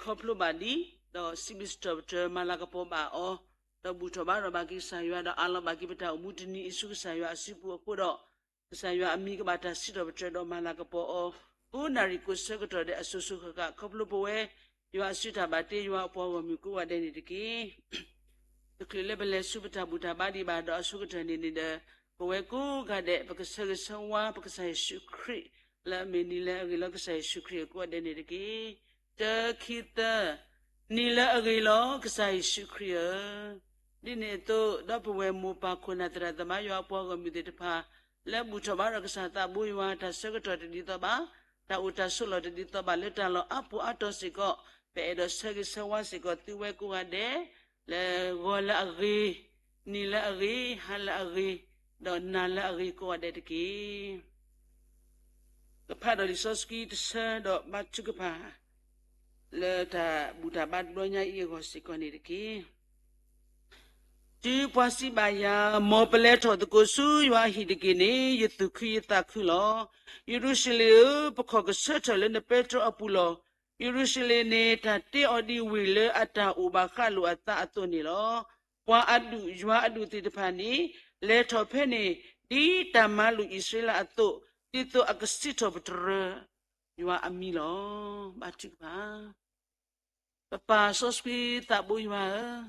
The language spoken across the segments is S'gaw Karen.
ခီဖျိဘၣ်ဒံး, ဒီးစံးဘျုးစံးထီၣ်ပတြၢၤမၤလၤကပီၤဘၣ်အီၤ, ဒီးဘူၣ်ထီၣ်ဘါထီၣ်ဘၣ်က့ၤကစၢ်ယွၤ ဒီးအးလီၤဘၣ်က့ၤပတၢ်အိၣ်မူတနံၤအံၤဆူကစၢ်ယွၤအစုပူၤအဃိဒီး, ကစၢ်ယွၤအမံၤကဘၣ်တၢ်စံးထီၣ်ပတြၢၤဒီးမၤလၤကပီၤအီၤ, ကိးနၣ်ရံၣ်ကိးဆၢကတီၢ်ဒဲးအစိၤစိၤဃၣ်ဃၣ် ခီဖျိပဝဲ ယွၤအစုတၢ်ဘၣ်တ့ ယွၤအပှၤဂီၢ်မုၢ်ကိးဂၤဒဲးန့ၣ်တက့ၢ်. တချုးလၢပလဲၤဆူပတၢ်ဘူၣ်တၢ်ဘါဒံးဘၣ်ဒီးအဆိကတၢၢ်န့ၣ်န့ၣ်ဒီး, ပဝဲကိးဂၤဒဲး ပကဆၢဂ့ၤဆၢဝါပကစၢ်ယ့ၣ်ၡူးခရံာ် လၢအမ့ၢ်နံၤလၢအဂ့ၤလီၤ ကစၢ်ယ့ၣ်ၡူးခရံာ်အကိးဂၤဒဲးန့ၣ်တက့ၢ်. တၢ ခံ သၢ, နံၤလၢအဂ့ၤလီၤ ကစၢ်ယ့ၣ်ၡူးခရံာ်ဧၢ. ဒ်န့ၣ်အသိး ဒီပုၢ်ဝဲၢ်မိၢ်ပၢ်ခိၣ်နၢ်သရၣ်သမါယွၤအပှၤဂီၢ်မုၢ်သ့ၣ်တဖၣ် လၢဘူၣ်ထီၣ်ဘါထီၣ်ကစၢ်သးဘိယွၤ တၢ်ဆၢကတီၢ်တဒ်သိးဘၣ်, တၢ်အိၣ်တၢ်ဆိးလီၢ်တဒ်သိးဘၣ် လၢတၢ်လီၢ်အါပူၤအါတီၤစ့ၢ်ကီး, ပအဲၣ်ဒိးဆၢဂ့ၤဆၢဝါစ့ၢ်ကီးသုဝဲကိးဂၤဒဲး လၢဂီၤလၢအဂ့ၤ, နံၤလၢအဂ့ၤ, ဟါလၢအဂ့ၤ, ဒီးနၤလၢအဂ့ၤကိးဂၤဒဲးတက့ၢ်. ကဖးဒီးလံာ်စီဆှံတဆၢဒီးဘါထုကဖၣ် လၢတၢ်ဘူၣ်တၢ်ဘါတဘျီညါအံၤအဂီၢ်စ့ၢ်ကီးန့ၣ်တက့ၢ်. တုၤပှၤစံးဘၣ်ယၤ, မ်ပလဲၤထီၣ်သကိးဆူယွၤအဟံၣ်တက့ၢ်န့ၣ် ယသူၣ်ခုယသးခုလီၤ. ယရူၤၡလ့ၣ်ဧၢ, ပခီၣ်ကဆၢထၢၣ်လၢနပဲတြီအပူၤလီၤ. ယရူၤၡလ့ၣ်န့ၣ် တၢ်တ့အီၤဒ်ဝ့ၢ်လၢအတၢ်အိၣ်ဘၣ်ဃးလိာ်အသးအသိးန့ၣ်လီၤ. ပှၤအဒူၣ်ယွၤအဒူၣ်သ့ၣ်တဖၣ်န့ၣ် လဲၤထီၣ်ဖဲန့ၣ် ဒ်တၢ်မၤလိာ်အံၣ်စရ့လးအသိး, ဒ်သိးအကစံးထီၣ်ပတြၢၤယွၤအမံၤလီၤ. ဘါထုကဖၣ်. ပပၢ်စီဆှံသးဘိယွၤဧၢ,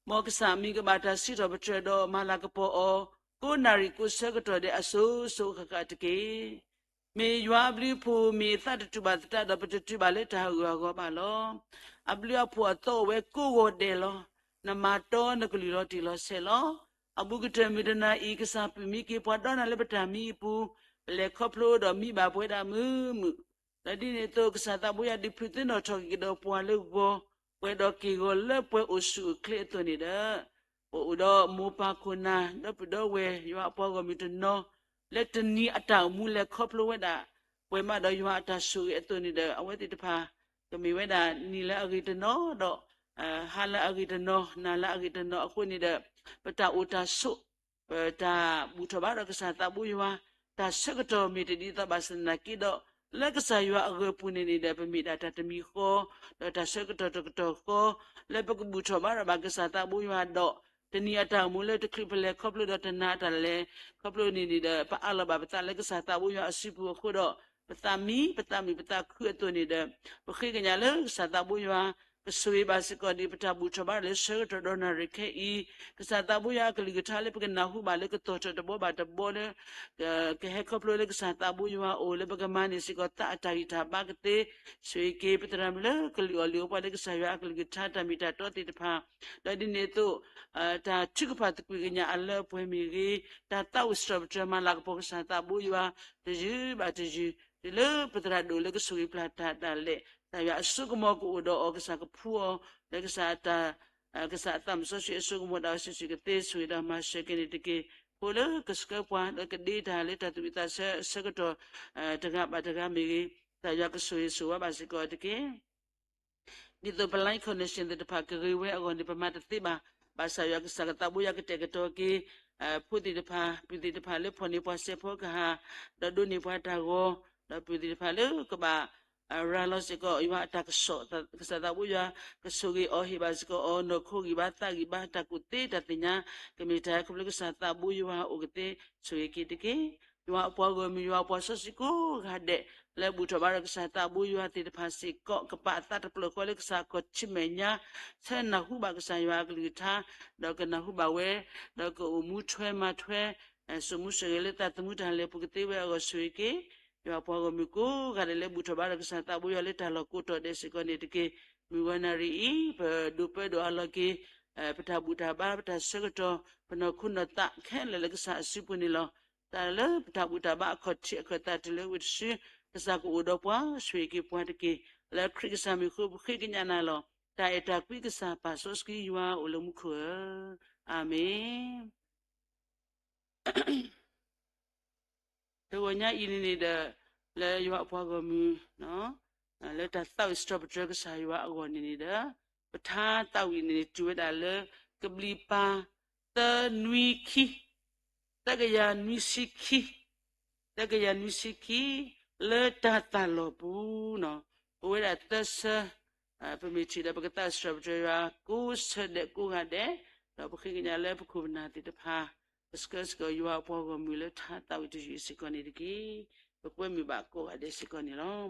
မ်ကစၢ်အမံၤကဘၣ်တၢ်စံးထီၣ်ပတြၢၤဒီးမၤလၤကပီၤအီၤ, ကိးနၣ်ရံၣ်ကိးဆၢကတီၢ်ဒဲးအစိၤစိၤဃၣ်ဃၣ်တက့ၢ်. မ့ၢ်ယွၤအဘျုးအဖှိၣ် မ့ၢ်အသးတတူာ်ဘၣ်သတးဒီး ပတတုၤဘၣ်လၢတၢ်ဟးဂူာ်ဟးဂီၤဘၣ်လီၤ. အဘျုးအဖှိၣ်အသီအိၣ်ဝဲကိးဂီၤဒဲးလီၤ. နမၤတီနကလုၢ်လီၤတံၢ်လီၤဆဲးလီၤ. အဘူးကတၢၢ်မုၢ်တနၤအံၤ ကစၢ်ပုၢ်မံက့ၤပှၤဒီးနၤလၢပတၢ်မံအပူၤ, ပလဲၤခီဖျိဒီးမံဘၣ်ပဝဲဒၣ်မုာ်မုာ် ဒီးဒ်န့ၣ်အသိး ကစၢ်သးဘိယွၤဒုးဖုးသ့ၣ်နီၣ်ထီၣ်က့ၤကဒီးပှၤလၢဂီၤ, ပှဲၤဒီးက့ၢ်ဂီၤလၢပှဲၤအိၣ်ဆူၣ်အိၣ်ချ့အသိးန့ၣ်ဒီး, ပအိၣ်ဒီးမိၢ်ပၢ်ခိၣ်နၢ် ဒီပုၢ်ဒီဝဲၢ်ယွၤအပှၤဂီၢ်မုၢ်တနီၤ, လၢတနံၤအတၢ်အိၣ်မူလဲၤခီဖျိဝဲဒၣ်, ပှဲၤမးဒီးယွၤအတၢ်ဆိၣ်ဂ့ၤအသိးန့ၣ်ဒီး အဝဲသ့ၣ်တဖၣ် ကမ့ၢ်ဝဲဒၣ်နံၤလၢအဂ့ၤတနီၤဒီး ဟါလၢအဂ့ၤတနီၤ နၤလၢအဂ့ၤတနီၤအဃိန့ၣ်ဒီး, ပတၢ်အိၣ်တၢ်ဆိး, ပတၢ်ဘူၣ်ထီၣ်ဘါထီၣ်ကစၢ်သးဘိယွၤ, တၢ်ဆၢကတီၢ်မ့ၢ်တဒ်သိးဘၣ်ဆၣ်သနာ်က့ဒီး, လၢကစၢ်ယွၤအဂၢၤပူၤန့ၣ်န့ၣ်ဒီး ပမ့ၢ်ဒၣ်တၢ်တမံၤဃီ, ဒီးတၢ်ဆၢကတီၢ်တကတီၢ်ဃီ, လၢပကဘူၣ်ထီၣ်ဘါထီၣ်ဘၣ်ကစၢ်သးဘိယွၤဒီး, တနံၤအတၢ်အိၣ်မူလၢတချုးပလဲၤခီဖျိဒီးတနၤအတၢ်လဲၤခီဖျိန့ၣ်န့ၣ်ဒီး ပအးလီၤဘၣ်ပသးလၢကစၢ်သးဘိယွၤအစုပူၤအဃိဒီး, ပသးမံ, ပသးမုာ်, ပသးခုအသိးန့ၣ်ဒီး, ပဃ့ကညးလၢကစၢ်သးဘိယွၤ ကဆိၣ်ဂ့ၤဘၣ်စ့ၢ်ကီးဒ်ပတၢ်ဘူၣ်ထီၣ်ဘါထီၣ်လၢဆၢကတီၢ်ဒီးနၣ်ရံၣ်ခဲအံၤ, ကစၢ်သးဘိယွၤအကလုၢ်ကထါလၢပကနၢ်ဟူဘၣ်လၢကတီၢ်ထီၣ်တဘီဘၣ်တဘီလၢ ကဟဲခီဖျိလၢကစၢ်သးဘိယွၤအအိၣ်လၢပကမၤန့ၢ်စ့ၢ်ကီးသးအတၢ်ဂံၢ်တၢ်ဘါကသ့, ဆိၣ်ဂ့ၤက့ၤပသရၣ်မုၣ်လၢကလုၢ်အီၣ်လုၢ်အီပှၤလၢကစၢ်ယွၤအကလုၢ်ကထါတၢ်မ့ၢ်တၢ်တီသ့ၣ်တဖၣ်, ဒီးဒ်န့ၣ်အသိး တၢ်ထုကဖၣ်သကွံာ်ကညးအလၢအပှဲၤမ့ၢ်ဂ့ၤ, တၢ်သးဝံၣ်စံးထီၣ်ပတြၢၤမၤလၤကပီၤကစၢ်သးဘိယွၤ တယုၢ်ဘၣ်တယုၢ်, တုၤလၢပသရၣ်ဒိၣ်လၢကဆိၣ်ဂ့ၤပျၢ်တၢ်ဒၣ်လဲာ်, တၢ်ယွၤအစိကမီၤကအိၣ်ဒီးအီၤ ကစၢ်ကဖှူအီၤ, လၢကစၢ်အတၢ် ကစၢ်အသးစီဆှံအစိကမီၤဒီးအစုဆူၣ်ကသ့ဆိၣ်ဂ့ၤဒီးမၤစၢၤက့ၤန့ၣ်တက့ၢ်. ဖိလၢကဆှၢပှၤလၢကဒ့တၢ်လၢတၢ်သူၣ်ဝံၣ်သးဆၢအဆၢကတီၢ် တဂၤဘၣ်တဂၤမ့ၢ်ဂ့ၤ, တၢ်ယွၤကဆိၣ်ဂ့ၤဆိၣ်ဝါဘၣ်စ့ၢ်ကီးတက့ၢ်. ဒ်သိးပ line connection သ့ၣ်တဖၣ်ကဂ့ၤဝဲအဂီၢ်န့ၣ် ပမၤတသ့ဘၣ်. ဘၣ်ဆၣ်ယွၤကစၢ်ကသးဘိယွၤကတဲာ်ကတီၤက့ၤ ဖိသ့ၣ်တဖၣ် ပုၢ်သ့ၣ်တဖၣ်လၢဖီၣ်န့ၢ်ပှၤစဲးဖီကဟၣ်, ဒီးဒိးန့ၢ်ပှၤတၢ်ဂီၤ, ဒီးပုၢ်သ့ၣ်တဖၣ်လၢကဘၣ် ရၤလီၤစ့ၢ်ကီး ယွၤအတၢ်ကစီၣ်, ကစၢ်သးဘိယွၤ ကဆိၣ်ဂ့ၤအီၤဟ့ၣ်ဘၣ်စ့ၢ်ကီးအီၤ နီၢ်ခိဂံၢ်ဘါသးဂံၢ်ဘါ တၢ်ကူၣ်သ့တၢ်သ့ၣ်ညါ ကမ့ၢ်တၢ်ခီဖျိကစၢ်သးဘိယွၤအအိၣ်ကသ့ ဆိၣ်ဂ့ၤက့ၤတက့ၢ်. ယွၤအပှၤဂီၢ်မုၢ် ယွၤအပှၤစီဆှံကိးဂၤဒဲး လၢဘူၣ်ထီၣ်ဘါထီၣ်ကစၢ်သးဘိယွၤသ့ၣ်တဖၣ်စ့ၢ်ကီး ကပာ်အသးတဖျၢၣ်ဃီလၢကစၢ်အခီၣ်ထံးမဲာ်ညါ ဆၢနၢ်ဟူဘၣ်ကစၢ်ယွၤအကလုၢ်ကထါ ဒီးကနၢ်ဟူဘၣ်ဝဲ ဒီးကအိၣ်မူထွဲမၤထွဲ စိာ်မူဆိၣ်ဂ့ၤလၢသးသမူတၢ်လဲၤပူၤကသ့ဝဲအဂီၢ် ဆိၣ်ဂ့ၤက့ၤ ယွၤအပှၤဂီၢ်မုၢ်ကိးဂၤဒဲးလၢဘူၣ်ထီၣ်ဘါထီၣ်ကစၢ်သးဘိယွၤလၢတၢ်လီၢ်ကိးတီၤဒဲးစ့ၢ်ကီးန့ၣ်တက့ၢ်. မုၢ်ဂီၤနၣ်ရံၣ်အံၤ ပဒိးပၢဒိးအးလီၤက့ၤ ပတၢ်ဘူၣ်တၢ်ဘါ ပတၢ်ဆၢကတီၢ် ပနီၢ်ခိနီၢ်သးခဲလၢာ်လၢကစၢ်အစုပူၤန့ၣ်လီၤ. တၢ်လၢပတၢ်ဘူၣ်တၢ်ဘါအခီၣ်ထံးအခၢၣ်သးတုၤလၢဝ့ၢ်တဆှု ကစၢ်ကအိၣ်ဒီးပှၤ ဆိၣ်ဂ့ၤက့ၤပှၤတက့ၢ်. လၢခရံာ်ကစၢ်မံၤအဃိ ပဃ့ကညးနၤလီၤ. တၢ်အဲၣ်တၢ်ကွံကစၢ်ပၢ်စီဆှံယွၤအိၣ်လၢမူခိၣ်ဧၢ, အၤမ့ၣ်. တဂီၤညါအံၤန့ၣ်န့ၣ်ဒီး လၢယွၤအပှၤဂီၢ်မုၢ် လၢတၢ်သးဝံၣ်စံးထီၣ်ပတြၢၤကစၢ်ယွၤအဂီၢ်န့ၣ်န့ၣ်ဒီး ပထါသးဝံၣ်န့ၣ်န့ၣ် တုၤဝဲဒၣ်လၢ ကဘျံးပၤ သၢနွံခံ သၢကယၤနွံဆံခံ သၢကယၤနွံဆံခံ လၢတၢ်သၣ်လီၢ်ပူၤန့ၣ် အိၣ်ဝဲဒၣ်သၢဆၢ ပမ့ၢ်ထံၣ်ဒီးပကသးစံးထီၣ်ပတြၢၤယွၤကိးဆၢဒဲးကိးဂၤဒဲး, ဒီးပဃ့ကညးလၢပခိၣ်ပနၢ်သ့ၣ်တဖၣ် ကဆှၢစ့ၢ်ကီးယွၤအပှၤဂီၢ်မုၢ်လၢထါသးဝံၣ်တယုၢ်စ့ၢ်ကီးန့ၣ်တက့ၢ်. ပကွဲမုာ်ဘၣ်ကိးဂၤဒဲးစ့ၢ်ကီးန့ၣ်လီၤ.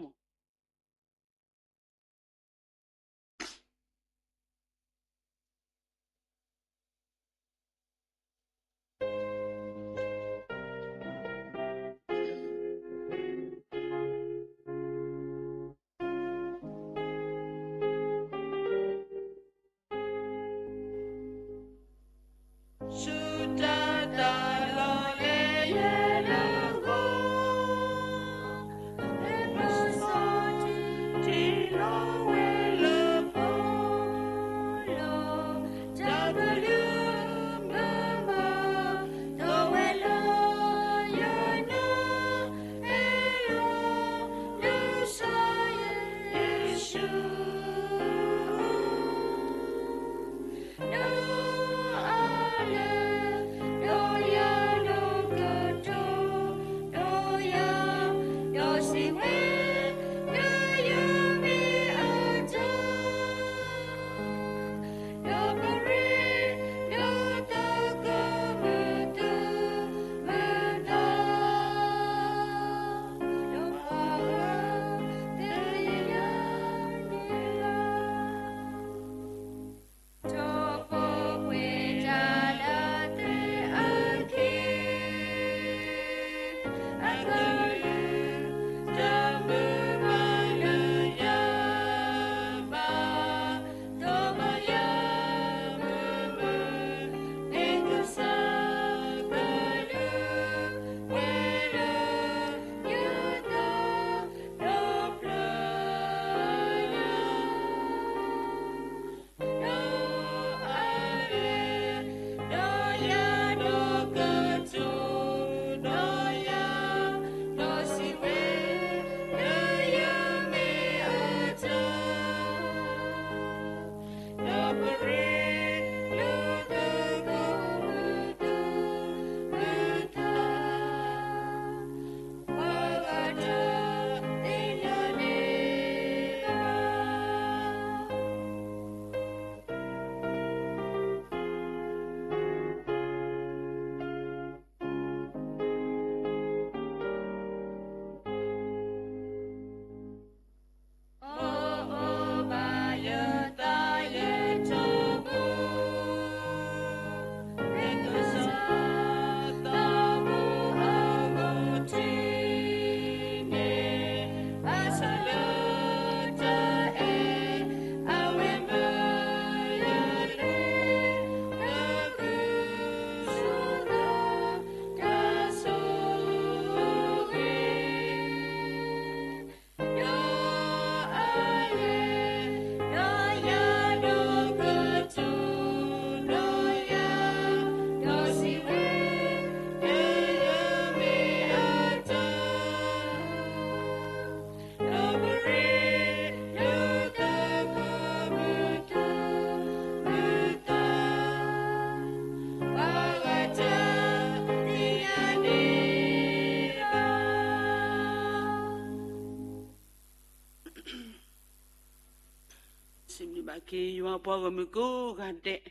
စံးဘျုးဘၣ်က့ၤ ယွၤအပှၤဂီၢ်မုၢ်ကိးဂၤဒဲး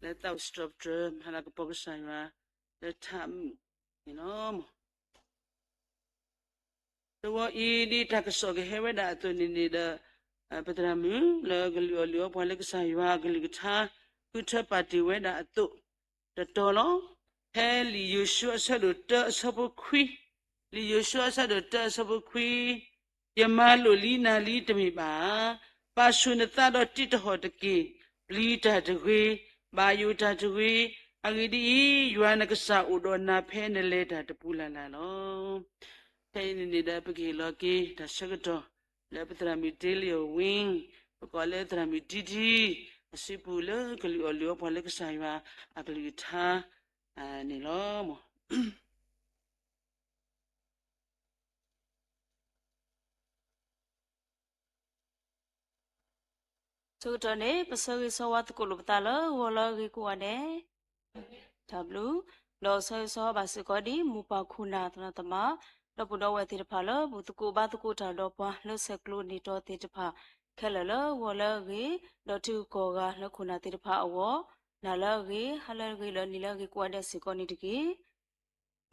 လၢသးအိၣ်စံးထီၣ်ပတြၢၤ မၤလၤကပီၤကစၢ်ယွၤ လၢထးမုၢ်န့ၣ်လီၤ. တဝီအံၤဒ်တၢ်ကစီၣ်ကဟဲဝဲဒၣ်အသိးန့ၣ်န့ၣ်ဒီး ပသရၣ်မုၣ်လၢကလုၢ်အီၣ်လုၢ်အီပှၤလၢကစၢ်ယွၤအကလုၢ်ကထါ ဃုထၢပာ်တ့ၢ်ဝဲဒၣ်အသိး တတီၤလီၤ. ဖဲလံာ်ယိၤၡူအဆၢဒိၣ်တၢအဆၢဖိခွံ, လံာ်ယိၤၡူအဆၢဒိၣ်တၢအဆၢဖိခွံ ယမၤလိာ်လံနၤလံတမ့ၢ်ဘၣ်ဧါ. ပာ်ဆူၣ်နသးဒီးတံးတဟီၣ်တက့ၢ်. ပျံၤတၢ်တဂ့ၤ, ဘၣ်ယိၣ်တၢ်တဂ့ၤ. အဂ့ၢ်ဒ်အံၤ, ယွၤနကစၢ်အိၣ်ဒီးနၤဖဲနလဲၤတၢ်တပူၤလၢ်လၢ်လီၤ. ဖဲအံၤန့ၣ်န့ၣ်ဒီး ပကဟ့ၣ်လီၤက့ၤတၢ်ဆၢကတီၢ် လၢပသရၣ်မုၣ် Dale Wing, ပကိးလၢသရၣ်မုၣ် ဒံဒံ, အစုပူၤလၢကလုၢ်အီၣ်လုၢ်အီပှၤလၢကစၢ်ယွၤအကလုၢ်ကထါန့ၣ်လီၤ. ဆၢကတီၢ်န့ၣ် ပဆၢဂ့ၤဆၢဝါသကိးလိာ်ပသးလၢဂီၤလၢအဂ့ၤကိးဂၤဒဲး, တၢ်ဘျုး, ဒီးဆၢဂ့ၤဆၢဝါဘၣ်စ့ၢ်ကီးဒ်မိၢ်ပၢ်ခိၣ်နၢ်သရၣ်သမါ ဒီပုၢ်ဒီဝဲၢ်သ့ၣ်တဖၣ်လၢ ဘူၣ်သကိးဘါသကိးတၢ်ဒီးပှၤလၢဆဲးကျိးန့ၢ်တီသ့ၣ်တဖၣ်, ခဲလၢာ်လၢဂီၤလၢအဂ့ၤ, ဒီးထံဂုၤကီၢ်ဂၤလၢခိၣ်နၢ်သ့ၣ်တဖၣ်အဂီၢ်, နၤလၢအဂ့ၤ, ဟါလၢအဂ့ၤ, ဒီးနံၤလၢအဂ့ၤကိးဂၤဒဲးစ့ၢ်ကီးန့ၣ်တက့ၢ်.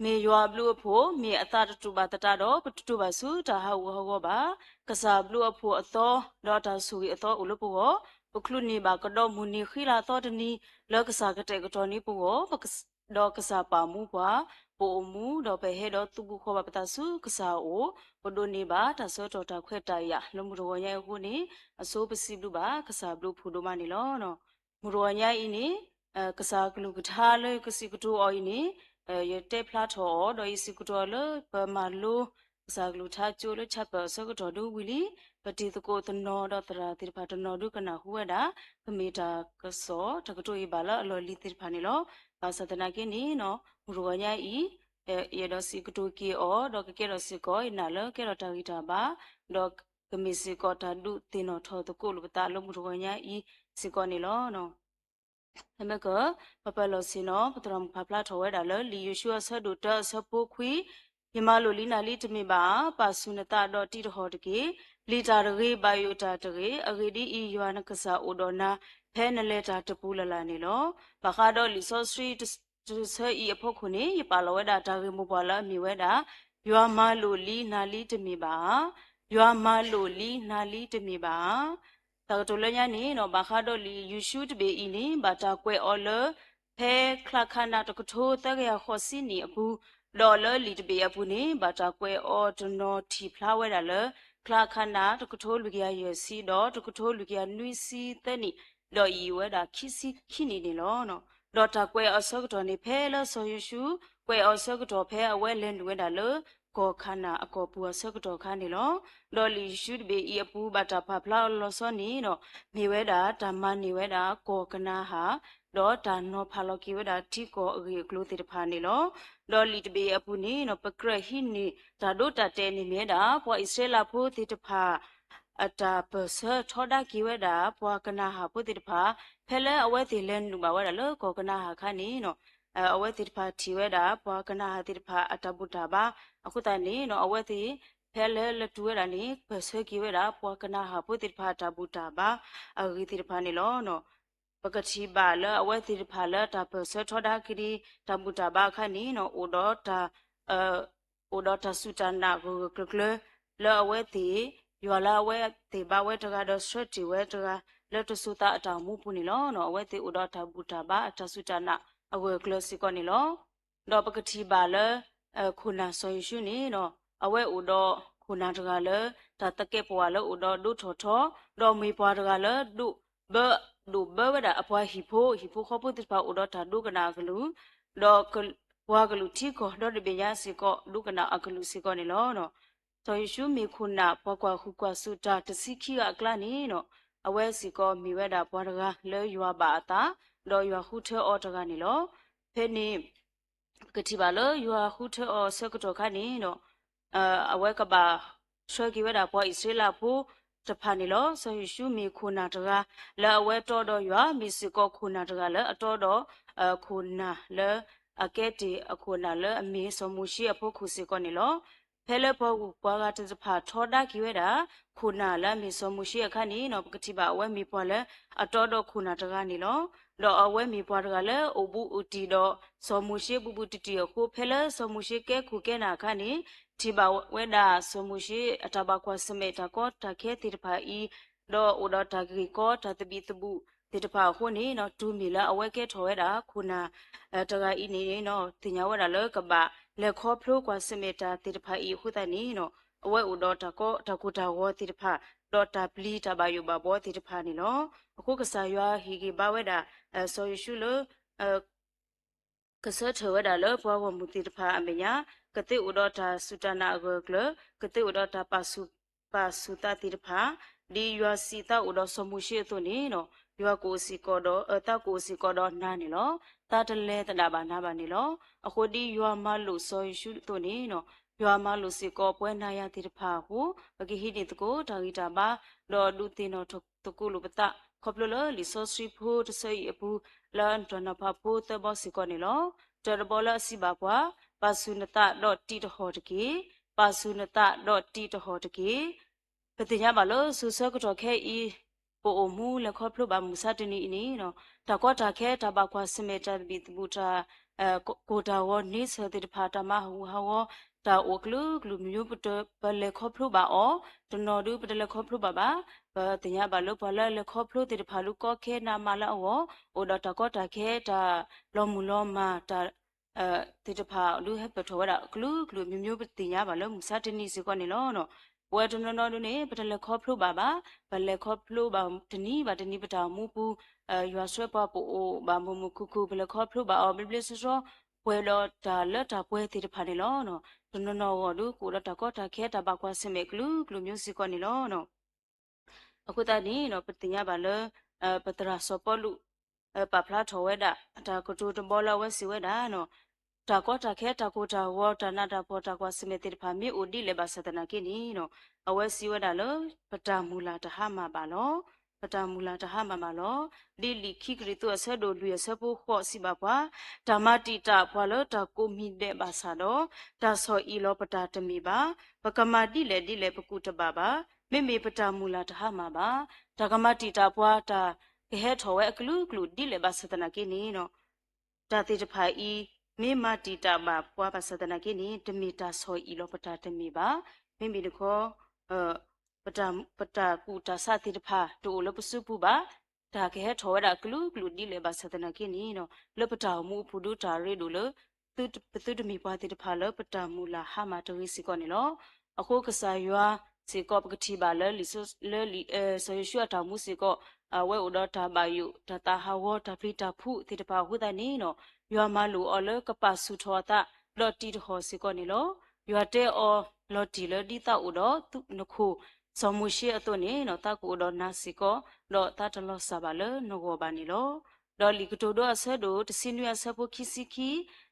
မ့ၢ်ယွၤအဘျုးအဖှိၣ်, မ့ၢ်အသးတတူာ်ဘၣ်သတးဒီး ပတတူၢ်ဘၣ်ဆူတၢ်ဟးဂူာ်ဟးဂီၤဘၣ်. ကစၢ်အဘျုးအဖှိၣ်အသီ, ဒီးတၢ်ဆိၣ်ဂ့ၤအသီအိၣ်လၢပဂီၢ်, ပချုးန့ၢ်ဘၣ်ကဒီးမုၢ်နံၤဃံလၤသီတနံၤ, လၢကစၢ်ကတဲာ်ကတီၤန့ၢ်ပဂီၢ်, ဒီးကစၢ်ပာ်မူပှၤ, ပအိၣ်မူ, ဒီးပဟဲဒီးသူၣ်ဘီၣ်သးဘီၣ်ဘၣ်ပသးဆူကစၢ်အအိၣ်, ပဒိးန့ၢ်ဘၣ်တၢ်ဆၢကတီၢ်တၢ်ခွဲးတၢ်ယာ် လၢမုၢ်တဂီၤညါအံၤအဃိန့ၣ်, အဆိပစံးဘျုးဘၣ်ကစၢ်အဘျုးအဖှိၣ်ဒိၣ်မးန့ၣ်လီၤ. မုၢ်တဂီၤညါအံၤန့ၣ်, ကစၢ်အကလုၢ်ကထါလၢကစံးကတိၤအီၤအံၤန့ၣ်, ယတဲဖျါထီၣ်အီၤ, ဒီးယစံးကတိၤအီၤလၢပမၤလိကစၢ်အကလုၢ်ကထါကၠိလၢ chapel အဆၢကတီၢ်ဒုဝံၤလံ, ပတံၤသကိးတနီၤဒီးသရၣ်သ့ၣ်တဖၣ်တနီၤဒုကနၢ်ဟူဝဲဒၣ်, ကမ့ၢ်တၢ်ကစီၣ် တၢ်ကတိၤအံၤဘၣ်လၢအလီၢ်လံၤသ့ၣ်တဖၣ်န့ၣ်လီၤ. ဘၣ်ဆၣ်သနာ်က့န့ၣ်, မုၢ်တဂီၤညါအံၤ, ယအဲၣ်ဒိးစံးကတိၤက့ၤအီၤ, ဒီးကကဲထီၣ်စ့ၢ်ကီး ယနာ်လၢကဲထီၣ်တၢ်ဂံၢ်တၢ်ဘါ, ဒီးကမ့ၢ်စ့ၢ်ကီးတၢ်ဒုးသ့ၣ်နီၣ်ထီၣ်သကိးလိာ်ပသးလၢမုၢ်တဂီၤညါအံၤစ့ၢ်ကီးန့ၣ်လီၤ. ဖဲမ့ၢ်က, ပပာ်လီၤဆ့ၣ်နီၤ, ပသရၣ်မုၣ်ဖးဖျါထီၣ်ဝဲဒၣ်လၢ လံာ်ယိၤၡူအဆၢဒိၣ်တၢအဆၢဖိခွံ, ယမၤလိာ်လံနၤလံတမ့ၢ်ဘၣ်ဧါ, ပာ်ဆူၣ်နသးဒီးတံးတဟီၣ်တက့ၢ်. ပျံၤတၢ်တဂ့ၤ, ဘၣ်ယိၣ်တၢ်တဂ့ၤ, အဂ့ၢ်ဒ်အံၤ, ယွၤနကစၢ်အိၣ်ဒီးနၤ ဖဲနလဲၤတၢ်တပူၤလၢ်လၢ်န့ၣ်လီၤ. ဘၣ်ဃးဒီးလံာ်စီဆှံတဆၢအံၤအဖီခိၣ်န့ၣ်, ယပာ်လီၤဝဲဒၣ်တၢ်ဂ့ၢ်မိၢ်ပှၢ်လၢအမ့ၢ်ဝဲဒၣ်, ယွၤမၤလိာ်လံနၤလံတမ့ၢ်ဘၣ်ဧါ, ယွၤမၤလိာ်လံနၤလံတမ့ၢ်ဘၣ်ဧါ. တၢ်ကတိၤလၢညါန့ၣ်, ဘၣ်ဃးဒီးလံာ်ယိၤၡူတဘ့ၣ်အံၤန့ၣ်, ဘၣ်တၢ်ကွဲးအီၤလၢ ဖဲချါခါနးတကထိသၢကယၤဃိးဆံနံၣ်အပူၤ, ဒီးလၢလံာ်တဘ့ၣ်အပူၤန့ၣ်, ဘၣ်တၢ်ကွဲးအီၤတနီၤထံၣ်ဖျါဝဲဒၣ်လၢ ချါခါနးတကထိလွံၢ်ကယၤယဲၢ်ဆံ ဒီးတကထိလွံၢ်ကယၤနွံဆံသၢနံၣ်, ဒီးအံၤဝဲဒၣ်ခံဆံခံနံၣ်န့ၣ်လီၤ. ဒီးတၢ်ကွဲးအီၤဆၢကတီၢ်န့ၣ် ဖဲလၢစီၤယိၤၡူ ကွဲးအီၤဆၢကတီၢ်ဖဲအဝဲလဲၤနုာ်ဝဲဒၣ်လၢ ကီၢ်ခၤနၣ်အကီၢ်ပူၤအဆၢကတီၢ်အခါန့ၣ်လီၤ. ဒီးလံာ်ယိၤၡူတဘ့ၣ်အံၤအပူၤ ဘၣ်တၢ်ပာ်ဖျါအီၤလီၤဆီန့ၣ်ဒီး, မ့ၢ်ဝဲဒၣ်တၢ်မၤန့ၢ်ဝဲဒၣ်ကီၢ်ကနၤအၣ်, ဒီးတၢ်နီၤဖးလီၤက့ၤဝဲဒၣ်ထံကီၢ်အဂ့ၢ်အကျိၤသ့ၣ်တဖၣ်န့ၣ်လီၤ. ဒီးလံာ်တဘ့ၣ်အပူၤန့ၣ်, ပကြၢးဟံးန့ၢ်တၢ်ဒိတၢ်တဲာ်န့ၣ်မ့ၢ်ဝဲဒၣ် ပှၤအံၣ်စရ့လးဖိသ့ၣ်တဖၣ် အတၢ်ပၢၢ်ဆၢထီဒါက့ၤဝဲဒၣ် ပှၤကနၤအၣ်ဖိသ့ၣ်တဖၣ်, ဖဲလၢအဝဲသ့ၣ်လဲၤနုာ်ဘၣ်ဝဲဒၣ်လၢကီၢ်ကနၤအၣ်အခါန့ၣ်, အဝဲသ့ၣ်တဖၣ်ထံၣ်ဝဲဒၣ် ပှၤကနၤအၣ်သ့ၣ်တဖၣ်အတၢ်ဘူၣ်တၢ်ဘါ, အဃိသတးန့ၣ် အဝဲသ့ၣ် ဖဲလၢလဲၤတုၤဝဲဒၣ်န့ၣ် ပၢၢ်ဆၢက့ၤဝဲဒၣ် ပှၤကနၤအၣ်ဖိသ့ၣ်တဖၣ်အတၢ်ဘူၣ်တၢ်ဘါအဂ့ၢ်သ့ၣ်တဖၣ်န့ၣ်လီၤ. ပကထံၣ်ဘၣ်လၢအဝဲသ့ၣ်တဖၣ်လၢတၢ်ပၢၢ်ဆၢထီဒါက့ၤ တၢ်ဘူၣ်တၢ်ဘါအခါန့ၣ် အိၣ်ဒီးတၢ် အိၣ်ဒီးတၢ်စူၢ်တၢ်နာ်ဂၢၢ်ဂၢၢ်ကျၢၤကျၢၤ လၢအဝဲသ့ၣ်, ယွၤလၢအဝဲသ့ၣ်ဘါဝဲတဂၤဒီးဆှၢတ့ၢ်ဝဲတဂၤ လၢတစိၤသးအတၢ်အိၣ်မူပူၤန့ၣ်လီၤ. အဝဲသ့ၣ်အိၣ်ဒီးတၢ်ဘူၣ်တၢ်ဘါအတၢ်စူၢ်တၢ်နာ်အဂၢၢ်အကျၢၤစ့ၢ်ကီးန့ၣ်လီၤ. ဒီးပကထံၣ်ဘၣ်လၢ ခိၣ်နၢ်စီၤယိၤၡူန့ၣ်, အဝဲအိၣ်ဒီးခိၣ်နၢ်တဂၤလၢ တၢ်သကဲးပဝးလၢအိၣ်ဒီးဒိၣ်ထီၣ်ထီ, ဒီးမ့ၢ်ပှၤတဂၤလၢ ဒိၣ်ဘၢ, ဒိၣ်ဘၢဝဲဒၣ်အပှၤဟံၣ်ဖိ, ဟံၣ်ဖိဃီဖိသ့ၣ်တဖၣ်အိၣ်ဒီးတၢ်ဒိကနၣ်အကလုၢ်, ဒီးပှၤကလုာ်ထံကီၢ်ဒီတဘ့ၣ်ညါစ့ၢ်ကီး ဒိကနၣ်အကလုၢ်စ့ၢ်ကီးန့ၣ်လီၤ. စီၤယိၤၡူမ့ၢ်ခိၣ်နၢ်ပှၤကွၢ်ဃုာ်ကွၢ်စိာ်တၢ်တဆံခံဂၤအကျါန့ၣ်, အဝဲစ့ၢ်ကီးမ့ၢ်ဝဲဒၣ်ပှၤတဂၤလၢယွၤဘၣ်အသး, ဒီးယွၤဃုထၢအီၤတဂၤန့ၣ်လီၤ. ဖဲန့ၣ် ပကထံၣ်ဘၣ်လၢယွၤဃုထၢအီၤအဆၢကတီၢ်အခါန့ၣ်, အဝဲကဘၣ်ဆှၢက့ၤဝဲဒၣ်ပှၤအံၣ်စရ့လးဖိတဖၣ်န့ၣ်လီၤ. စီၤယိၤၡူမ့ၢ်ခိၣ်နၢ်တဂၤ လၢအဝဲတီဒီးယွၤ, မ့ၢ်စ့ၢ်ကီးခိၣ်နၢ်တဂၤလၢအတီဒီး ခိၣ်နၢ်လၢအကဲတ့ၢ်အခိၣ်နၢ်လၢအမ့ၢ်စီၤမိၤၡ့အဖီခိၣ်စ့ၢ်ကီးန့ၣ်လီၤ. ဖဲလၢပှၤဂုၤပှၤဂၤသ့ၣ်တဖၣ်ထီဒါက့ၤဝဲဒၣ် ခိၣ်နၢ်လၢအမ့ၢ်စီၤမိၤၡ့အခါန့ၣ်, ပကထံၣ်ဘၣ်အဝဲမ့ၢ်ပှၤလၢအတီဒီးခိၣ်နၢ်တဂၤန့ၣ်လီၤ. ဒီးအဝဲမ့ၢ်ပှၤတဂၤလၢအိၣ်ဘူးအိၣ်တံၢ်ဒီးစီၤမိၤၡ့ဘူးဘူးတံၢ်တံၢ်အဃိ, ဖဲလၢစီၤမိၤၡ့ကဲခိၣ်ကဲနၢ်အခါန့ၣ်, ထံၣ်ဘၣ်ဝဲဒၣ်စီၤမိၤၡ့အတၢ်ဘၣ်ကွၢ်ဆၢၣ်မဲာ်တၢ်ကီတၢ်ခဲသ့ၣ်တဖၣ်အံၤ, ဒီးအိၣ်ဒီးတၢ်ဂ့ၢ်ကီတၢ်သဘံၣ်သဘုၣ်သ့ၣ်တဖၣ်အဃိန့ၣ်, တုၤမ့ၢ်လၢအဝဲကဲထီၣ်ဝဲဒၣ်ခိၣ်နၢ်တဂၤအံၤန့ၣ်, သ့ၣ်ညါဝဲဒၣ်လၢကဘၣ်လဲၤခီဖျိကွၢ်ဆၢၣ်မဲာ်တၢ်သ့ၣ်တဖၣ်အံၤအဃိသတးန့ၣ်, အဝဲအိၣ်ဒီးတၢ်ကိၢ်တၢ်ဂီၤသ့ၣ်တဖၣ်, ဒီးတၢ်ပျံၤတၢ်ဘၣ်ယိၣ်ဘၣ်ဘှီသ့ၣ်တဖၣ်န့ၣ်လီၤ. အဃိကစၢ်ယွၤဟ့ၣ်ဂံၢ်ဘါဝဲဒၣ် စီၤယိၤၡူလၢ ကဆၢထၢၣ်ဝဲဒၣ်လၢပှၤဂီၢ်မုၢ်သ့ၣ်တဖၣ်အမဲာ်ညါ, ကသ့အိၣ်ဒီးတၢ်စူၢ်တၢ်နာ်အဂၢၢ်အကျၢၤ, ကသ့အိၣ်ဒီးတၢ်ပာ်ဆူၣ်ပာ်ဆူၣ်သးသ့ၣ်တဖၣ်, ဒ်ယွၤစံးသးအိၣ်ဒီးစီၤမိၤၡ့အသိးန့ၣ်, ယွၤကအိၣ်စ့ၢ်ကီးဒီး, သးကအိၣ်စ့ၢ်ကီးဒီးနၤန့ၣ်လီၤ. သးတလဲၤသဒၣ်ဘၣ်နၤဘၣ်န့ၣ်လီၤ. အဃိဒ်ယွၤမၤလိာ်စီၤယိၤၡူအသိးန့ၣ်, ယွၤမၤလိာ်စ့ၢ်ကီးပဝဲနၤယၤသ့ၣ်တဖၣ်အဃိ, ပကဟံးန့ၢ်သကိးတၢ်ဂံၢ်တၢ်ဘါ, ဒီးဒုးသ့ၣ်နီၣ်ထီၣ်သကိးလိာ်ပသး, ခီဖျိလၢလံာ်စီဆှံဖိတဆၢအံၤအပူၤ, လၢအတၢ်နီၤဖးဖိသၢဘီစ့ၢ်ကီးန့ၣ်လီၤ. တၢတဘီလၢအစံးဘၣ်ပှၤ, ပာ်ဆူၣ်နသးဒီးတံးတဟီၣ်တက့ၢ်. ပာ်ဆူၣ်နသးဒီးတံးတဟီၣ်တက့ၢ်. ပသ့ၣ်ညါဘၣ်လၢစိၤဆၢကတီၢ်ခဲအံၤ ပအိၣ်မူလဲၤခီဖျိဘၣ်မုၢ်ဆါတနံၤအံၤန့ၣ် တၢ်ကီတၢ်ခဲ တၢ်ဘၣ်ကွၢ်ဆၢၣ်မဲာ် တၢ်သဘံၣ်သဘုၣ် တၢ် ကိၢ်တၢ်ဂီၤ န့ဆၢၣ်သ့ၣ်တဖၣ် တၢ်မၤဟးဂူာ်ဟးဂီၤ တၢ်အိၣ်အကလုာ်ကလုာ် မ့ၢ်ပတလဲၤခီဖျိဘၣ်အီၤ တနီၤဒုး ပတလဲၤခီဖျိဘၣ်ဘၣ်. ပသ့ၣ်ညါဘၣ်လၢပှၤလၢအလဲၤခီဖျိသ့ၣ်တဖၣ် ဒုးကီခဲနးမးလၢအဂီၢ် အိၣ်ဒီးတၢ်ကီတၢ်ခဲ တၢ်လီၤမုၢ်လီၤမၢ် တၢ် သ့ၣ်တဖၣ်ဒုးဟဲပၢၢ်ထီၣ်ဝဲဒၣ်အကလုာ်ကလုာ် မ့ၢ်ပသ့ၣ်ညါဘၣ်လၢမုၢ်ဆါတနံၤစ့ၢ်ကီးန့ၣ်လီၤ. ပဝဲတနီၤနီၤဒုးန့ၣ် ပတလဲၤခီဖျိဘၣ်ဘၣ်. ပလဲၤခီဖျိဘၣ်တနံၤဘၣ်တနံၤ ပတၢ်အိၣ်မူပူၤ ယွၤဆှၢပှၤပအိၣ်ဘၣ်မုာ်မုာ်ခုၣ်ခုၣ် ပလဲၤခီဖျိဘၣ်အီၤ ဘျ့ဘျ့ဆှီဆှီ ပှဲၤဒီးတၢ်လၢတၢ်ပှဲၤသ့ၣ်တဖၣ်န့ၣ်လီၤ. တနီၤနီၤအဂီၢ်ဒုး ကအိၣ်ဒီးတၢ်ကီတၢ်ခဲ တၢ်ဘၣ်ကွၢ်ဆၢၣ်မဲာ် ကလုာ်ကလုာ်မျိုးစ့ၢ်ကီးန့ၣ်လီၤ. အဃိသတးန့ၣ် ပသ့ၣ်ညါဘၣ်လၢ ပသရၣ်စီၤပီလူး ပာ်ဖျါထီၣ်ဝဲဒၣ် အတၢ်ကတိၤတဘီလၢအဝဲစံးဝဲဒၣ် တၢ်ကီတၢ်ခဲ တၢ်ကိၢ်တၢ်ဂီၤ တၢ်နးတၢ်ဖှီၣ် တၢ်ကွၢ်ဆၢၣ်မဲာ်သ့ၣ်တဖၣ် မ့ၢ်အိၣ်ဒ်လဲၣ်ဘၣ်ဆၣ်သနာ်က့န့ၣ် အဝဲစံးဝဲဒၣ်လၢ ပတၢ်မုၢ်လၢ်တဟါမၢ်ဘၣ်လီၤ. ပတၢ်မုၢ်လၢ်တဟါမၢ်ဘၣ်လီၤ. ဒ်လံာ်ခံကရံၣ်သူးအဆၢဒိၣ်လွံၢ်အဆၢဖိဃိးစံးဘၣ်ပှၤ, တၢ်မၤတံာ်တာ်ပှၤလၢတၢ်ကိးမံၤဒဲးဘၣ်ဆၣ်ဒီး တၢ်ဆီၣ်အံၣ်လီၤပတၢ်တမ့ၢ်ဘၣ်. ပကမၤဒ်လဲၣ်ဒ်လဲၣ်ပကူၣ်တဘၣ်ဘၣ်. မ့မ့ၢ်ပတၢ်မုၢ်လၢ်တဟါမၢ်ဘၣ်. တၢ်ကမၤတံာ်တာ်ပှၤ တၢ်ကဟဲထီၣ်ဝဲအကလုာ်ကလုာ်ဒ်လဲၣ်ဘၣ်ဆၣ်သနာ်က့န့ၣ် တၢ်သ့ၣ်တဖၣ်အံၤ မ့ၢ်မၤတံာ်တာ်ဘၣ်ပှၤဘၣ်ဆၣ်သနာ်က့န့ၣ် တမ့ၢ်တၢ်ဆီၣ်အံၣ်လီၤပတၢ်တမ့ၢ်ဘၣ်. မ့မ့ၢ်တခီ ပတၢ်ကူၣ်တၢ်ဆးသ့ၣ်တဖၣ် တအိၣ်လၢပစုပူၤဘၣ်. တၢ်ကဟဲထီၣ်ဝဲဒၣ်ကလုာ်ကလုာ်ဒ်လဲၣ်ဘၣ်ဆၣ်သနာ်က့န့ၣ် လၢပတၢ်အိၣ်မူအပူၤဒုး တၢ်ရ့ဒိၣ်လၢ ပသုတမ့ၢ်ပှၤသ့ၣ်တဖၣ်လၢပတၢ်မုၢ်လၢ်ဟါမၢ်တဂ့ၤစ့ၢ်ကီးန့ၣ်လီၤ. အဃိကစၢ်ယွၤစ့ၢ်ကီး ပကထံၣ်ဘၣ်လၢ လံာ်စီၤယိၤၡူအတၢ်အိၣ်မူစ့ၢ်ကီး အဝဲအိၣ်ဒီးတၢ်ဘၣ်ယိၣ် တၢ်သးဟးဂီၤ တၢ်ပျံၤတၢ်ဖုးသ့ၣ်တဖၣ်အဃိသတးန့ၣ် ယွၤမၤလိာ်အီၤလၢကပာ်ဆူၣ်ထီၣ်အသး ဒီးတံးတဟီၣ်စ့ၢ်ကီးန့ၣ်လီၤ. ယွၤတဲအီၤ လီၤတံၢ်လၢဒ်သးအိၣ်ဒီးနခိၣ် စီၤမိၤၡ့အသိးန့ၣ် သးကအိၣ်ဒီးနၤစ့ၢ်ကီး ဒီးသးတလီၤစၢ်ဘၣ်လၢနဂီၢ်ဘၣ်န့ၣ်လီၤ. ဒီးလံာ်ကတိၤဒိအဆၢဒိၣ်တဆံနွံအဆၢဖိခံဆံခံ,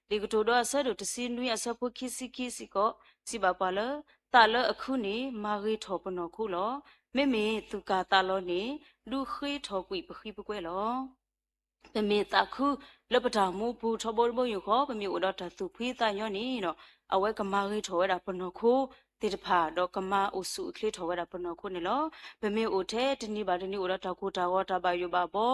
လံာ်ကတိၤဒိအဆၢဒိၣ်တဆံနွံအဆၢဖိခံဆံခံစ့ၢ်ကီး စံးဘၣ်ပှၤလၢ သးလၢအခုန့ၣ် မၤဂ့ၤထီၣ်ပနီၢ်ခိလီၤ. မ့မ့ၢ်သူၣ်ကၢ်သးလီၤန့ၣ် ဒုးဃ့ထီၣ်ကွံာ်ပဃံပကွဲလီၤ. ပမ့�iၣ်သးခုလၢပတၢ်မူပူၤထီဘိတဘိယူၢ်ဃီ ပမ့ၢ်အိၣ်ဒီးတၢ်သူၣ်ဖှံသးညီန့ၣ် အဝဲကမၤဂ့ၤထီၣ်ဝဲဒၣ်ပနီၢ်ခိသ့ၣ်တဖၣ် ဒီးကမၤအိၣ်ဆူၣ်အိၣ်ချ့ထီၣ်ဝဲဒၣ်ပနီၢ်ခိန့ၣ်လီၤ. ပမ့ၢ်အိၣ်ထဲတနံၤဘၣ်တနံၤအိၣ်ဒီးတၢ်ကိၢ်တၢ်ဂီၤ တၢ်ဘၣ်ယိၣ်ဘၣ်ဘီ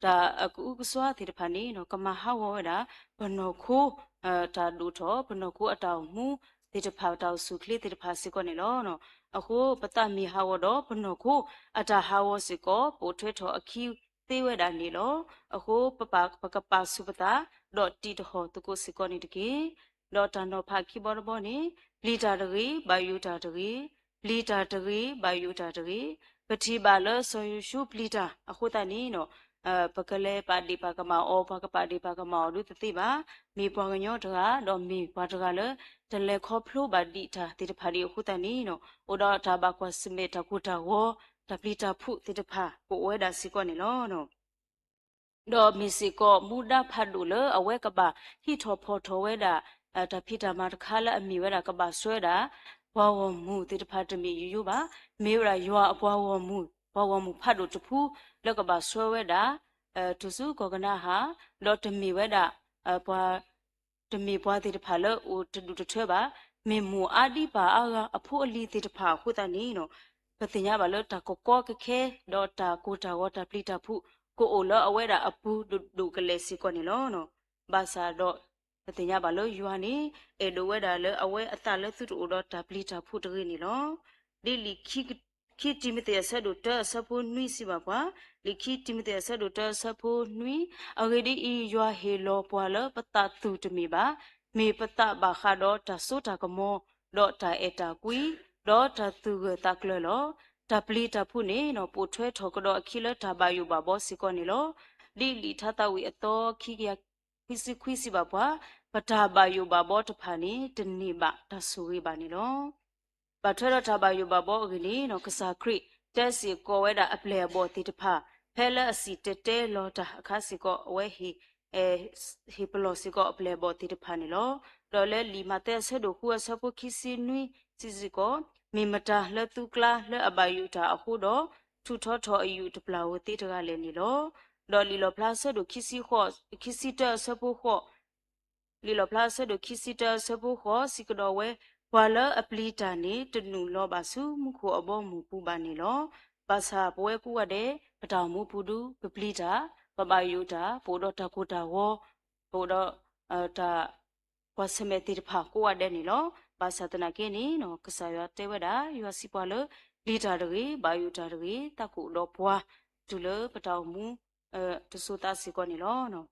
တၢ်အကအုကစွါသ့ၣ်တဖၣ်န့ၣ် ကမၤဟးဂီၤဝဲဒၣ်ပနီၢ်ခိ တၢ်ဒိၣ်ထီၣ် ပနီၢ်ခိအတၢ်အိၣ်မူသ့ၣ်တဖၣ် တၢ်အိၣ်ဆူၣ်အိၣ်ချ့သ့ၣ်တဖၣ်စ့ၢ်ကီးန့ၣ်လီၤ. အဃိပသးမ့ၢ်ဟးဂီၤဒီးပနီၢ်ခိအတၢ်ဟးဂီၤစ့ၢ်ကီး ပိာ်ထွဲထီၣ်အခံသ့ဝဲဒၣ်န့ၣ်လီၤ. အဃိပကပာ်ဆူၣ်ပသး ဒီးတံးတဟီၣ်သကိးစ့ၢ်ကီးန့ၣ်တက့ၢ်. ဒီးတၢ်နီၤဖးခံဘီတဘီန့ၣ် ပျံၤတၢ်တဂ့ၤ, ဘၣ်ယိၣ်တၢ်တဂ့ၤ, ပျံၤတၢ်တဂ့ၤ, ဘၣ်ယိၣ်တၢ်တဂ့ၤ. ပထံၣ်ဘၣ်လၢစီၤယိၤၡူပျံၤတၢ်အဃိသတးန့ၣ် ပကလဲၤပာ်ဒ့ၣ်ပာ်ကမၣ်အီၤ ပှၤကပာ်ဒ့ၣ်ပာ်ကမၣ်အီၤဒုးတသ့ဘၣ်. မ့ၢ်ပှၤကညီတဂၤ ဒီးမ့ၢ်ပှၤတဂၤလၢ တလဲၤခီဖျိဘၣ်ဒံးတၢ်သ့ၣ်တဖၣ်ဒံးအဃိသတးန့ၣ် အိၣ်ဒီးတၢ်ဘၣ်ကွၢ်ဆၢၣ်မဲာ် တၢ်ကိၢ်တၢ်ဂီၤ တၢ်ပျံၤတၢ်ဖုးသ့ၣ်တဖၣ် ကအိၣ်ဝဲဒၣ်စ့ၢ်ကီးန့ၣ်လီၤ. ဒီးမ့ၢ်စ့ၢ်ကီးမူဒါဖးဒိၣ်လၢအဝဲကဘၣ်ဟံးထီၣ်ဖီၣ်ထီၣ်ဝဲဒၣ် တၢ်ဖံးတၢ်မၤတခါလၢအမ့ၢ်ဝဲဒၣ်ကဘၣ်ဆှၢဒၣ် ပှၤဂီၢ်မုၢ်သ့ၣ်တဖၣ်တမ့ၢ်ယိယိဘၣ်. မ့ၢ်ဝဲဒၣ်ယွၤအပှၤဂီၢ်မုၢ်, ပှၤဂီၢ်မုၢ်ဖးဒိၣ်တဖုလၢကဘၣ်ဆှၢဝဲဒၣ် တုၤဆူကီၢ်ကနၤဧၣ်, ဒီးတမ့ၢ်ဝဲဒၣ် ပှၤ တမ့ၢ်ပှၤသ့ၣ်တဖၣ်လၢအိၣ်တဒူၣ်တထၢဘၣ်, မ့ၢ်မိၢ်အါဒံပၢ်အါဂၤအဖိအလံၤသ့ၣ်တဖၣ်အဃိသတးန့ၣ် ပသ့ၣ်ညါဘၣ်လၢတၢ်ကကီကခဲ ဒီးတၢ်ကိၢ်တၢ်ဂီၤ တၢ်ပျံၤတၢ်ဖုး ကအိၣ်လၢအဝဲဒၣ်အပူၤဒိၣ်ဒိၣ်ကလဲာ်စ့ၢ်ကီးန့ၣ်လီၤ. ဘၣ်ဆၣ်ဒီး ပသ့ၣ်ညါဘၣ်လၢယွၤန့ၣ် အဲၣ်ဒိးဝဲဒၣ်လၢအဝဲအသးလၢသုတအိၣ်ဒီးတၢ်ပျံၤတၢ်ဖုးတဂ့ၤန့ၣ်လီၤ. ဒ်လံာ် ခံတံၤမသ့းအဆၢဒိၣ်တၢအဆၢဖိနွံစံးဘၣ်ပှၤ, လံာ်ခံတံၤမသ့းအဆၢဒိၣ်တၢအဆၢဖိနွံ, အဂ့ၢ်ဒ်အံၤ, ယွၤဟ့ၣ်လီၤပှၤလၢပသးသူၣ်တမ့ၢ်ဘၣ်, မ့ၢ်ပသးဘၣ်ဃးဒီးတၢ်စိတၢ်ကမီၤ, ဒီးတၢ်အဲၣ်တၢ်ကွံ, ဒီးတၢ်သူၣ်ဂၢၢ်သးကျၢၤလီၤ. တၢ်ပျံၤတၢ်ဖုးန့ၣ် ပိာ်ထွဲထီၣ်ကဒီးအခံလၢတၢ်ဘၣ်ယိၣ်ဘၣ်ဘီစ့ၢ်ကီးန့ၣ်လီၤ. ဒ်လံာ်ထါသးဝံၣ်အသီခံကယၤခွံဆံခွံစံးဘၣ်ပှၤ, ပတၢ်ဘၣ်ယိၣ်ဘၣ်ဘီတဖၣ်န့ၣ် တန့ၢ်ဘၣ်တၢ်ဆိၣ်ဂ့ၤဘၣ်န့ၣ်လီၤ. ဘၣ်ထွဲဒီးတၢ်ဘၣ်ယိၣ်ဘၣ်ဘီအဂ့ၢ်န့ၣ် ကစၢ်ခရံာ်တဲစ့ၢ်ကီးဝဲဒၣ်အပျဲၢ်အဘီၣ်သ့ၣ်တဖၣ် ဖဲလၢအစံၣ်တဲၤတဲလီၤတၢ်အခါစ့ၢ်ကီး အဝဲ ဟ့ၣ်ပလီၢ်စ့ၢ်ကီးအပျဲၢ်အဘီၣ်သ့ၣ်တဖၣ်န့ၣ်လီၤ. ဒီးလၢလံာ်မးသဲအဆၢဒိၣ်ဃုအဆၢဖိခံဆံနွံစံးစ့ၢ်ကီး, မ့ၢ်မတၤလၢသုကျါလၢအဘၣ်ယိၣ်တၢ်အဃိဒီး ထုးထီထီၣ်အယုၢ်တပျၢ်ဧိၤသ့တဂၤလဲၣ်န့ၣ်လီၤ. ဒီးလံာ်လီၣ်ဖျါအဆၢဒိၣ်ခံဆံဃိး, ခံဆံတၢအဆၢဖိဃိး လံာ်လီၣ်ဖျါအဆၢဒိၣ်ခံဆံတၢအဆၢဖိဃိး စံးကဒီးဝဲ, ပှၤလၢအပျံၤတၢ်န့ၣ် တနုာ်လီၤဘၣ်ဆူမူခိၣ်အဘီအမုၢ်ပူၤဘၣ်န့ၣ်လီၤ. ဘၣ်ဆၣ်ပဝဲကိးဂၤဒဲး ပတၢ်အိၣ်မူပူၤဒု ပပျံၤတၢ်, ပဘၣ်ယိၣ်တၢ်, ပအိၣ်ဒီးတၢ်ကိၢ်တၢ်ဂီၤ, ပအိၣ်ဒီး တၢ် ကွၢ်ဆၢၣ်မဲာ်သ့ၣ်တဖၣ်ကိးဂၤဒဲးန့ၣ်လီၤ. ဘၣ်ဆၣ်သနာ်က့န့ၣ် ကစၢ်ယွၤတဲဝဲဒၣ် ယွၤစံးပှၤလၢ ပျံၤတၢ်တဂ့ၤ, ဘၣ်ယိၣ်တၢ်တဂ့ၤ, တၢ်ကအိၣ်ဒီးပှၤ တုၤလၢပတၢ်အိၣ်မူ တစိၤသးစ့ၢ်ကီးန့ၣ်လီၤ.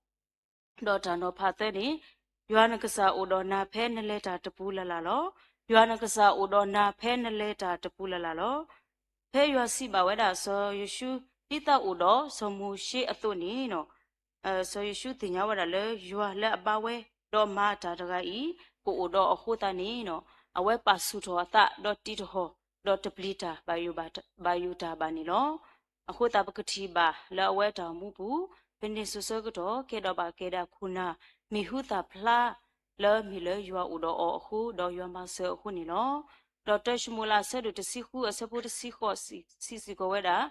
ဒီးတၢ်နီၤဖးသၢန့ၣ်, ယွၤနကစၢ်အိၣ်ဒီးနၤဖဲနလဲၤတၢ်တပူၤလၢ်လၢ်လီၤ. ယွၤနကစၢ်အိၣ်ဒီးနၤဖဲနလဲၤတၢ်တပူၤလၢ်လၢ်လီၤ. ဖဲယွၤစံးဘၣ်ဝဲဒၣ်စီၤယိၤၡူ ဒ်သိးအိၣ်ဒီးစီၤမိၤၡ့အသိးန့ၣ် စီၤယိၤၡူသ့ၣ်ညါဝဲဒၣ်လၢ ယွၤလၢအဘါဝဲ ဒီးမၤတၢ်တဂၤအံၤ ကအိၣ်ဒီးအဃိသတးန့ၣ် အဝဲပာ်ဆူၣ်ထီၣ်အသး ဒီးတံးတဟီၣ် ဒီးတပျံၤတၢ် ဘၣ်ယိၣ်တၢ်ဘၣ်ယိၣ်တၢ်ဘၣ်န့ၣ်လီၤ. အဃိသတးပကထံၣ်ဘၣ်လၢအဝဲတၢ်အိၣ်မူပူၤ ဖဲန့ၣ်စိၤဆၢကတီၢ် ကဲဒီးဘၣ်ကဲဒၣ်ခိၣ်နၢ် မံၤဟူသၣ်ဖျါ လၢမ့ၢ်လၢယွၤအိၣ်ဒီးအီၤအဃိ ဒီးယွၤမၤစၢၤအဃိန့ၣ်လီၤ. ဒီးတၢၡမူၤအ့လးအဆၢဒိၣ်တဆံဃုအဆၢဖိတဆံဃိး စံးစ့ၢ်ကီးဝဲဒၣ်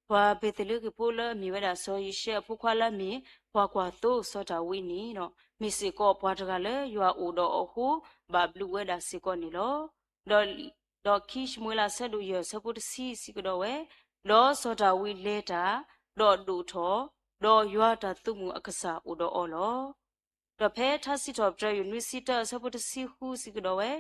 ပှၤဘ့းသလ့ဃ့ၣ်ဖိလၢအမ့ၢ်ဝဲဒၣ်စီၤယံၤၡဲအဖိခွါလၢအမ့ၢ် ပှၤကွၢ်သိစီၤဒၤဝံးန့ၣ် မ့ၢ်စ့ၢ်ကီးပှၤတဂၤလၢယွၤအိၣ်ဒီးအီၤအဃိ ဘၣ်ဘျုးဝဲဒၣ်စ့ၢ်ကီးန့ၣ်လီၤ. ဒီး ဒီးခံၡမူၤအ့လးအဆၢဒိၣ်ယဲၢ်အဆၢဖိတဆံစံးကဒီးဝဲ, ဒီးစီၤဒၤဝံးလဲၤတၢ်, ဒီးဒိၣ်ထီၣ်, ဒီးယွၤတၢ်သုးမုၢ်အကစၢ်အိၣ်ဒီးအီၤလီၤ. ဒီးဖဲထါစံးထီၣ်ပတြၢၤယိၤနွံဆံတၢအဆၢဖိတဆံဃုစံးကဒီးဝဲ,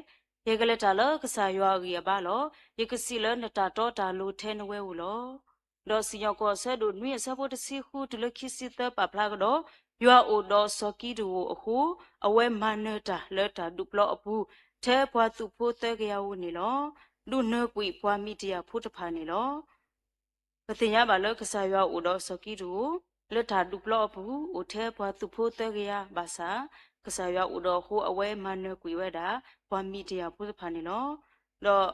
ယကလဲၤတၢ်လၢကစၢ်ယွၤအဂံၢ်အဘါလီၤ. ယကစံးလၢနတၢ်တီတၢ်လိၤထဲနဝဲဧိၤလီၤ. ဒီးစံၣ်ညီၣ်ကွီၢ်အဆၢဒိၣ်နွံအဆၢဖိတဆံဃုတုၤလၢခံဆံသၢပာ်ဖျါကဒီး, ယွၤအိၣ်ဒီးစီၤကံးဒဧိၣ်အဃိ, အဝဲမၤနၢၤတၢ်လၢတၢ်ဒုးပျီအပူၤ, ထဲပှၤသုးဖိသၢကယၤဧိၤန့ၣ်လီၤ. ဒုးနၢၤကွံာ်ပှၤမံးဒယၣ်ဖိတဖၣ်န့ၣ်လီၤ. ပသ့ၣ်ညါဘၣ်လၢကစၢ်ယွၤအိၣ်ဒီးစီၤကံးဒဧိၣ် လၢတၢ်ဒုးပျီအပူၤ အိၣ်ထဲပှၤသုးဖိသၢကယၤဘၣ်ဆၣ်, ကစၢ်ယွၤအိၣ်ဒီးအဃိ အဝဲမၤနၢၤကွံာ်ဝဲဒၣ် ပှၤမံးဒယၣ်ဖိတဖၣ်န့ၣ်လီၤ. ဒီး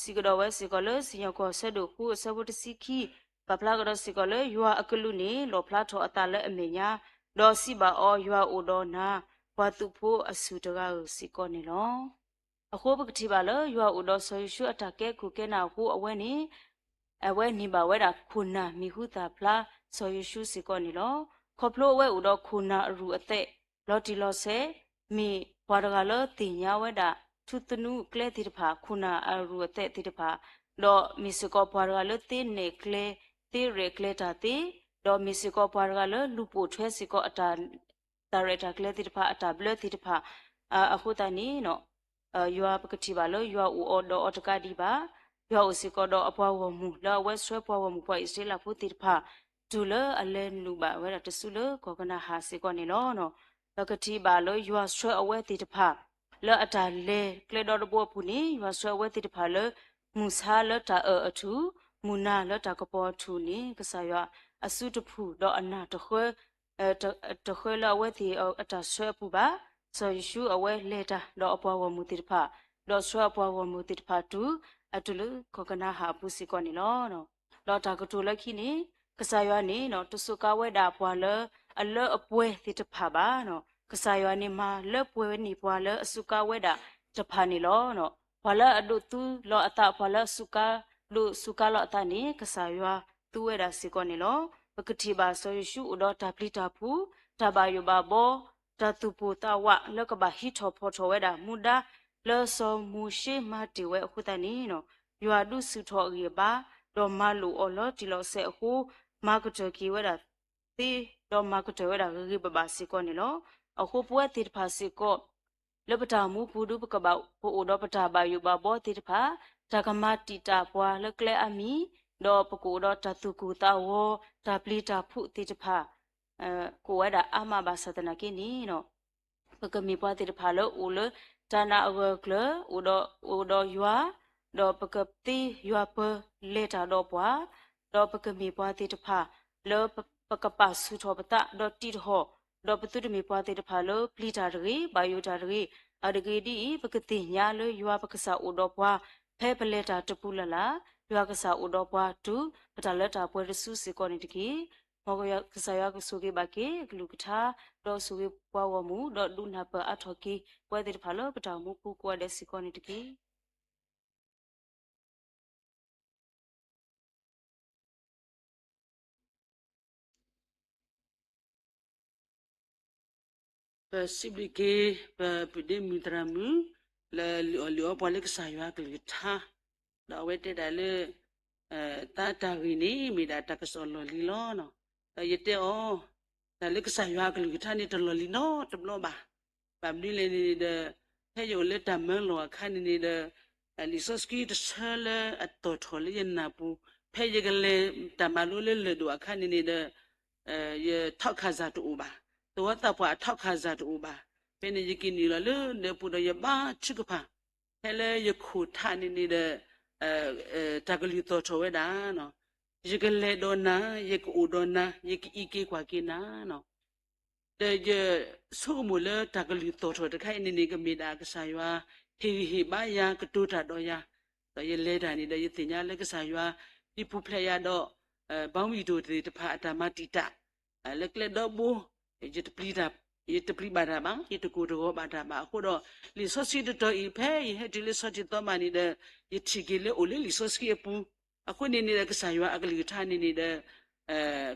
စံးကဒီးဝဲစ့ၢ်ကီးလၢ စံၣ်ညီၣ်ကွီၢ်အဆၢဒိၣ်ဃုအဆၢဖိတဆံခံ, ပာ်ဖျါကဒီးစ့ၢ်ကီးလၢ ယွၤအကလူးန့ၣ် လီၣ်ဖျါထီၣ်အသးလၢအမဲာ်ညါ, ဒီးစံးဘၣ်အီၤ, ယွၤအိၣ်ဒီးနၤ, ပှၤသုးဖိအဆူၣ်တဂၤဧၢ စ့ၢ်ကီးန့ၣ်လီၤ. အဃိပကထံၣ်ဘၣ်လၢ ယွၤအိၣ်ဒီးစီၤယိၤၡူအတၢ်ကဲခိၣ်ကဲနၢ်အဃိ အဝဲန့ၣ် အဝဲန့ၢ်ဘၣ်ဝဲဒၣ်ခိၣ်နၢ်မံၤဟူသၣ်ဖျါ စီၤယိၤၡူစ့ၢ်ကီးန့ၣ်လီၤ. ခီဖျိအဝဲအိၣ်ဒီးခိၣ်နၢ်အရူၢ်အသဲး လီၤတံၢ်လီၤဆဲး, မ့ၢ်ပှၤတဂၤလၢသ့ၣ်ညါဝဲဒၣ် ထူသနူကျဲသ့ၣ်တဖၣ်, ခိၣ်နၢ်အရူၢ်အသဲးသ့ၣ်တဖၣ်, ဒီးမ့ၢ်စ့ၢ်ကီးပှၤတဂၤလၢသ့နဲၣ်ကျဲ, သ့ရဲၣ်ကျဲၤတၢ်သ့, ဒီးမ့ၢ်စ့ၢ်ကီးပှၤတဂၤလၢလူၤပိာ်ထွဲစ့ၢ်ကီးအတၢ် တၢ်ရဲၣ်တၢ်ကျဲၤသ့ၣ်တဖၣ်, အတၢ်ဘျၢသ့ၣ်တဖၣ်, အဃိသတးန့ၣ် ယွၤပကထံၣ်ဘၣ်လၢယွၤအိၣ်ဒီးအီၤတကးဒံးဘၣ်, ယွၤအိၣ်စ့ၢ်ကီးဒီးအပှၤဂီၢ်မုၢ် လၢအဝဲဆှၢပှၤဂီၢ်မုၢ်ပှၤအံၣ်စရ့လးဖိသ့ၣ်တဖၣ် တုၤလၢအလဲၤနုာ်ဘၣ်ဝဲဒၣ်တစုလၢကီၢ်ကနၤအၣ်စ့ၢ်ကီးန့ၣ်လီၤ. ပကထံၣ်ဘၣ်လၢယွၤဆှၢအဝဲသ့ၣ်တဖၣ် လၢအတၢ်လဲၤကျဲဒီတဘိအပူၤန့ၣ် ယွၤဆှၢအဝဲသ့ၣ်တဖၣ်လၢ မုၢ်ဆါလၢတၢ်အၢၣ်အထူၣ်, မုၢ်နၤလၢတၢ်ကပီၤအထူၣ်န့ၣ် ကစၢ်ယွၤအစုတဖုၣ်ဒီးအနၢ်တဃၢ တဃၢလၢအဝဲသ့ၣ်အတၢ်ဆှၢအပူၤဘၣ်. စီၤယိၤၡူအဝဲလဲၤတၢ်ဒီးအပှၤဂီၢ်မုၢ်သ့ၣ်တဖၣ်, ဒီးဆှၢအပှၤဂီၢ်မုၢ်သ့ၣ်တဖၣ်တုၤ အတုၤလၢကီၢ်ကနၤအၣ်အပူၤစ့ၢ်ကီးန့ၣ်လီၤ. ဒီးတၢ်ကတိၤလၢခံန့ၣ် ကစၢ်ယွၤန့ၣ် တစူးကါဝဲဒၣ်ပှၤလၢအလၢအပှဲၤသ့ၣ်တဖၣ်ဘၣ်. ကစၢ်ယွၤန့ၣ်မၤလၢပှဲၤန့ၢ်ပှၤလၢအစူးကါဝဲဒၣ်တဖၣ်န့ၣ်လီၤ. ပှၤလၢအဒိးသူလီၤအသး, ပှၤလၢအစူးကါ, ဒိးစူးကါလီၤအသးန့ၣ် ကစၢ်ယွၤသူဝဲဒၣ်စ့ၢ်ကီးန့ၣ်လီၤ. ပကထံၣ်ဘၣ်စီၤယိၤၡူအိၣ်ဒီးတၢ်ပျံၤတၢ်ဖုး, တၢ်ဘၣ်ယိၣ်ဘၣ်ဘီ, တၢ်သူၣ်ပိၢ်သးဝးလၢကဘၣ်ဟံးထီၣ်ဖီၣ်ထီၣ်ဝဲဒၣ်မူဒါလၢစီၤမိၤၡ့မၤတ့ၢ်ဝဲအဃိသတးန့ၣ် ယွၤဒုးဆူၣ်ထီၣ်အဂံၢ်အဘါ, ဒီးမၤလိာ်အီၤလီၤတံၢ်လီၤဆဲးအဃိ, မၤကတၢၢ်က့ၤဝဲဒၣ်သ့, ဒီးမၤကတၢၢ်ဝဲဒၣ်ဂ့ၤဂ့ၤဘၣ်ဘၣ်စ့ၢ်ကီးန့ၣ်လီၤ. အဃိပဝဲသ့ၣ်တဖၣ်စ့ၢ်ကီး လၢပတၢ်အိၣ်မူပူၤဒု ပကဘၣ် ပအိၣ်ဒီးပတၢ်ဘၣ်ယိၣ်ဘၣ်ဘီသ့ၣ်တဖၣ်, တၢ်ကမၤတံာ်တာ်ပှၤလၢကျဲအါမံၤ, ဒီးပကအိၣ်ဒီးတၢ်သူၣ်ကိၢ်သးဂီၤ, တၢ်ပျံၤတၢ်ဖုးသ့ၣ်တဖၣ် ကအိၣ်ဝဲဒၣ်အါမးဘၣ်ဆၣ်သနာ်က့န့ၣ် ပကမ့ၢ်ပှၤသ့ၣ်တဖၣ်လၢအိၣ်လၢတၢ်နာ်အဂၢၢ်အကျၢၤ, အိၣ်ဒီးယွၤ, ဒီးပကသ့ယွၤပၢၤလဲၤတၢ်ဒီးပှၤ, ဒီးပကမ့ၢ်ပှၤသ့ၣ်တဖၣ်လၢပကပာ်ဆူၣ်ထီၣ်ပသးဒီးတံာ်တဟီၣ်, ဒီးပသုတမ့ၢ်ပှၤသ့ၣ်တဖၣ်လၢပျံၤတၢ်တဂ့ၤ, ဘၣ်ယိၣ်တၢ်တဂ့ၤ. အတဂ့ၤဒ်အံၤ, ပကသ့ၣ်ညါလၢယွၤပကစၢ်အိၣ်ဒီးပှၤ ဖဲပလဲၤတၢ်တပူၤလၢ်လၢ်, ယွၤကစၢ်အိၣ်ဒီးပှၤတုၤပတၢ်လၢတၢ်ပှဲၤတစုစ့ၢ်ကီးန့ၣ်တက့ၢ်. မ်ကစၢ်ယွၤကဆိၣ်ဂ့ၤဘၣ်က့ၤအကလုၢ်ကထါ, ဒီးဆိၣ်ဂ့ၤပှၤဂီၢ်မုၢ်, ဒီးဒုးနၢ်ပၢၢ်အါထီၣ်က့ၤပဝဲသ့ၣ်တဖၣ်လၢပတၢ်အိၣ်မူပူၤကိးဂၤဒဲးစ့ၢ်ကီးန့ၣ်တက့ၢ်. ပစံးဘျုးက့ၤ ပပုၢ်ဒ့မုၣ်သရၣ်မုၣ် လၢလုၢ်အီၣ်လုၢ်အီပှၤလၢကစၢ်ယွၤအကလုၢ်ကထါ, ဒီးအဝဲတဲဒၣ်လၢ တၢ်တၢ်ဂ့ၢ်န့ၣ် မ့ၢ်ဒၣ်တၢ်ကစီၣ်လီၢ်လံၤလီၤ. ဒီးယတဲအီၤ, တၢ်လၢကစၢ်ယွၤအကလုၢ်ကထါန့ၣ် တလီၢ်လံၤနီတဘျီဘၣ်. ဘၣ်မနုၤလဲၣ်န့ၣ်ဒီး, ဖဲယအိၣ်လၢတၢ်မၢလီၤအခါန့ၣ်န့ၣ်ဒီး, လံာ်စီဆှံတဆၢလၢအတီၣ်ထီၣ်လၢယနၢ်ပူၤ, ဖဲယကလဲၤတၢ်မၤလိလၢလၢၢ်ဒိၣ်အခါန့ၣ်န့ၣ်ဒီး, ယထောက်ခံစာတအိၣ်ဘၣ်, သဝီသးပှၢ်အထောက်ခံစာတအိၣ်ဘၣ်. ဖဲန့ၣ်ယက့ၤနုာ်လီၤလၢဒၢးပူၤဒီး ယဘါထုကဖၣ် ဖဲလၢယခိၣ်ထးန့ၣ်န့ၣ်ဒီး, တၢ်ကလုၢ်သီၣ်ထီၣ်ဝဲဒၣ်, ယကလဲၤဒီးနၤ, ယကအိၣ်ဒီးနၤ, ယကအံးက့ၤကွၢ်က့ၤနၤ. ဒီးယဆိကမိၣ်လၢတၢ်ကလုၢ်သီၣ်ထီၣ်တခါအံၤန့ၣ်န့ၣ် ကမ့ၢ်ဒၣ်ကစၢ်ယွၤဟ့ၣ်ဂံၢ်ဟ့ၣ်ဘါယၤ ကတိၤတၢ်ဒီးယၤ, ဒီးယလဲၤတၢ်န့ၣ်ဒီး ယသ့ၣ်ညါလၢကစၢ်ယွၤ ဒ်ပူၤဖျဲးယၤဒီး ဘီမုၢ်ယံၤဒိၣ်သ့ၣ်တဖၣ်အတၢ်မၤတံာ်တာ် လၢကျဲဒီဘိ, ယတပျံၤဘၣ်တၢ်ဘၣ်, ယတကိၢ်တဂီၤဘၣ်တၢ်ဘၣ်အဃိဒီး, လံာ်စီဆှံတတီၤအံၤ ဖဲယဟဲတုၤလၢဆီထံးသီဘၣ်န့ၣ်ဒီး, ယထံၣ်က့ၤလၢအိၣ်လၢလံာ်စီဆှံအပူၤ, အဃိန့ၣ်န့ၣ်ဒီး ကစၢ်ယွၤအကလုၢ်ကထါန့ၣ်န့ၣ်ဒီး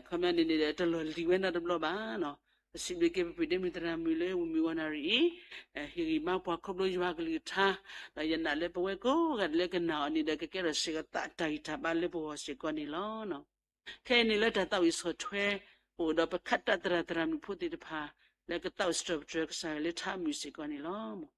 ခီပညီန့ၣ်န့ၣ်ဒီး တလီၢ်လံၤဝဲနီတဘျီဘၣ်. ပစံးဘျုးက့ၤပပုၢ်ဒ့မုၣ်သရၣ်မုၣ်လၢဝံၤမုၢ်ဂီၤနၣ်ရံၣ်အံၤ, ဟ့ၣ်ဂံၢ်ဘါပှၤခီဖျိယွၤအကလုၢ်ကထါ, ဒီးယနာ်လၢပဝဲကိးဂၤဒဲးလၢကနၣ်အီၤန့ၣ်ဒီး ကကဲထီၣ်ဆဲးကသးတၢ်ဂံၢ်တၢ်ဘါလၢပဂီၢ်စ့ၢ်ကီးန့ၣ်လီၤ. ခဲအံၤန့ၣ်လၢတၢ်သးဝံၣ်ဆီၣ်ထွဲ, ပအိၣ်ဒီးပခးတၢ်သရၣ်သရၣ်မုၣ်ဖိသ့ၣ်တဖၣ်, လၢကသးအိၣ်စံးထီၣ်ပတြၢၤကစၢ်ယွၤလၢထးမုာ်စ့ၢ်ကီးန့ၣ်လီၤ.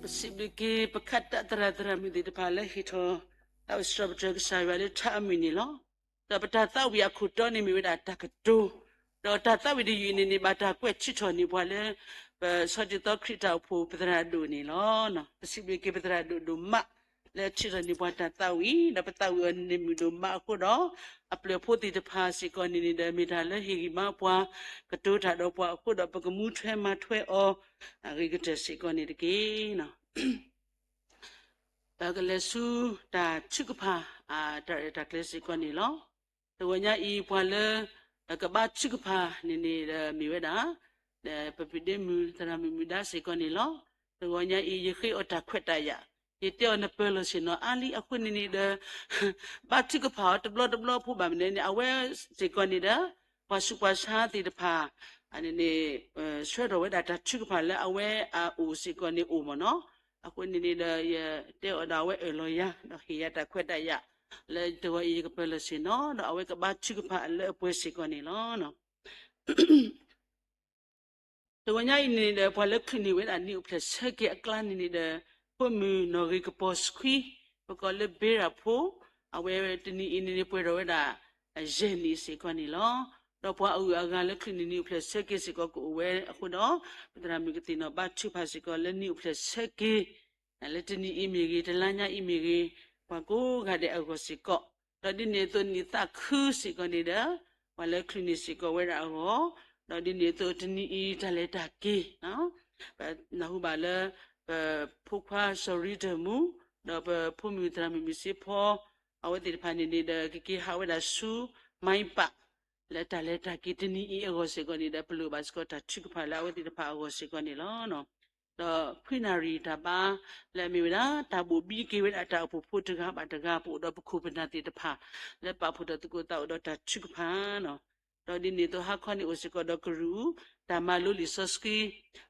ပစံးဘျုးက့ၤ ပခးတၢ်သရၣ်သရၣ်မုၣ်သ့ၣ်တဖၣ်လၢဟ့ၣ်ထီၣ် တၢ်အိၣ်စံးထီၣ်ပတြၢၤကစၢ်ယွၤလၢထါအမုၢ်န့ၣ်လီၤ. ဒီးပတၢ်သးဝံၣ်အခိၣ်တီန့ၣ်မ့ၢ်ဝဲဒၣ်တၢ်ကတိၤ, ဒီးတၢ်သးဝံၣ်တယုၢ်အံၤန့ၣ်န့ၣ် ဘၣ်တၢ်ကွဲးထုးထီၣ်န့ၢ်ပှၤလၢ ပဆီတံၢ်သီခရံာ်တၢ်အိၣ်ဖှိၣ်ပသရၣ်ဒိၣ်န့ၣ်လီၤ. ပစံးဘျုးက့ၤပသရၣ်ဒိၣ်ဒိၣ်မး လၢထုးထီၣ်န့ၢ်ပှၤတၢ်သးဝံၣ်, ဒီးပသးဝံၣ်အီၤန့ၣ်မုာ်ဒိၣ်မးအဃိဒီး အပျဲၢ်ဖိသ့ၣ်တဖၣ်စ့ၢ်ကီးန့ၣ်န့ၣ်ဒီး မ့ၢ်တၢ်လၢဟ့ၣ်ဂံၢ်ဘါပှၤ ကတိၤတၢ်ဒီးပှၤအဃိဒီး ပကမူထွဲမၤထွဲအီၤ အဂ့ၤကတၢၢ်စ့ၢ်ကီးန့ၣ်တက့ၢ်. ပကလဲၤဆူတၢ်ထုကဖၣ် တၢ်ရဲၣ်တၢ်ကျဲၤစ့ၢ်ကီးန့ၣ်လီၤ. တဂီၤညါအံၤ ပှၤလၢ ကဘါထုကဖၣ်န့ၣ်န့ၣ်ဒီးမ့ၢ်ဝဲဒၣ် ပပုၢ်ဒ့မုၣ်သရၣ်မုၣ်မုၢ်ဒါစ့ၢ်ကီးန့ၣ်လီၤ. တဂီၤညါအံၤ ယဃ့အီၤတၢ်ခွဲးတၢ်ယာ်, ယတဲအီၤနပၢၤလီၢ်ဆ့ၣ်နီၤအါလံအဃိန့ၣ်န့ၣ်ဒီး ဘါထုကဖၣ်အီၤတဘျီတဘျီဖိဘၣ်မနုၤန့ၣ် အဝဲစ့ၢ်ကီးန့ၣ်ဒီး ပှၤဆူးပှၤဆါသ့ၣ်တဖၣ် န့ၣ်န့ၣ် ဆှၢထီၣ်ဝဲဒၣ်တၢ်ထုကဖၣ်လၢအဝဲအအိၣ်စ့ၢ်ကီးန့ၣ်အိၣ်မ့ၢ်နီၤ. အဃိန့ၣ်န့ၣ်ဒီး ယတဲအီၤဒီးအဝဲအၢၣ်လီၤယၤ ဒီးဟ့ၣ်ယၤတၢ်ခွဲးတၢ်ယာ် လၢတဂီၤအံၤယကပၢၤလီၢ်ဆ့ၣ်နီၤ ဒီးအဝဲကဘါထုကဖၣ်အလၢအပှဲၤစ့ၢ်ကီးန့ၣ်လီၤ. တဂီၤညါအံၤန့ၣ်ဒီး ပှၤလၢချုးန့ၢ်ဝဲဒၣ်နံၣ်အိၣ်ဖျဲၣ်ဆၢက့ၤအကျါန့ၣ်န့ၣ်ဒီး ဖိမုၣ်နီၢ်ဂ့ၤကပီၤဆှံ ပကိးလၢဘ့ရၣ်ဖိ အဝဲတနံၤအံၤန့ၣ်န့ၣ် ပှဲၤထီၣ်ဝဲဒၣ် ယဲၢ်နံၣ်စ့ၢ်ကီးန့ၣ်လီၤ. ဒီးပှၤအဂုၤအဂၤလၢချုးန့ၢ်နံၣ်အိၣ်ဖျဲၣ်ဆၢက့ၤစ့ၢ်ကီးကအိၣ်ဝဲအဃိဒီး ပသရၣ်မုၣ်ကသ့ၣ်နီၣ်ဘါထုကဖၣ်စ့ၢ်ကီးလၢနံၣ်အိၣ်ဖျဲၣ်ဆၢက့ၤ လၢတနံၤအံၤမ့ၢ်ဂ့ၤ တလါညါအံၤမ့ၢ်ဂ့ၤ ပှၤကိးဂၤဒဲးအဂီၢ်စ့ၢ်ကီး, ဒီးဒ်န့ၣ်အသိးနံၣ်သးခုစ့ၢ်ကီးန့ၣ်ဒီး ပှၤလၢချုးန့ၢ်စ့ၢ်ကီးဝဲဒၣ်အဂီၢ်, ဒီးဒ်န့ၣ်အသိးတနံၤအံၤတၢ်လဲၤတၢ်က့ၤ ပနၢ်ဟူဘၣ်လၢ ပဖိခွါစီၤရံတၢၢ်မူ ဒီးပဖိမုၣ်သရၣ်မုၣ်မုၢ်စ့ဖီ အဝဲသ့ၣ်တဖၣ်န့ၣ်န့ၣ်ဒီး ကက့ၤဟးဝဲဒၣ်ဆူ မါပၢ် လၢတၢ်လဲၤတၢ်က့ၤတနံၤအံၤအဂီၢ်စ့ၢ်ကီးန့ၣ်ဒီး ပလိၣ်ဘၣ်စ့ၢ်ကီးတၢ်ထုကဖၣ်လၢအဝဲသ့ၣ်တဖၣ်အဂီၢ်စ့ၢ်ကီးန့ၣ်လီၤ. ဒီးခွံနၣ်ရံၣ်တၢ်ဘါ လၢအမ့ၢ်ဝဲဒၣ် တၢ်ဘိၣ်ဘံက့ၤဝဲဒၣ်တၢ်အိၣ်ဖှိၣ်ဖိတဂၤဘၣ်တဂၤ ပအိၣ်ဒီးပခိၣ်ပနၢ်သ့ၣ်တဖၣ် လၢပာ်ဖှိၣ်ထီၣ်သကိးသးအိၣ်ဒီးတၢ်ထုကဖၣ် ဒီးဒ်န့ၣ်အသိးဟါခီန့ၣ်အိၣ်စ့ၢ်ကီးဒီးကရူၢ် တၢ်မၤလိလံာ်စီဆှံ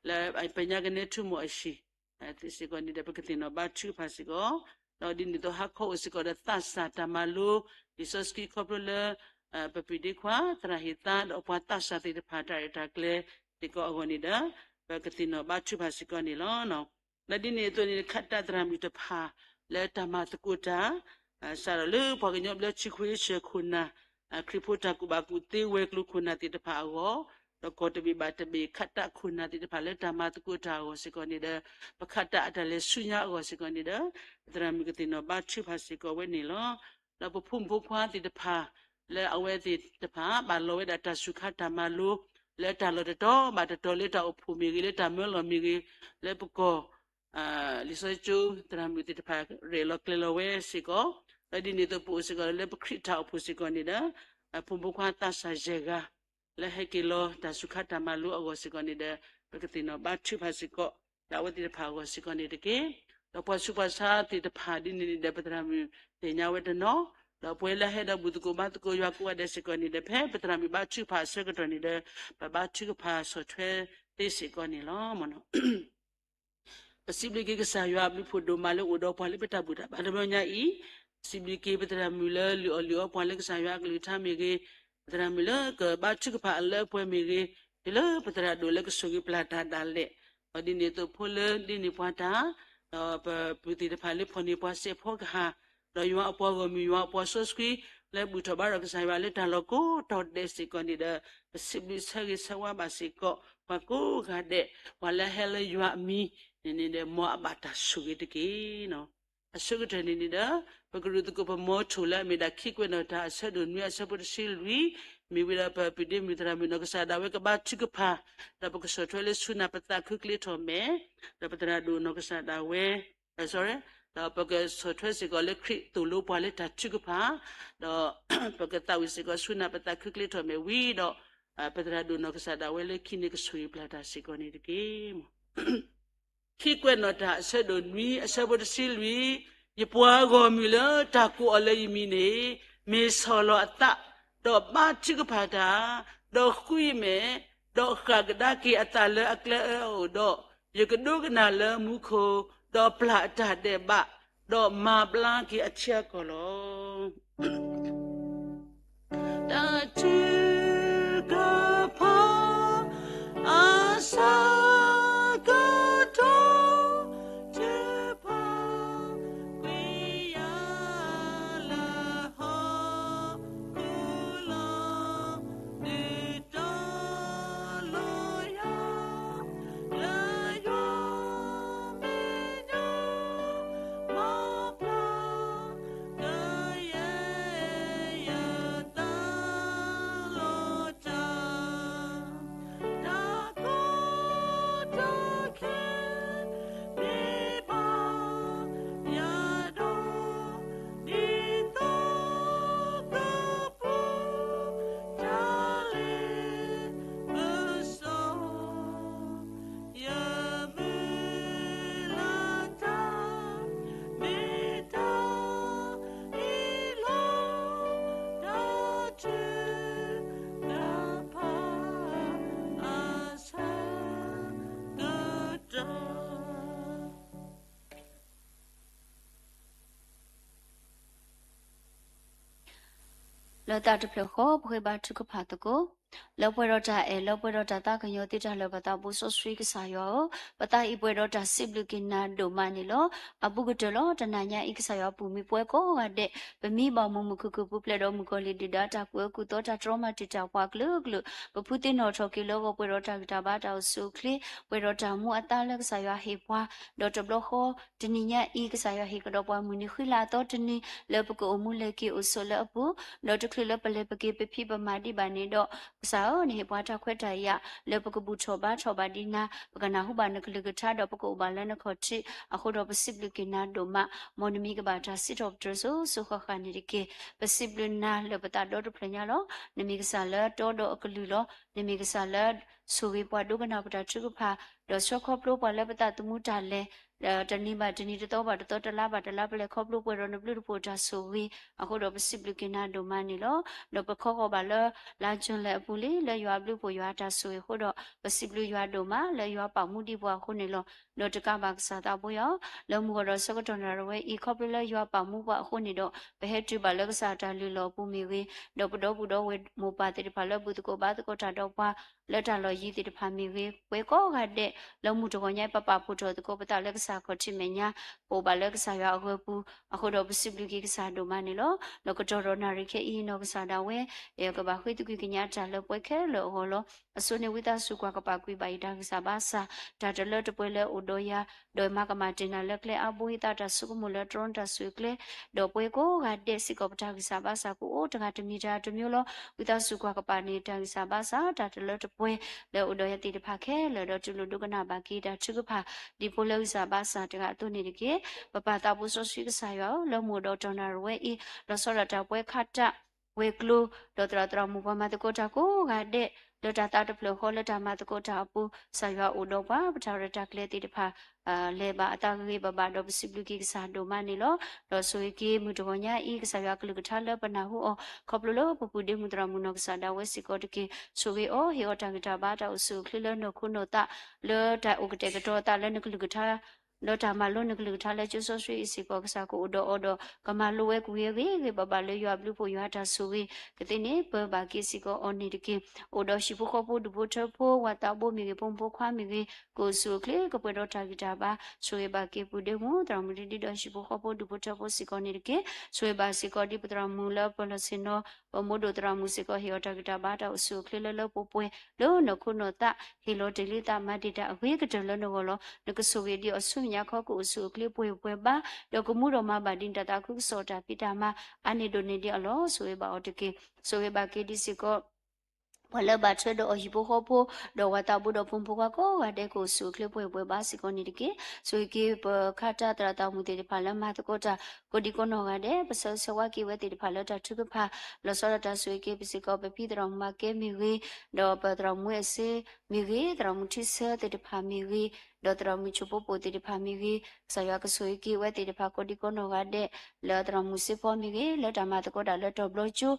လၢပညါကနဲထူမိၢ်အဟံၣ် သ့ၣ်စ့ၢ်ကီးန့ၣ်ဒီး ပကသ့ၣ်နီၣ်ဘါထုကဖၣ်စ့ၢ်ကီး, ဒီးဒ်န့ၣ်အသိးဟါခီအိၣ်စ့ၢ်ကီးဒီးသးစၢ် တၢ်မၤလိလံာ်စီဆှံခီဖျိလၢ ပပုၢ်ဒ့ခွါ သရၣ်ဟ့ၣ်သါ ဒီးပှၤသးစၢ်သ့ၣ်တဖၣ်တၢ်ရဲၣ်တၢ်ကျဲၤစ့ၢ်ကီးအဂီၢ်န့ၣ်ဒီး ပကသ့ၣ်နီၣ်ဘါထုကဖၣ်စ့ၢ်ကီးန့ၣ်လီၤ. လၢဒ်န့ၣ်အသိးန့ၣ် ခးတၢ်သရၣ်မုၣ်တဖၣ် လၢတၢ်မၤသကိးတၢ် စးထီၣ်လၢပှၤကညီဘျၢထံခဝ့ၡၢၣ်ခိၣ်နၢ် ခရံာ်ဖိတၢ်ကူၣ်ဘၣ်ကူၣ်သ့ဝဲၤကျိၤခိၣ်နၢ်သ့ၣ်တဖၣ်အဂီၢ်, ဒီးကီၢ်တဘ့ၣ်ဘၣ်တဘ့ၣ် ခးတၢ်ခိၣ်နၢ်သ့ၣ်တဖၣ်လၢတၢ်မၤသကိးတၢ်အဂီၢ်စ့ၢ်ကီးန့ၣ်ဒီး ပခးတၢ်အတၢ်လဲၤဆူညါအဂီၢ်စ့ၢ်ကီးန့ၣ်ဒီး ပသရၣ်မုၣ်ကသ့ၣ်နီၣ်ဘါထုကဖၣ်စ့ၢ်ကီးဝဲန့ၣ်လီၤ. ဒီးပဖိမုၣ်ဖိခွါသ့ၣ်တဖၣ် လၢအဝဲသ့ၣ်တဖၣ် ဘၣ်လီၤဝဲဒၣ်တၢ်စူၤခါတၢ်မၤလိ လၢတၢ်လီၢ်တတီၤဘၣ်တတီၤ လၢတၢ်အိၣ်ဖှိၣ်မ့ၢ်ဂ့ၤ လၢတၢ်မၢလီၢ်မ့ၢ်ဂ့ၤ လၢပကီၢ် လံာ်စီဆှံကၠိ သရၣ်မုၣ်သ့ၣ်တဖၣ် ရဲၣ်လီၤကျဲၤလီၤဝဲစ့ၢ်ကီး, ဒီးဒ်န့ၣ်အသိးပအိၣ်စ့ၢ်ကီးလၢပခရံာ်တၢ်အိၣ်ဖှိၣ်စ့ၢ်ကီးန့ၣ်ဒီး ဖိမုၣ်ဖိခွါသးစၢ်ယဲၢ်ဂၤ လၢဟဲက့ၤလီၤတၢ်စူၤခါတၢ်မၤလိအဂီၢ်စ့ၢ်ကီးန့ၣ်ဒီး ပကသ့ၣ်နီၣ်ဘါထုကဖၣ်စ့ၢ်ကီး ဒီးအဝဲသ့ၣ်တဖၣ်အဂီၢ်စ့ၢ်ကီးန့ၣ်တက့ၢ်. ဒီးပှၤဆူးပှၤဆါသ့ၣ်တဖၣ်ဒ်န့ၣ်န့ၣ်ဒီး ပသရၣ်မုၣ်သ့ၣ်ညါဝဲတနီၤ, ဒီးပဝဲလၢအဟဲဒီးဘူၣ်သကိးဘါသကိးယွၤကိးဂၤဒဲးစ့ၢ်ကီးန့ၣ်ဒီး ဖဲပသရၣ်မုၣ်ဘါထုကဖၣ်အဆၢကတီၢ်န့ၣ်ဒီး ပဘါထုကဖၣ်ဆီၣ်ထွဲသ့စ့ၢ်ကီးန့ၣ်လီၤ. ပစံးဘျုးက့ၤကစၢ်ယွၤအဘျုးဖှိၣ်ဒိၣ်မးလၢအိၣ်ဒီးပှၤလၢပတၢ်ဘူၣ်တၢ်ဘါတဘျီညါအံၤ, စံးဘျုးက့ၤပသရၣ်မုၣ်လၢလုၢ်အီၣ်လုၢ်အီပှၤလၢကစၢ်ယွၤအကလုၢ်ကထါမ့ၢ်ဂ့ၤ, ပသရၣ်မုၣ်လၢကဘါထုကဖၣ်အလၢအပှဲၤမ့ၢ်ဂ့ၤ, တုၤလၢပသရၣ်ဒိၣ်လၢကဆိၣ်ဂ့ၤပျၢ်တၢ်ဒၣ်လဲာ်, ဒီးဒ်န့ၣ်အသိးဖိလၢဒ်န့ၢ်ပှၤတၢ်, ဒီးပပုၢ်သ့ၣ်တဖၣ်လၢဖီၣ်န့ၢ်ပှၤစဲးဖီကဟၣ်, ဒီးယွၤအပှၤဂီၢ်မုၢ်ယွၤအပှၤစီဆှံ လၢဘူၣ်ထီၣ်ဘါထီၣ်ကစၢ်ယွၤလၢတၢ်လီၢ်ကိးတီၤဒဲးစ့ၢ်ကီးန့ၣ်ဒီး ပစံးဘျုးဆၢဂ့ၤဆၢဝါဘၣ်စ့ၢ်ကီး ပှၤကိးဂၤဒဲး ပှၤလၢဟဲလၢယွၤအမံၤန့ၣ်န့ၣ်ဒီး မ်အဘၣ်တၢ်ဆိၣ်ဂ့ၤတက့ၢ်. အဆိကတၢၢ်န့ၣ်န့ၣ်ဒီး ပကရူၢ်သကိးပမီထိၣ်လၢအမ့ၢ်ဒၣ်ခံကွဲးနီၣ်တၢ်အဆၢဒိၣ်နွံအဆၢဖိတဆံလွံၢ်, မ့ၢ်ဝံၤဒီးပပုၢ်ဒ့မုၣ်သရၣ်မုၣ်နီၢ်ကစၢ်ဒၣ်ဝဲကဘါထုကဖၣ်, ဒီးပကဆီၣ်ထွဲလၢဆူနၢ်ပသးခုကျ့ထီၣ်မဲာ်, ဒီးပသရၣ်ဒိၣ်နီၢ်ကစၢ်ဒၣ်ဝဲ sorry, ဒီးပကဆီၣ်ထွဲစ့ၢ်ကီးလၢခရံာ်သိၣ်လိပှၤလၢတၢ်ထုကဖၣ်, ဒီး ပကသးဝံၣ်စ့ၢ်ကီးဆူနၢ်ပသးခုကျ့ထီၣ်မဲာ်ဝံၤဒီး ပသရၣ်ဒိၣ်နီၢ်ကစၢ်ဒၣ်ဝဲလၢခံန့ၣ်ကဆိၣ်ဂ့ၤပျၢ်တၢ်စ့ၢ်ကီးန့ၣ်တက့ၢ်. ခံကွဲးနီၣ်တၢ်အဆၢဒိၣ်နွံအဆၢဖိတဆံလွံၢ်, ယပှၤဂီၢ်မုၢ်လၢတၢ်ကိးအီၤလၢယမံၤန့ၣ် မ့ၢ်ဆီၣ်လီၤအသး, ဒီးဘါထုကဖၣ်တၢ်, ဒီးဃုအမဲာ်, ဒီးဃၣ်ကဒါက့ၤအသးလၢအကျဲအၢအအိၣ်ဒီး, ယကဒိကနၣ်လၢမူခိၣ်, ဒီးပျၢ်အတၢ်ဒဲးဘး, ဒီးမၤဘျါက့ၤအထံအကီၢ်လီၤ. တၢ်ထုကဖၣ် အဆၢကတီၢ် လၢသးတဖျၢၣ်ဃီ ပဃ့ဘါထုကဖၣ်သကိး, လၢပှဲၤဒီးတၢ်အဲၣ် လၢပှဲၤဒီးတၢ်သးကညီၤသ့တၢ်လၢာ် ပသးဘိစီဆှံကစၢ်ယွၤဧၢ, ပသးအံၤပှဲၤဒီးတၢ်စံးဘျုးက့ၤနၤဒိၣ်မးန့ၣ်လီၤ. အဘူးကတၢၢ်လီၤ. တနၤညါအံၤ ကစၢ်ယွၤအပူၤမ့ၢ်ပှဲၤကိးဂၤဒဲး, ပမံဘၣ်မုာ်မုာ်ခုၣ်ခုၣ် ပူၤဖျဲးဒီးမုၣ်ကီၤလံၢ်ဒုၣ်ဒါတၢ်ကူၣ်အၢကူၣ်သီ တၢ်တြီမၤတံာ်တာ်ပှၤအကလုာ်ကလုာ်, ပဖုသ့ၣ်နီၣ်ထီၣ်က့ၤလၢဂီၤ ပှဲၤဒီးတၢ်ဂံၢ်တၢ်ဘါတၢ်အိၣ်ဆူၣ်အိၣ်ချ့, ပှဲၤဒီးတၢ်မူအသါလၢကစၢ်ယွၤဟ့ၣ်ပှၤ, ဒီးတဘျီဃီ တနံၤညါအံၤ ကစၢ်ယွၤဟ့ၣ်ကဒီးပှၤမုၢ်နံၤဃံလၤအသီတနံၤ လၢပကအိၣ်မူလဲၤက့ၤအိၣ်ဆိးလၢအပူၤ, ဒီးတချုးလၢပလဲၤပက့ၤပဖံးပမၤဒံးဘၣ်န့ၣ်ဒီး, ကစၢ်ဧၢ, နဟ့ၣ်ပှၤတၢ်ခွဲးတၢ်ယာ် လၢပကဘူၣ်ထီၣ်ဘါထီၣ်ဘၣ်ဒံးနၤ, ပကနၢ်ဟူဘၣ်နကလုၢ်ကထါ ဒီးပကအိၣ်ဘၣ်လၢနခီၣ်ထံး, အဃိဒီးပစံးဘျုးက့ၤနၤဒိၣ်မး, မ်နမံၤကဘၣ်တၢ်စံးထီၣ်ပတြၢၤစိၤစိၤဃၣ်ဃၣ်န့ၣ်တက့ၢ်. ပစံးဘျုးနၤလၢပသးဒီတဖျၢၣ်ညါလီၤ. နမ့ၢ်ကစၢ်လၢတီဒီးအကလုၢ်လီၤ. နမ့ၢ်ကစၢ်လၢ ဆိၣ်ဂ့ၤပှၤဒိကနၣ်ပတၢ်ထုကဖၣ်, ဒီးဆှၢခီဖျိပှၤလၢပသးသမူတၢ်လဲၤ, တနံၤဘၣ်တနံၤ တသီဘၣ်တသီ တလါဘၣ်တလါ ပလဲၤခီဖျိပှဲၤဒီးနဘျုးနဖှိၣ်တၢ်ဆိၣ်ဂ့ၤ, အဃိဒီးပစံးဘျုးက့ၤနၤဒိၣ်မးန့ၣ်လီၤ. ဒီးပခီဂီၤဘၣ်လၢ လါကၠူၤလဲအပူၤလံ လၢယွၤအဘျုးဖှိၣ်ယွၤအတၢ်ဆိၣ်ဂ့ၤအဃိဒီး ပစံးဘျုးယွၤဒိၣ်မး လၢယွၤပာ်မူဒံးပှၤအဃိန့ၣ်လီၤ. ဒီးတကးဘၣ်ကစၢ်သးဘိယွၤ, လၢမုၢ်ဂီၤဒီးဆၢကတီၢ်နၣ်ရံၣ်ဝဲအံၤ ခီဖျိလၢယွၤပာ်မူပှၤအဃိန့ၣ်ဒီး ပဟဲတုၤဘၣ်လၢကစၢ်တၢ်လုၢ်လီၢ်အပူၤမ့ၢ်ဂ့ၤ, ဒီးပဒီပုၢ်ဒီဝဲၢ်မိၢ်ပၢ်သ့ၣ်တဖၣ်လၢဘူၣ်သကိးဘါသကိးတၢ်ဒီးပှၤ လၢတၢ်လီၢ်ယံၤသ့ၣ်တဖၣ်မ့ၢ်ဂ့ၤ, ပှဲၤကိးဂၤဒဲး လၢမုၢ်တဂီၤညါအံၤ ပပာ်ဖှိၣ်ထီၣ်သကိးပသးလၢကစၢ်ခီၣ်ထံးမဲာ်ညါ, ပအိၣ်ဘၣ်လၢကစၢ်ယွၤအဂၢၤပူၤ, အဃိဒီးပစံးဘျုးက့ၤကစၢ်ဒိၣ်မးန့ၣ်လီၤ. လၢကတီၢ်ဒီးနၣ်ရံၣ်ခဲအံၤ နီၢ်ကစၢ်ဒၣ်ဝဲ အဲၣ်ကဘၣ်ဃ့သကွံၢ်ကညးတၢ်လၢပှဲၤခဲလၢာ်အဂီၢ်လီၤ. အဆိန့ၣ်ဝံသးစူၤကွၢ်ကပာ်ကွံာ်ဘၣ်ယတၢ်ဂံၢ်စၢ်ဘါစၢ်, တၢ်တလၢတပှဲၤလၢအိၣ်ဒီးယၤ, ဒီးမၤကမၣ်တ့ၢ်နၤလၢကျဲအါဘိ ဟ့ၣ်သးတၢ်ဆိကမိၣ်လၢတြီနတၢ်ဆိၣ်ဂ့ၤကျဲ, ဒီးပှဲၤကိးဂၤဒဲးစ့ၢ်ကီး ပတၢ်ဂံၢ်စၢ်ဘါစၢ်ကအိၣ်တဂၤတမံၤတဂၤတမံၤလီၤ. ဝံသးစူၤကွၢ်ကပာ်န့ၢ်တၢ်ဂံၢ်စၢ်ဘါစၢ် တၢ်တလၢတပှဲၤလၢအိၣ်ဒီးယၤသ့ၣ်တဖၣ်ခဲလၢာ် ဒီးတူၢ်လိာ်ဒိကနၣ်ဘၣ်က့ၤတၢ်ထုကဖၣ် ဒ်ဖိလၢဂံၢ်စၢ်ဘါစၢ်တဂၤအသိးန့ၣ်တက့ၢ်. ပပၢ်သးဘိစီဆှံကစၢ်ယွၤဧၢ, လၢမုၢ်ဒီးတီၢ်နၣ်ရံၣ်ဝဲအံၤ လီၤဆီဒၣ်တၢ်ပှဲၤခးတၢ် ဝဲၤကျိၤ, ဒီးသရၣ်သရၣ်မုၣ်ပှၤမၤသကိးတၢ်ကိးဂၤဒဲး လၢတၢ်သးတဖျၢၣ်ဃီ လၢတၢ်မၤသကိးတၢ်အပူၤ ကစၢ်ယွၤအိၣ်ဒီးပှၤ ပတၢ်ရဲၣ်တၢ်ကျဲၤသ့ၣ်တဖၣ် လဲၤဘၣ်အသးဂ့ၤဂ့ၤဘၣ်ဘၣ် ဒီးပစံးဘျုးက့ၤကစၢ်ဒိၣ်မးန့ၣ်လီၤ. ဒီးဆိၣ်ဂ့ၤက့ၤမုၢ်တဂီၤညါအံၤ ကစၢ်ယွၤကလုၢ်ကထါလၢပနၢ်ဟူအီၤ ခီဖျိလၢပပူၤဒ့မုၢ်သရၣ်မုၣ်နီၢ်ကစၢ်ဒၣ်ဝဲစ့ၢ်ကီးတက့ၢ်. ဆိၣ်ဂ့ၤအီၤ ဟ့ၣ်အီၤတၢ်ဂံၢ်တၢ်ဘါတၢ်အိၣ်ဆူၣ်အိၣ်ချ့လၢနီၢ်ခိနီၢ်သး လၢတၢ်အိၣ်ကတဲာ်ကတီၤအသးလၢနကလုၢ်ကထါ လၢတၢ်မၤလိနကလုၢ်ကထါလၢကၠိစီဆှံအံၤစ့ၢ်ကီး ကစၢ်ကအိၣ်ဒီးအီၤဒီး ကမၤလိဝဲကွံာ်ဝဲဂ့ၤဂ့ၤဘၣ်ဘၣ်လၢ ယွၤအဘျုးဖှိၣ်ယွၤအတၢ်ဆိၣ်ဂ့ၤကသ့န့ၣ် ပၢဘၣ်က့ၤစ့ၢ်ကီးအီၤန့ၣ်တက့ၢ်. အိၣ်ဒီးဟံၣ်ဖိဃီဖိဒူၣ်ဖိထၢဖိ ဝၤသးဘိမ့ၢ်ဂ့ၤ ဖိမုၣ်ဖိခွါမ့ၢ်ဂ့ၤ ကအိၣ်ဆူၣ်အိၣ်ချ့ ကပှဲၤဒီးတၢ်ဂံၢ်တၢ်ဘါ ဆိၣ်ဂ့ၤဘၣ်က့ၤပူၤဒ့မုၢ်သရၣ်မုၣ်ဒ်ဒ်ဒီးဟံၣ်ဖိဃီဖိဒူၣ်ဖိထၢဖိစ့ၢ်ကီးန့ၣ်တက့ၢ်. ဆိၣ်ဂ့ၤဘၣ်စ့ၢ်ကီးဒ်ပသရၣ်မုၣ်လၢပလီၢ်ဆ့ၣ်နီၤ ပမိၢ်ဒိၣ်သရၣ်မုၣ်စ့ၢ်ကီး ဟ့ၣ်အီၤတၢ်ဂံၢ်တၢ်ဘါတၢ်အိၣ်ဆူၣ်အိၣ်ချ့လၢလၢပှဲၤပှဲၤ လၢနီၢ်ခိနီၢ်သး ဟ့ၣ်လီၤတ့ၢ်လံသးမၤတ့ၢ်တၢ်အဂ့ၤကတၢၢ်လၢနဂီၢ်လီၤ. နကဆိၣ်ဂ့ၤဒံးအီၤဆူမဲာ်ညါခီ ကအိၣ်ဆူၣ်အိၣ်ချ့ပှဲၤပှဲၤဘါ ဒီးကမူဒီးမၤဘၣ်ဒ်နတၢ်သးခုကစီၣ်တၢ်ဖံးတၢ်မၤ အါန့ၢ်ဒိၣ်န့ၢ်ဒံးအလီၢ် ဆိၣ်ဂ့ၤဘၣ်အီၤတက့ၢ်. ဆိၣ်ဂ့ၤဘၣ်က့ၤဒံးစ့ၢ်ကီး ပှၤလၢဘၣ်ထွဲဒီးအီၤဟံၣ်ဖိဃီဖိ ဒီးဝၤသးဘိဒီးဖိမုၣ်ဖိခွါကိးဂၤဒဲး ကအိၣ်ဆူၣ်အိၣ်ချ့ပှဲၤပှဲၤဘါစ့ၢ်ကီးန့ၣ်တက့ၢ်. ဆိၣ်ဂ့ၤက့ၤပခါတၢ်သရၣ်သရၣ်မုၣ်သ့ၣ်တဖၣ်လၢမၤသကိးတၢ် ကိးဒံကိးနီၢ်ဂၤဒဲး ပဆၢဂ့ၤဆၢဝါက့ၤဝဲသ့ၣ်တဖၣ်လၢတၢ်ထုကဖၣ် လီၤဆီဒၣ်တၢ်ဆိၣ်ဂ့ၤက့ၤပစ့ၢ်ကီး ပဖံသရၣ်မုၣ်မၤကဲမ့ၢ်ဂ့ၤ ဒီးပသရၣ်မုၣ်အ့စ့မ့ၢ်ဂ့ၤ သရၣ်မုၣ်ထံဆၢသ့ၣ်တဖၣ်မ့ၢ်ဂ့ၤ ဒီးသရၣ်မုၣ်ဆိၣ်ဖိပိာ်သ့ၣ်တဖၣ်မ့ၢ်ဂ့ၤ ကစၢ်ယွၤကဆိၣ်ဂ့ၤက့ၤဝဲသ့ၣ်တဖၣ်ကိးဒံကိးနီၢ်ဂၤဒဲး လၢသရၣ်မုၣ်စ့ဖီမ့ၢ်ဂ့ၤ လၢတၢ်မၤသကိးတၢ်လၢတီၤဘျီကၠိ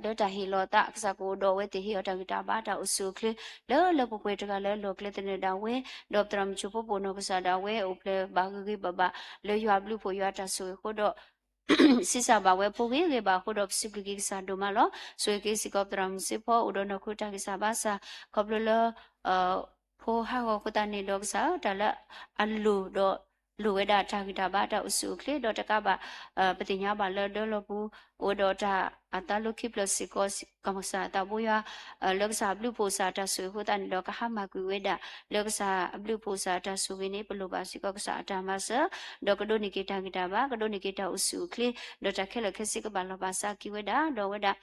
လၢတၢ်ဟ့ၣ်လီၤသး ကစၢ်ကအိၣ်ဒီးအဝဲသ့ၣ် ဟ့ၣ်အီၤတၢ်ဂံၢ်တၢ်ဘါတၢ်အိၣ်ဆူၣ်အိၣ်ချ့ လၢလၢပှဲၤပှဲၤတဂၤလၢလီၢ်ကျဲသနၢၣ်ဒၣ်ဝဲ ဒီးပသရၣ်မုၣ်ဆိၣ်ဖိပိာ်နီၢ်ကစၢ်ဒၣ်ဝဲ အိၣ်ဖျဲၣ်ဘၣ်ဂ့ၤဂ့ၤဘၣ်ဘၣ် လၢယွၤအဘျုးဖှိၣ်ယွၤအတၢ်ဆိၣ်ဂ့ၤအဃိဒီး ဆံးစၢ်ဘၣ်ဝဲဖိဂ့ၤဂ့ၤဘၣ်အဃိဒီး ပစံးဘျုးက့ၤကစၢ်ဒိၣ်မးလီၤ. ဆိၣ်ဂ့ၤက့ၤစ့ၢ်ကီးပသရၣ်မုၣ်စ့ဖီ အိၣ်ဒီးနီၢ်ခိတၢ်ဂံၢ်စၢ်ဘါစၢ် ခီဖျိလၢ ဖိဟးဂီၤအဃိသတးန့ၣ်ဒီးကစၢ် တၢ်လၢအလိၣ်ဒီး လိၣ်ဝဲဒၣ်တၢ်ဂံၢ်တၢ်ဘါတၢ်အိၣ်ဆူၣ်အိၣ်ချ့ ဒီးတကးဘၣ် ပသ့ၣ်ညါဘၣ်လၢဒၢလီၢ်ပူၤ အိၣ်ဒီးတၢ်အသးလိခံဖျၢၣ်စ့ၢ်ကီး ကစၢ်အသးဘိယွၤ လၢကစၢ်အဘျုးဖှိၣ်ကစၢ်အတၢ်ဆိၣ်ဂ့ၤအဃိသတးန့ၣ်ဒီး ကဟါမၢ်ကွံာ်ဝဲဒၣ် လၢကစၢ်အဘျုးဖှိၣ်ကစၢ်အတၢ်ဆိၣ်ဂ့ၤန့ၣ် ပလိၣ်ဘၣ်စ့ၢ်ကီးကစၢ်အတၢ်မၤစၢၤ ဒီးကဒိးန့ၢ်က့ၤတၢ်ဂံၢ်တၢ်ဘါ ကဒိးန့ၢ်က့ၤတၢ်အိၣ်ဆူၣ်အိၣ်ချ့ ဒီးတၢ်ခဲလၢာ်ခဲဆ့ကဘၣ်လီၤဘၣ်စးက့ၤဝဲဒၣ် ဒီးဝဲဒၣ်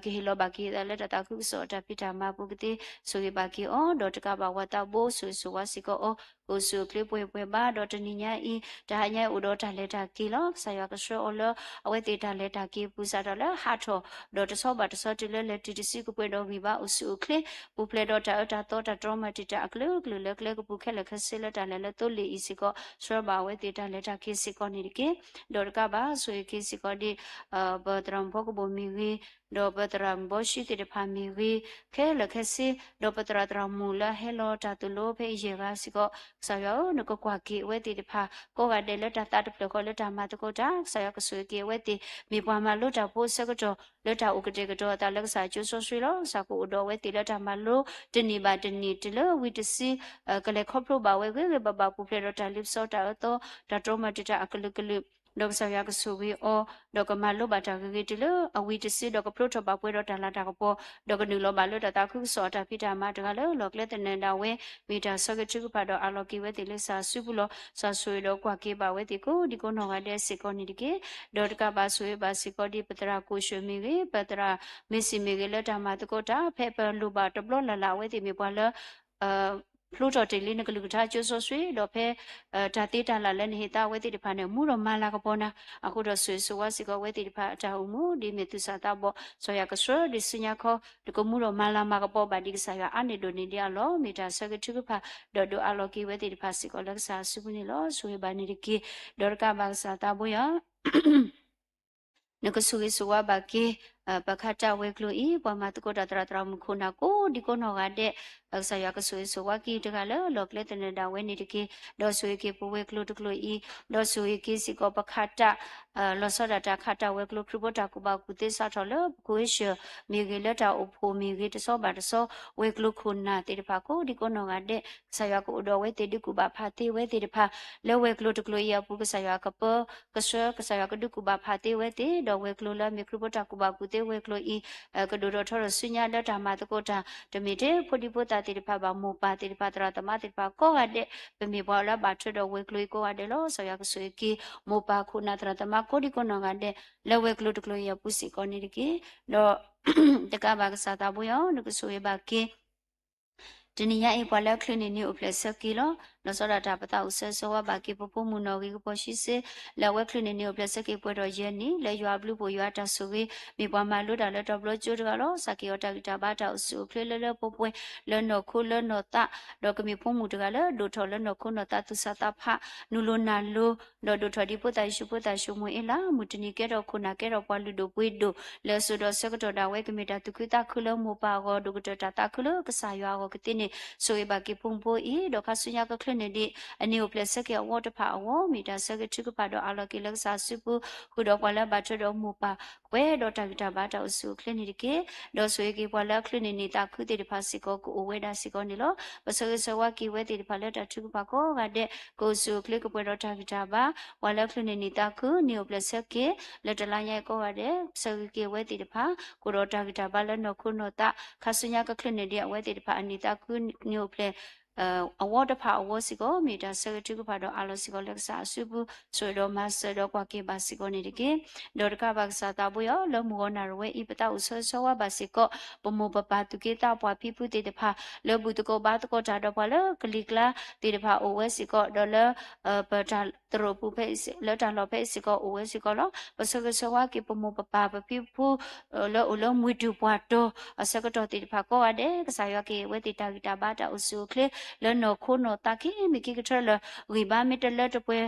ကဟ့ၣ်လီၤဘၣ်က့ၤသးလၢတၢ်သးခုကစီၣ်အတၢ်ဖံးတၢ်မၤပူၤကသ့ ဆိၣ်ဂ့ၤဘၣ်က့ၤအီၤ ဒီးတကးဘၣ်ဝၤသးဘိ ဆိၣ်ဂ့ၤဆိၣ်ဝါစ့ၢ်ကီးအီၤ ကအိၣ်ဆူၣ်အိၣ်ချ့ပှဲၤပှဲၤဘါ ဒီးတနံၤညါအံၤ တဟါညါအံၤအိၣ်ဒီးတၢ်လဲၤတၢ်က့ၤလီၤ. ကစၢ်ယွၤကဆှၢအီၤလၢ အဝဲသ့ၣ်တၢ်လဲၤတၢ်က့ၤအပူၤ စးထီၣ်လၢဟးထီၣ် ဒီးတဆီဘၣ်တဆီတုၤလၢလဲၤတုၤတစုကပှဲၤဒီးဂံၢ်ဘါအိၣ်ဆူၣ်အိၣ်ချ့ ပူၤဖျဲးဒီးတၢ်အၢတၢ်သီတၢ်တြီမၤတံာ်တာ်အကလုာ်ကလုာ်လၢကျဲကပူၤခဲလၢာ်ခဲဆ့လၢတၢ်လဲၤလၢသိလ့ၣ်အံၤစ့ၢ်ကီး ဆှၢဘၣ်အဝဲသ့ၣ်တၢ်လဲၤတၢ်က့ၤစ့ၢ်ကီးန့ၣ်တက့ၢ်. ဒီးတကးဘၣ် ဆိၣ်ဂ့ၤက့ၤစ့ၢ်ကီးဒ် ပသရၣ်မုၣ်ဖီကဘိၣ်မ့ၢ်ဂ့ၤ ဒီးပသရၣ်မုၣ်ဘီရှုသ့ၣ်တဖၣ်မ့ၢ်ဂ့ၤ ခဲလၢာ်ခဲဆ့ ဒီးပသရၣ်သရၣ်မုၣ်လၢအဟဲလီၤတၢ်သိၣ်လိဖဲအံၤယဲၢ်ဂၤစ့ၢ်ကီး ကစၢ်ယွၤဧၢ နကကွၢ်က့ၤအဝဲသ့ၣ်တဖၣ် ကိးဂၤဒဲးလၢတၢ်သးတဖျၢၣ်ဃီလၢတၢ်မၤသကိးတၢ် ကစၢ်ယွၤကဆိၣ်ဂ့ၤက့ၤအဝဲသ့ၣ် မ့ၢ်ပှၤမၤလိ တၢ်မၤလိတၢ်ဖိအဆၢကတီၢ် လၢတၢ်အိၣ်ကတဲာ်ကတီၤအသးလၢကစၢ်ကၠိစီဆှံလီၤ. ကစၢ်ကအိၣ်ဒီးအဝဲသ့ၣ်လၢတၢ်မၤလိတနံၣ်ဘၣ်တနံၣ် တုၤလၢဝံတဆံ ကလဲၤခီဖျိဘၣ်ဝဲဂ့ၤဂ့ၤဘၣ်ဘၣ်ပူၤဖျဲးဒီးတၢ်လ့ပစီတၢ်အၢသီ တၢ်တြီမၤတံာ်တာ်အကလုာ်ကလုာ် ဒီးကစၢ်ယွၤကဆိၣ်ဂ့ၤအီၤ ဒီးကမၤလိဘၣ်တၢ်ဂ့ၤဂ့ၤတုၤလၢအဝံတဆံ ဒီးကဖျိထီၣ်ဘၣ်ပှဲၤဒီးတၢ်လၤတၢ်ကပီၤ ဒီးကနုာ်လီၤဘၣ်လၢတၢ်သးခုကစီၣ်အတၢ်ဖံးတၢ်မၤတဂၤလၢ လီၢ်ကျဲသနၢၣ်ဒၣ်ဝဲ မ့ၢ်တၢ်ဆၢဂ့ၤထုကဖၣ်ဒီးအးလီၤက့ၤဝဲသ့ၣ်လၢကစၢ်အစုပူၤလီၤ. ကစၢ်ဆိၣ်ဂ့ၤဒီးကွၢ်က့ၤဘၣ်ဝဲသ့ၣ်ကိးဒံကိးနီၢ်ဂၤဒဲးစ့ၢ်ကီးန့ၣ်တက့ၢ်. ဒီးတကးဘၣ်ဆိၣ်ဂ့ၤဘၣ်စ့ၢ်ကီးဒ်ပသရၣ်ကိၣ်ၡၢၣ်မ့ၢ်ဂ့ၤ ပသရၣ်မ့ၢ်စံၣ်မ့ၢ်ဂ့ၤလၢတၢ်မၤသကိးတၢ် ဖဲပလိၣ်ဘၣ်တဘျီလၢ်လၢ်အဝဲသ့ၣ်မ့ၢ်ပှၤလၢ ဖျိထီၣ်တ့ၢ်လံနကလုၢ်ကထါကၠိစီဆှံ ဒီးဖဲ တၢ်သ့တၢ်လၢ်လၢနဟ့ၣ်သါအဝဲသ့ၣ်တဖၣ်န့ၣ် မူဒီးမၤလၤကပီၤနၤ, အဃိဒီးဆိၣ်ဂ့ၤဆိၣ်ဝါစ့ၢ်ကီးအဝဲသ့ၣ်တဖၣ်အတၢ်အိၣ်မူ ဒ်မ့ၢ်သူၣ်စၢ်သးဘီၣ် စီၤယၤကဆှၢဒုးစုညါခီ နကမူဒီးမၤလၤမၤကပီၤဘၣ်ဒံးကစၢ်ယွၤအါန့ၢ်ဒိၣ်န့ၢ်ဒံးအလီၢ် မ့ၢ်တၢ်ဆၢဂ့ၤထုကဖၣ် ဒီးဒုးအးလီၤက့ၤဝဲသ့ၣ်တဖၣ်စ့ၢ်ကီးလၢကစၢ်အစုပူၤန့ၣ်လီၤ. ဆိၣ်ဂ့ၤဘၣ်န့ၣ်တက့ၢ်. ဒီးတကးဘၣ်ကစၢ်သးဘိယွၤ နကဆိၣ်ဂ့ၤဆိၣ်ဝါဘၣ်က့ၤ ပခးတၢ်ဝဲၤကျိၤအံၤ ပှၤမၤသကိးတၢ်သရၣ်သရၣ်မုၣ်ခိၣ်နၢ်ကိးဒံကိးနီၢ်ဂၤဒဲး ကစၢ်ယွၤကဆိၣ်ဂ့ၤဆိၣ်ဝါက့ၤတဂၤလၢလီၢ်ကျဲသနၢၣ်ဒၣ်ဝဲန့ၣ်တက့ၢ်. ဒီးဆိၣ်ဂ့ၤက့ၤပဝဲၤကျိၤတကျိၤအံၤ ဒီးဆိၣ်ဂ့ၤက့ၤစ့ၢ်ကီးပခးတၢ် လီၤဆီဒၣ်တၢ်ခးတၢ်ဝဲၤကျိၤ ခရံာ်ဖိတၢ်ကူၣ်ဘၣ်ကူၣ်သ့စးထီၣ်လၢပခိၣ်ဟ့ၣ်ဆၢၣ်မ့ၢ်ဂ့ၤ လၢတၢ်အိၣ်ဖှိၣ်မ့ၢ်ဂ့ၤ တဆီဘၣ်တဆီ ဝဲၤကျိၤခိၣ်နၢ်သ့ၣ်တဖၣ်ကိးဒံကိးနီၢ်ဂၤဒဲး ကစၢ်ယွၤကအိၣ်ဒီးဝဲသ့ၣ် ဒုးကူၣ်ဘၣ်ဖးသ့ဝဲသ့ၣ်တဖၣ် လၢဝဲၤကျိၤတကျိၤအံၤအပူၤ ကစၢ်ယွၤကပၢ ကဆှၢ ကစၢ်ယွၤကဒုးကူၣ်ဘၣ်ဖးသ့ဝဲသ့ၣ် ဒီးဝဲၤကျိၤလၢအမ့ၢ်ခရံာ်ဖိတၢ်ကူၣ်ဘၣ်ကူၣ်သ့ဝဲၤကျိၤအံၤ ကဒိၣ်ထီၣ်ထီထီၣ်ဆူညါလၢတၢ်မၤသကိးတၢ် တမ့ၢ်ထဲဖိဒံဖိသၣ်သ့ၣ်တဖၣ်ဘၣ် မိၢ်ပၢ်သ့ၣ်တဖၣ် သရၣ်သမါသ့ၣ်တဖၣ်ကိးဂၤဒဲး ပမ့ၢ်ပှၤလၢအဘၣ်ထွဲဒီးဝဲၤကျိၤအံၤကိးဂၤဒဲးလီၤ. ကစၢ်ယွၤကဆိၣ်ဂ့ၤက့ၤ မိၢ်ပၢ်ခိၣ်နၢ်သရၣ်သမါကိးဒံကိးနီၢ်ဂၤဒဲး လၢဝဲၤကျိၤတကျိၤအံၤအပူၤစ့ၢ်ကီးန့ၣ်တက့ၢ်. ဒီး တကးဘၣ်ကစၢ်သးဘိယွၤ နကဆိၣ်ဂ့ၤဘၣ်က့ၤ တနံၤညါအံၤ ပှၤလၢအချုးန့ၢ်နံၣ်အိၣ်ဖျဲၣ်ဆၢက့ၤလီၤ. လီၤဆီဒၣ်တၢ်ပသးအိၣ်ဆၢဂ့ၤဆၢဝါဘၣ်က့ၤ ပဖိမုၣ်နီၣ်ဂံၢ်ကပီၤဆံဆ့ လၢအဝဲချုးန့ၢ်နံၣ်အိၣ်ဖျဲၣ်ဆၢက့ၤပှဲၤထီၣ်ယဲၢ်နံၣ် လၢယွၤအဘျုးအဖှိၣ်ယွၤအတၢ်ဆိၣ်ဂ့ၤ မ့ၢ်ပှၤမၤလိတၢ်လၢတၢ်ဘျီကၠိတဂၤလီၤ. စးက့ၤအီၤတၢ်ဂံၢ်တၢ်ဘါတၢ်အိၣ်ဆူၣ်အိၣ်ချ့လၢလၢပှဲၤပှဲၤ လၢနီၢ်ခိလၢနီၢ်သး ဒီးကမ့ၢ်ဖိမုၣ်တဂၤလၢဒိၣ်ထီၣ်လၢနီၢ်ခိနီၢ်သး သူၣ်စၢ်သးဖး နုာ်လီၤနၢ်လီၤ ဒီးဒိၣ်ထီၣ်ဒ်ဖိသၣ်ယ့ၣ်ၡူးဖိသၣ်ၡူးမိၣ်အ့လး မုၢ်တနံၤကဲထီၣ်ခိၣ်နၢ်ကဲထီၣ်ပှၤလုၢ်ဒိၣ်ပှ့ၤဒိၣ် လၢအစိၤဒီးဆၢကတီၢ်ဒၣ်ဝဲ ကမ့ၢ်တၢ်သူၣ်ခုသးခုလၢမိၢ်ပၢ်အဂီၢ် ဒိၣ်ကတၢၢ်တၢ်သးခုလၢကစၢ်ယွၤအဂီၢ်ကသ့န့ၣ် ဆိၣ်ဂ့ၤဘၣ်က့ၤဖိမုၣ်ဖိအံၤ ဒီးခါဆူညါကချုးန့ၢ်ဒံး အနံၣ်အိၣ်ဖျဲၣ်ဆၢက့ၤအဝီတဖၣ်အဂီၢ် မ့ၢ်တၢ်ဆၢဂ့ၤထုကဖၣ်ဒီးအးလီၤက့ၤလၢကစၢ်အစုပူၤ ဃုာ်ဒီးပှၤလၢအဘၣ်ထွဲဒီးမိၢ်ပၢ် ပှဲၤဒီးတၢ်ဂံၢ်တၢ်ဘါတၢ်အိၣ်ဆူၣ်အိၣ်ချ့န့ၣ်တက့ၢ်. ဒီးဆိၣ်ဂ့ၤက့ၤပှၤလၢအချုးန့ၢ်နံၣ်သးခုသ့ၣ်တဖၣ်စ့ၢ်ကီး ကအိၣ်ဝဲဒၣ်စ့ၢ်ကီးန့ၣ်လီၤ. ပဆၢဂ့ၤဆၢဝါက့ၤဝဲသ့ၣ်တဖၣ်လၢတၢ်ထုကဖၣ်ကိးဂၤဒဲး ကအိၣ်ဆူၣ်အိၣ်ချ့ကပှဲၤဒီးတၢ်ဂံၢ်တၢ်ဘါ ပှၤလၢအချုးန့ၢ်နံၣ်သးခု နံၣ်အိၣ်ဖျဲၣ်ဆၢက့ၤ လၢတလါညါအံၤကိးဂၤဒဲး ပဆၢဂ့ၤက့ၤဝဲသ့ၣ်တဖၣ် ကအိၣ်ဒီးတၢ်ဂံၢ်တၢ်ဘါလၢနီၢ်ခိနီၢ်သး ခါဆူညါကချုးန့ၢ်ဒံးအဝဲသ့ၣ်တဖၣ်အနံၣ်သးခု နံၣ်အိၣ်ဖျဲၣ် အဝီတဖၣ်အဂီၢ်စ့ၢ်ကီး မ့ၢ်တၢ်ဆၢဂ့ၤထုကဖၣ်ဒီးအးလီၤစ့ၢ်ကီးလၢကစၢ်အစုပူၤ ဆိၣ်ဂ့ၤဒီးမၤစၢၤဒီးကွၢ်က့ၤဘၣ်စ့ၢ်ကီးန့ၣ်တက့ၢ်. ဒီးတကးဘၣ်ကစၢ်သးဘိယွၤ လၢမုၢ်ဂီၤနၣ်ရံၣ်ဝဲအံၤ ပသးအိၣ်ဆၢဂ့ၤဆၢဝါဘၣ်စ့ၢ်ကီး ပမိၢ်ပပၢ်သူၣ်က့သးပှၢ်ဖံဖုသ့ၣ်တဖၣ် လၢဘူၣ်သကိးဘါသကိးတၢ်ဒီးပှၤလၢကလံၤကျါသ့ၣ်တဖၣ်အိၣ်ဝဲစ့ၢ်ကီး ဒီးလၢ ပတၢ်သရိာ်ပူၤဖဲအံၤ လၢတၢ်လီၢ်ဖဲအံၤစ့ၢ်ကီးအိၣ်ဝဲစ့ၢ်ကီးလီၤ. ပဆၢဂ့ၤဆၢဝါက့ၤပမိၢ်ပပၢ်ပဖံပဖု လၢအိၣ်လၢမုၢ်တူၢ်ပှၢ်တီၤ အဆၢကတီၢ်သ့ၣ်တဖၣ်ကိးဂၤဒဲး ကစၢ်ယွၤကဟ့ၣ်ဝဲသ့ၣ်တၢ်ဂံၢ်တၢ်ဘါတၢ်အိၣ်ဆူၣ်အိၣ်ချ့ လၢနီၢ်ခိနီၢ်သးက့ၤမ့ၢ်က့ၤကထၢလၢာ် ဂံၢ်ဘါမ့ၢ်တလၢတပှဲၤ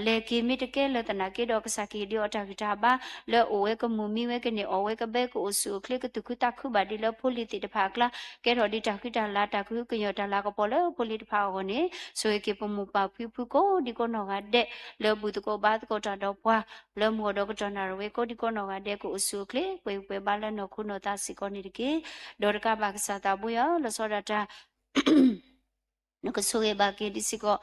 လဲၤက့ၤမ့ၢ်တကဲလၢၤသနာ်က့ဒီး ကစၢ်ကဟ့ၣ်ဒံးအီၤတၢ်ဂံၢ်တၢ်ဘါ လၢအိၣ်ဝဲကမုာ်မံဝဲကန့ၢ်အီၣ်ဝဲကဘဲ ကအိၣ်ဆူၣ်အိၣ်ချ့ ကသူၣ်ခုသးခုဘၣ်ဒံးလၢဖိလံၤသ့ၣ်တဖၣ်အကျါ ကဲထီၣ်ဒံးတၢ်ဃံတၢ်လၤ တၢ်ကဟုကညီၢ်တၢ်လၤကပီၤလၢဖိလံၤတဖၣ်အဂီၢ်န့ၣ် ဆိၣ်ဂ့ၤက့ၤပမိၢ်ပၢ်ဖံဖုကိးဒံကိးနီၢ်ဂၤဒဲး လၢဘူၣ်သကိးဘါသကိးတၢ်ဒီးပှၤ လၢမုၢ်ဂီၤဒီးကတီၢ်နၣ်ရံၣ်ဝဲကိးဒံကိးနီၢ်ဂၤဒဲး ကအိၣ်ဆူၣ်အိၣ်ချ့ ပှဲၤပှဲၤဘါလၢနီၢ်ခိနီၢ်သးစ့ၢ်ကီးန့ၣ်တက့ၢ်. ဒီးတကးဘၣ်ကစၢ်သးဘိယွၤ လီၤဆီဒၣ်တၢ် နကဆိၣ်ဂ့ၤဘၣ်က့ၤဒံးစ့ၢ်ကီး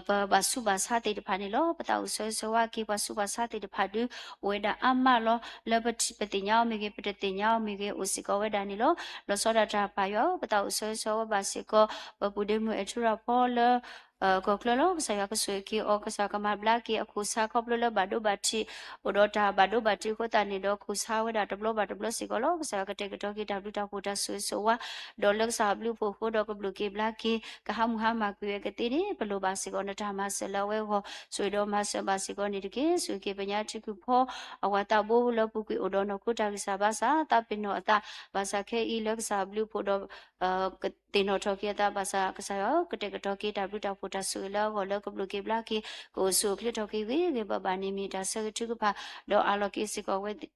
ပဘၣ်ဆူးဘၣ်ဆါသ့ၣ်တဖၣ်န့ၣ်လီၤ. ပသးအိၣ်ဆၢဂ့ၤဆၢဝါက့ၤပှၤဆူးပှၤဆါသ့ၣ်တဖၣ်ဒုး အိၣ်ဝဲဒၣ်အါမးလီၤ. လၢပသ့ၣ်ညါအီၤမ့ၢ်ဂ့ၤ ပတသ့ၣ်ညါအီၤမ့ၢ်ဂ့ၤ အိၣ်စ့ၢ်ကီးဝဲဒၣ်န့ၣ်လီၤ. လီၤဆီဒၣ်တၢ်ပၢ်ယွၤ ပသးအိၣ်ဆၢဂ့ၤဆၢဝါဘၣ်စ့ၢ်ကီး ပပုၢ်ဒ့မုၣ်အဲၣ်ထူရၣ်ဖီလၢ ကီၢ်ချၢလီၤ. ကစၢ်ယွၤကဆိၣ်ဂ့ၤက့ၤအီၤ ကစၢ်ကမၤဘျါက့ၤအခိၣ်ဆါခီဖျိလၢဘၣ်ဒိဘၣ်ထံး အိၣ်ဒီးတၢ်ဘၣ်ဒိဘၣ်ထံးအဃိသတးန့ၣ်ဒီး ခိၣ်ဆါဝဲဒၣ်တဘျီဘၣ်တဘျီစ့ၢ်ကီးလီၤ. ကစၢ်ယွၤကတဲာ်ကတီၤက့ၤတၢ်ဘျုးတၢ်ဖှိၣ်တၢ်ဆိၣ်ဂ့ၤဆိၣ်ဝါ ဒီးလၢကစၢ်အဘျုးအဖှိၣ်အဃိဒီးကဘျုးက့ၤဘျါက့ၤ ကဟါမုၢ်ဟါမၢ်ကွံာ်ဝဲကသ့န့ၣ် ပလိၣ်ဘၣ်စ့ၢ်ကီးနတၢ်မၤစၢၤလၢအဝဲအဂီၢ် ဆိၣ်ဂ့ၤဒီးမၤစၢၤဘၣ်စ့ၢ်ကီးန့ၣ်တက့ၢ်. ဆိၣ်ဂ့ၤက့ၤပညါထံကုၢ်ဖီ အဝၤသးဘိလၢပူၤကွံာ်အိၣ်ဒီးနီၢ်ခိတၢ်ဂံၢ်စၢ်ဘါစၢ် သးပ့ၤနီၣ်အသး ဘၣ်ဆၣ်ခဲအံၤလၢကစၢ်အဘျုးအဖှိၣ်ဒီး ကသ့ၣ်နီၣ်ထီၣ်က့ၤအသးဘၣ်ဆၣ် ကစၢ်ယွၤ ကတဲာ်ကတီၤက့ၤတၢ်ဘျုးတၢ်ဖှိၣ်တၢ်ဆိၣ်ဂ့ၤလၢအဂီၢ်လၢကဘျုးက့ၤဘျါက့ၤ ကအိၣ်ဆူၣ်အိၣ်ချ့ထီၣ်က့ၤဂ့ၤဂ့ၤဘၣ်ဘၣ်န့ၣ် မ့ၢ်တၢ်ဆၢဂ့ၤထုကဖၣ် ဒီးအးလီၤက့ၤစ့ၢ်ကီးဝဲသ့ၣ်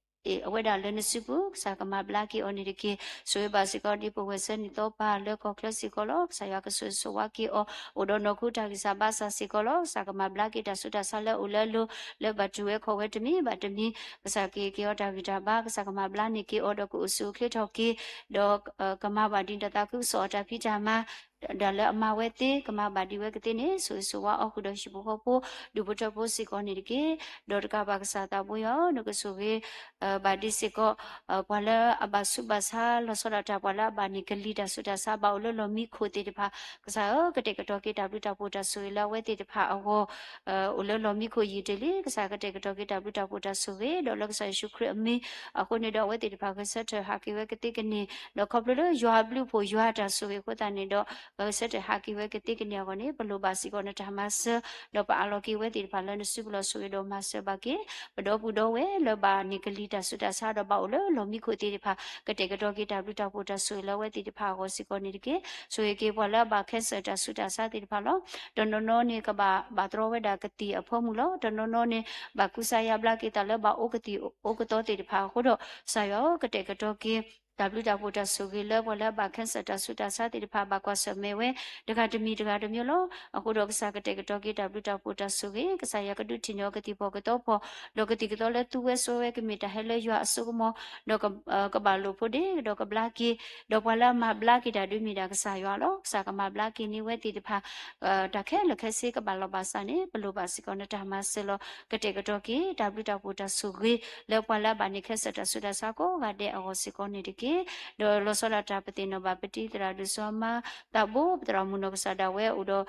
အဝဲဒၣ်လၢနစုပူၤ ကစၢ်ကမၤဘျါက့ၤအီၤန့ၣ်တက့ၢ်. ဆိၣ်ဂ့ၤဘၣ်စ့ၢ်ကီးဒ်ပဝဲၢ်စၢနံၣ်သီပၢ်လၢကီၢ်ချၢစ့ၢ်ကီးလီၤ. ကစၢ်ယွၤကဆိၣ်ဂ့ၤဆိၣ်ဝါက့ၤအီၤ အိၣ်ဒီးနီၢ်ခိတၢ်ဂံၢ်စၢ်ဘါစၢ်စ့ၢ်ကီးလီၤ. ကစၢ်ကမၤဘျါက့ၤတၢ်ဆူးတၢ်ဆါလၢအအိၣ်လၢအလိၤ လၢဘၣ်တူၢ်ဝဲခီၣ်ဝဲတမံၤဘၣ်တမံၤ ကစၢ်က့ၤက့ၤအီၤတၢ်ဂံၢ်တၢ်ဘါ ကစၢ်ကမၤဘျါန့ၢ်က့ၤအီၤဒီးကအိၣ်ဆူၣ်အိၣ်ချ့ထီၣ်က့ၤ ဒီးကမၤဘၣ်ဒ်တၢ်သးခုကစီၣ်အတၢ်ဖံးတၢ်မၤ ဒၣ်လၢအမၤဝဲသ့ ကမၤဘၣ်ဒံးဝဲကသ့န့ၣ် ဆိၣ်ဂ့ၤဆိၣ်ဝါအီၤဃုာ်ဒီးဟံၣ်ဖိဃီဖိ ဒူၣ်ဖိထၢဖိစ့ၢ်ကီးန့ၣ်တက့ၢ်. ဒီးတကးဘၣ်ကစၢ်သးဘိယွၤ နကဆိၣ်ဂ့ၤ ဘၣ်ဒံးစ့ၢ်ကီး ပှၤလၢအဘၣ်ဆူးဘၣ်ဆါ လီၤဆီဒၣ်တၢ် ပှၤလၢအဘၣ်န့ၢ်ကလံၤတၢ်ဆူးတၢ်ဆါ ဘၣ်အိၣ်လၢလီၢ်မံခိၣ်သ့ၣ်တဖၣ် ကစၢ်ဧၢ ကတဲာ်ကတီၤက့ၤတၢ်ဘျုးတၢ်ဖှိၣ်တၢ်ဆိၣ်ဂ့ၤလၢအဝဲသ့ၣ်တဖၣ်အဂီၢ် အိၣ်လၢလီၢ်မံခိၣ်ယံာ်တ့ၢ်လံ ကစၢ်ကတဲာ်ကတီၤက့ၤတၢ်ဘျုးတၢ်ဖှိၣ်တၢ်ဆိၣ်ဂ့ၤ ဒီးလၢကစၢ်ယ့ၣ်ၡူးခရံာ်အမံၤအဃိန့ၣ်ဒီး အဝဲသ့ၣ်တဖၣ်ဂဲၤဆၢထၢၣ်ဟးက့ၤဝဲကသ့ကန့ၢ် ဒီးခီဖျိလၢယွၤအဘျုးအဖှိၣ်ယွၤအတၢ်ဆိၣ်ဂ့ၤအဃိသတးန့ၣ်ဒီး ဂဲၤဆၢထၢၣ်ဟးက့ၤဝဲကသ့ကန့ၢ်အဂီၢ်န့ၣ် ပလိၣ်ဘၣ်စ့ၢ်ကီးနတၢ်မၤစၢၤ ဒီးပအးလီၤက့ၤဝဲသ့ၣ်တဖၣ်လၢနစုပူၤလီၤ ဆိၣ်ဂ့ၤဒီးမၤစၢၤဘၣ်က့ၤ ပဒီပုၢ်ဒီဝဲၢ်လၢဘၣ်န့ၢ်ကလံၤတၢ်ဆူးတၢ်ဆါ ဒီးဘၣ်အိၣ်လၢလီၢ်မံခိၣ်သ့ၣ်တဖၣ် ကတဲာ်ကတီၤက့ၤတၢ်ဘျုးတၢ်ဖှိၣ်တၢ်ဆိၣ်ဂ့ၤလၢအဝဲသ့ၣ်တဖၣ်အဂီၢ်စ့ၢ်ကီးန့ၣ်တက့ၢ်. ဆိၣ်ဂ့ၤက့ၤပှၤလၢအဘၣ် cancer တၢ်ဆူးတၢ်ဆါသ့ၣ်တဖၣ်လီၤ. တနီၤနီၤန့ၣ်ကဘၣ်ဘၣ်တြီဝဲဒၣ်ကသံၣ်အဖၢမုၢ်လီၤ. တနီၤနီၤန့ၣ် ဘၣ်ကူစါယါဘျါက့ၤသးလၢဘၣ်အိၣ်ကသံၣ်အိၣ်ကသီသ့ၣ်တဖၣ်အဃိဒီး ကစၢ်ယွၤဧၢ ကတဲာ်ကတီၤက့ၤ တၢ်ဘျုးတၢ်ဖှိၣ်တၢ်ဆိၣ်ဂ့ၤလၢပှၤလၢအဘၣ် cancer တၢ်ဆူးတၢ်ဆါသ့ၣ်တဖၣ် ဘၣ်ကွၢ်ဆၢၣ်မဲာ်ဝဲ တဂၤတမံၤတဂၤတမံၤလီၤ. အဃိဒီးကစၢ်ကတဲာ်ကတီၤက့ၤတၢ်ဘျုးတၢ်ဖှိၣ်တၢ်ဆိၣ်ဂ့ၤ ကစၢ်ယွၤကဒုးထံၣ်န့ၢ်အီၤကသံၣ်ဖီၣ်ကသီဖီၣ် ဒီးကသံၣ်ကသီလၢသူဝဲစိဝဲကမ့ၢ်တၢ်ဟဲလၢယွၤအစိကမီၤ ဒီးကဘၣ်လိာ်ဖိးဒ့ ဒီးကဘျါက့ၤ ဒီးပှၤလၢအမၤဘျါက့ၤတၢ်ဒုးမ့ၢ်ဒၣ်ကစၢ်ယွၤလီၤ. ကစၢ်ကမၤဘျါက့ၤန့ၢ်ဝဲသ့ၣ်တဖၣ် တၢ်ခဲလၢာ်ခဲဆ့ကဘၣ်လီၤဘၣ်စးန့ၣ် ပလိၣ်ဘၣ်စ့ၢ်ကီးနတၢ်မၤစၢၤလီၤ. ကတဲာ်ကတီၤက့ၤ တၢ်ဘျုးတၢ်ဖှိၣ်တၢ်ဆိၣ်ဂ့ၤ လၢပှၤလၢအဘၣ်န့ၢ် cancer တၢ်ဆူးတၢ်ဆါကိးဂၤဒဲးအဂီၢ်စ့ၢ်ကီးန့ၣ်တက့ၢ်. ဒီးလီၤဆီဒၣ်တၢ်ပသ့ၣ်နီၣ်ဘၣ်ပတံၤသရၣ်ဒိၣ်စီၤမါသးဘိ ပသရၣ်မုၣ်နီၢ်ကစၢ်ဒၣ်ဝဲအိၣ်ဒီး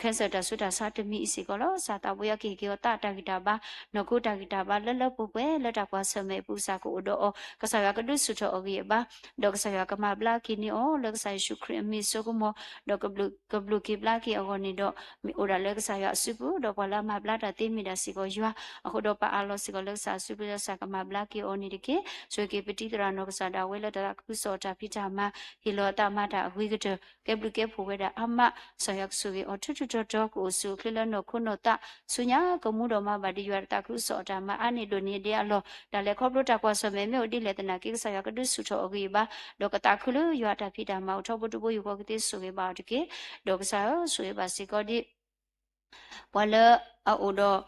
cancer တၢ်ဆူးတၢ်ဆါတမံၤအံၤစ့ၢ်ကီးလီၤ. ကစၢ်သးဘိယွၤကဟ့ၣ်က့ၤအီၤသးတၢ်ဂံၢ်တၢ်ဘါ နီၢ်ခိတၢ်ဂံၢ်တၢ်ဘါလၢလၢပှဲၤပှဲၤ လၢတၢ်ကွၢ်ဆၢၣ်မဲာ်အပူၤ ကစၢ်ကအိၣ်ဒီးအီၤ ကစၢ်ယွၤကဒုးဆူၣ်ထီၣ်အဂံၢ်အဘါ ဒီးကစၢ်ယွၤကမၤဘျါက့ၤန့ၢ်အီၤ လၢကစၢ်ယ့ၣ်ၡူးခရံာ်အမံၤအစိကမီၤ ဒီးကဘျုးက့ၤဘျါက့ၤအဂီၢ်န့ၣ်ဒီး မ့ၢ်အိၣ်ဒၣ်လၢကစၢ်ယွၤအစုပူၤ ဒီးပှၤလၢအမၤဘျါတၢ်သ့မ့ၢ်ဒၣ်စ့ၢ်ကီးယွၤ အဃိဒီးပအးလီၤစ့ၢ်ကီးလၢကစၢ်အစုပူၤ ကစၢ်ကမၤဘျါက့ၤအီၤန့ၣ်တက့ၢ်. ဆိၣ်ဂ့ၤက့ၤပတံၤသရၣ်နီၢ်ကစၢ်ဒၣ်ဝဲလၢတၢ်သးခုကစီၣ်အတၢ်ဖံးတၢ်မၤ ဟ့ၣ်လီၤအသးမၤတၢ်အဂ့ၤကတၢၢ် ကဲဘျုးကဲဖှိၣ်ဝဲဒၣ်အါမး ကစၢ်ယွၤကဆိၣ်ဂ့ၤအီၤထူထူတီတီ ကအိၣ်ဆူၣ်အိၣ်ချ့လၢနီၢ်ခိနီၢ်သး ဆူညါကမူဒီးမၤဘၣ်ဒံးယွၤတၢ်သးခုကစီၣ်အတၢ်မၤအါန့ၢ်ဒိၣ်န့ၢ်ဒံးအလီၢ် တၢ်လဲၤခီဖျိတၢ်ကွၢ်ဆၢၣ်မဲာ်မ့ၢ်အိၣ်ဒ်လဲၣ်သနာ်က့ ကစၢ်ယွၤကဒုးဆူၣ်ထီၣ်အဂံၢ်အဘါ ဒီးကသးခုလၢယွၤအတၢ်ဖံးတၢ်မၤအိၣ်ထီဘိတဘိယူၢ်ဃီကသ့ ဆိၣ်ဂ့ၤဘၣ်အီၤတက့ၢ်. ဒီးကစၢ်ဧၢ ဆိၣ်ဂ့ၤဘၣ်စ့ၢ်ကီးဒ် ပှၤလၢအအိၣ်ဒီး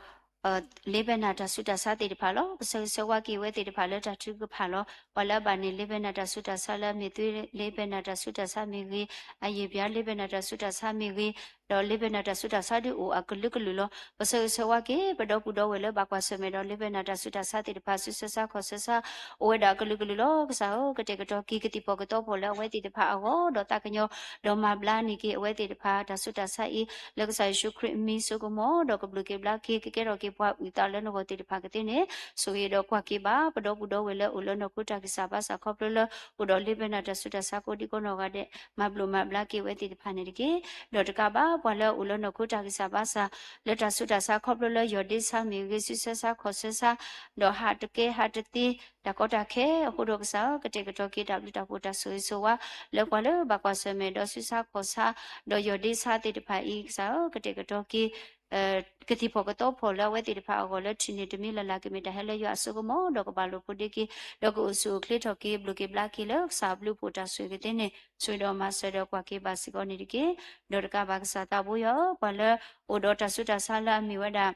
လ့ပဲနၢ်တၢ်ဆူးတၢ်ဆါသ့ၣ်တဖၣ်လီၤ. ပဆၢဂ့ၤဆၢဝါက့ၤဝဲသ့ၣ်တဖၣ်လၢတၢ်ထုကဖၣ်လီၤ. ပှၤလၢအဘၣ်န့ၣ် လ့ပဲနၢ်တၢ်ဆူးတၢ်ဆါလၢအမ့ၢ်သွေး လ့ပဲနၢ်တၢ်ဆူးတၢ်ဆါမ့ၢ်ဂ့ၤ, အယံာ်ပျါ လ့ပဲနၢ်တၢ်ဆူးတၢ်ဆါမ့ၢ်ဂ့ၤ, ဒီးလ့ပဲနၢ်တၢ်ဆူးတၢ်ဆါဒုးအိၣ်အကလုာ်ကလုာ်လီၤ. ပဆၢဂ့ၤဆၢဝါက့ၤ ပဒီပုၢ်ဒီဝဲၢ်လၢဘၣ်ကွၢ်ဆၢၣ်မဲာ်ဒီး လ့ပဲနၢ်တၢ်ဆူးတၢ်ဆါသ့ၣ်တဖၣ် ဆူးဆါဆါခီၣ်ဆါဆါ အိၣ်ဝဲဒၣ်အကလုာ်ကလုာ်လီၤ. ကစၢ်ဧၢ ကတဲာ်ကတီၤက့ၤကသံၣ်ဖီၣ်ကသီဖီၣ်လၢအဝဲသ့ၣ်တဖၣ်အဂီၢ် ဒီးသးကညီၤ ဒီးမၤဘျါန့ၢ်က့ၤအဝဲသ့ၣ်တဖၣ် တၢ်ဆူးတၢ်ဆါအံၤ လၢကစၢ်ယ့ၣ်ၡူးခရံာ်အမံၤစိကမီၤ ဒီးကဘျုးက့ၤဘျါက့ၤ ကကဲထီၣ်က့ၤပှၤအုၣ်သးလၢနဂီၢ်သ့ၣ်တဖၣ်ကသ့န့ၣ် ဆိၣ်ဂ့ၤဒီးကွၢ်က့ၤဘၣ် ပဒီပုၢ်ဒီဝဲၢ်လၢအိၣ်လၢနီၢ်ခိတၢ်ဂံၢ်စၢ်ဘါစၢ်ခီဖျိလၢ အိၣ်ဒီးလ့ပဲနၢ်တၢ်ဆူးတၢ်ဆါကိးဒံကိးနီၢ်ဂၤဒဲး မၤဘျိးမၤဘျါက့ၤဝဲသ့ၣ်တဖၣ်န့ၣ်တက့ၢ်. ဒီးတကးဘၣ် ပှၤလၢအအိၣ်လၢနီၢ်ခိတၢ်ဂံၢ်စၢ်ဘါစၢ် လၢတၢ်ဆူးတၢ်ဆါခီဖျိလၢယီၢ်ဒ့ဆါမ့ၢ်ဂ့ၤ ဆူးဆါဆါခီၣ်ဆါဆါ ဒီးဟးတကဲဟးတသ့ တၢ်ကီတၢ်ခဲအဃိဒီးကစၢ်ဧၢ ကတဲာ်ကတီၤက့ၤတၢ်ဘျုးတၢ်ဖှိၣ်တၢ်ဆိၣ်ဂ့ၤဆိၣ်ဝါ လၢပှၤလၢဘၣ်ကွၢ်ဆၢၣ်မဲာ်ဒီးဆူးဆါခီၣ်ဆါ ဒီးယီၢ်ဒ့ဆါသ့ၣ်တဖၣ်အံၤ ကစၢ်ဧၢ ကတဲာ်ကတီၤက့ၤ ကသံၣ်ဖီၣ်ကသီဖီၣ်လၢအဝဲသ့ၣ်တဖၣ်အဂီၢ်လၢထံၣ်န့ၢ်တမံၤလၢ်လၢ်ကမ့ၢ်တၢ်ဟဲလၢယွၤအစိကမီၤ ဒီးကဘၣ်လိာ်ဖိးဒ့က့ၤ ဒီးကအိၣ်ဆူၣ်အိၣ်ချ့ထီၣ်က့ၤ ဘျုးက့ၤဘျါက့ၤလၢကစၢ်အဘျုးအဖှိၣ်တၢ်ဆိၣ်ဂ့ၤကသ့န့ၣ် ဆိၣ်ဂ့ၤဒီးမၤစၢၤဒီးကွၢ်က့ၤဘၣ်စ့ၢ်ကီးန့ၣ်တက့ၢ်. ဒီးတကးဘၣ်ကစၢ်သးဘိယွၤ ပှၤလၢအိၣ်ဒီးတၢ်ဆူးတၢ်ဆါလၢအမ့ၢ်ဝဲဒၣ်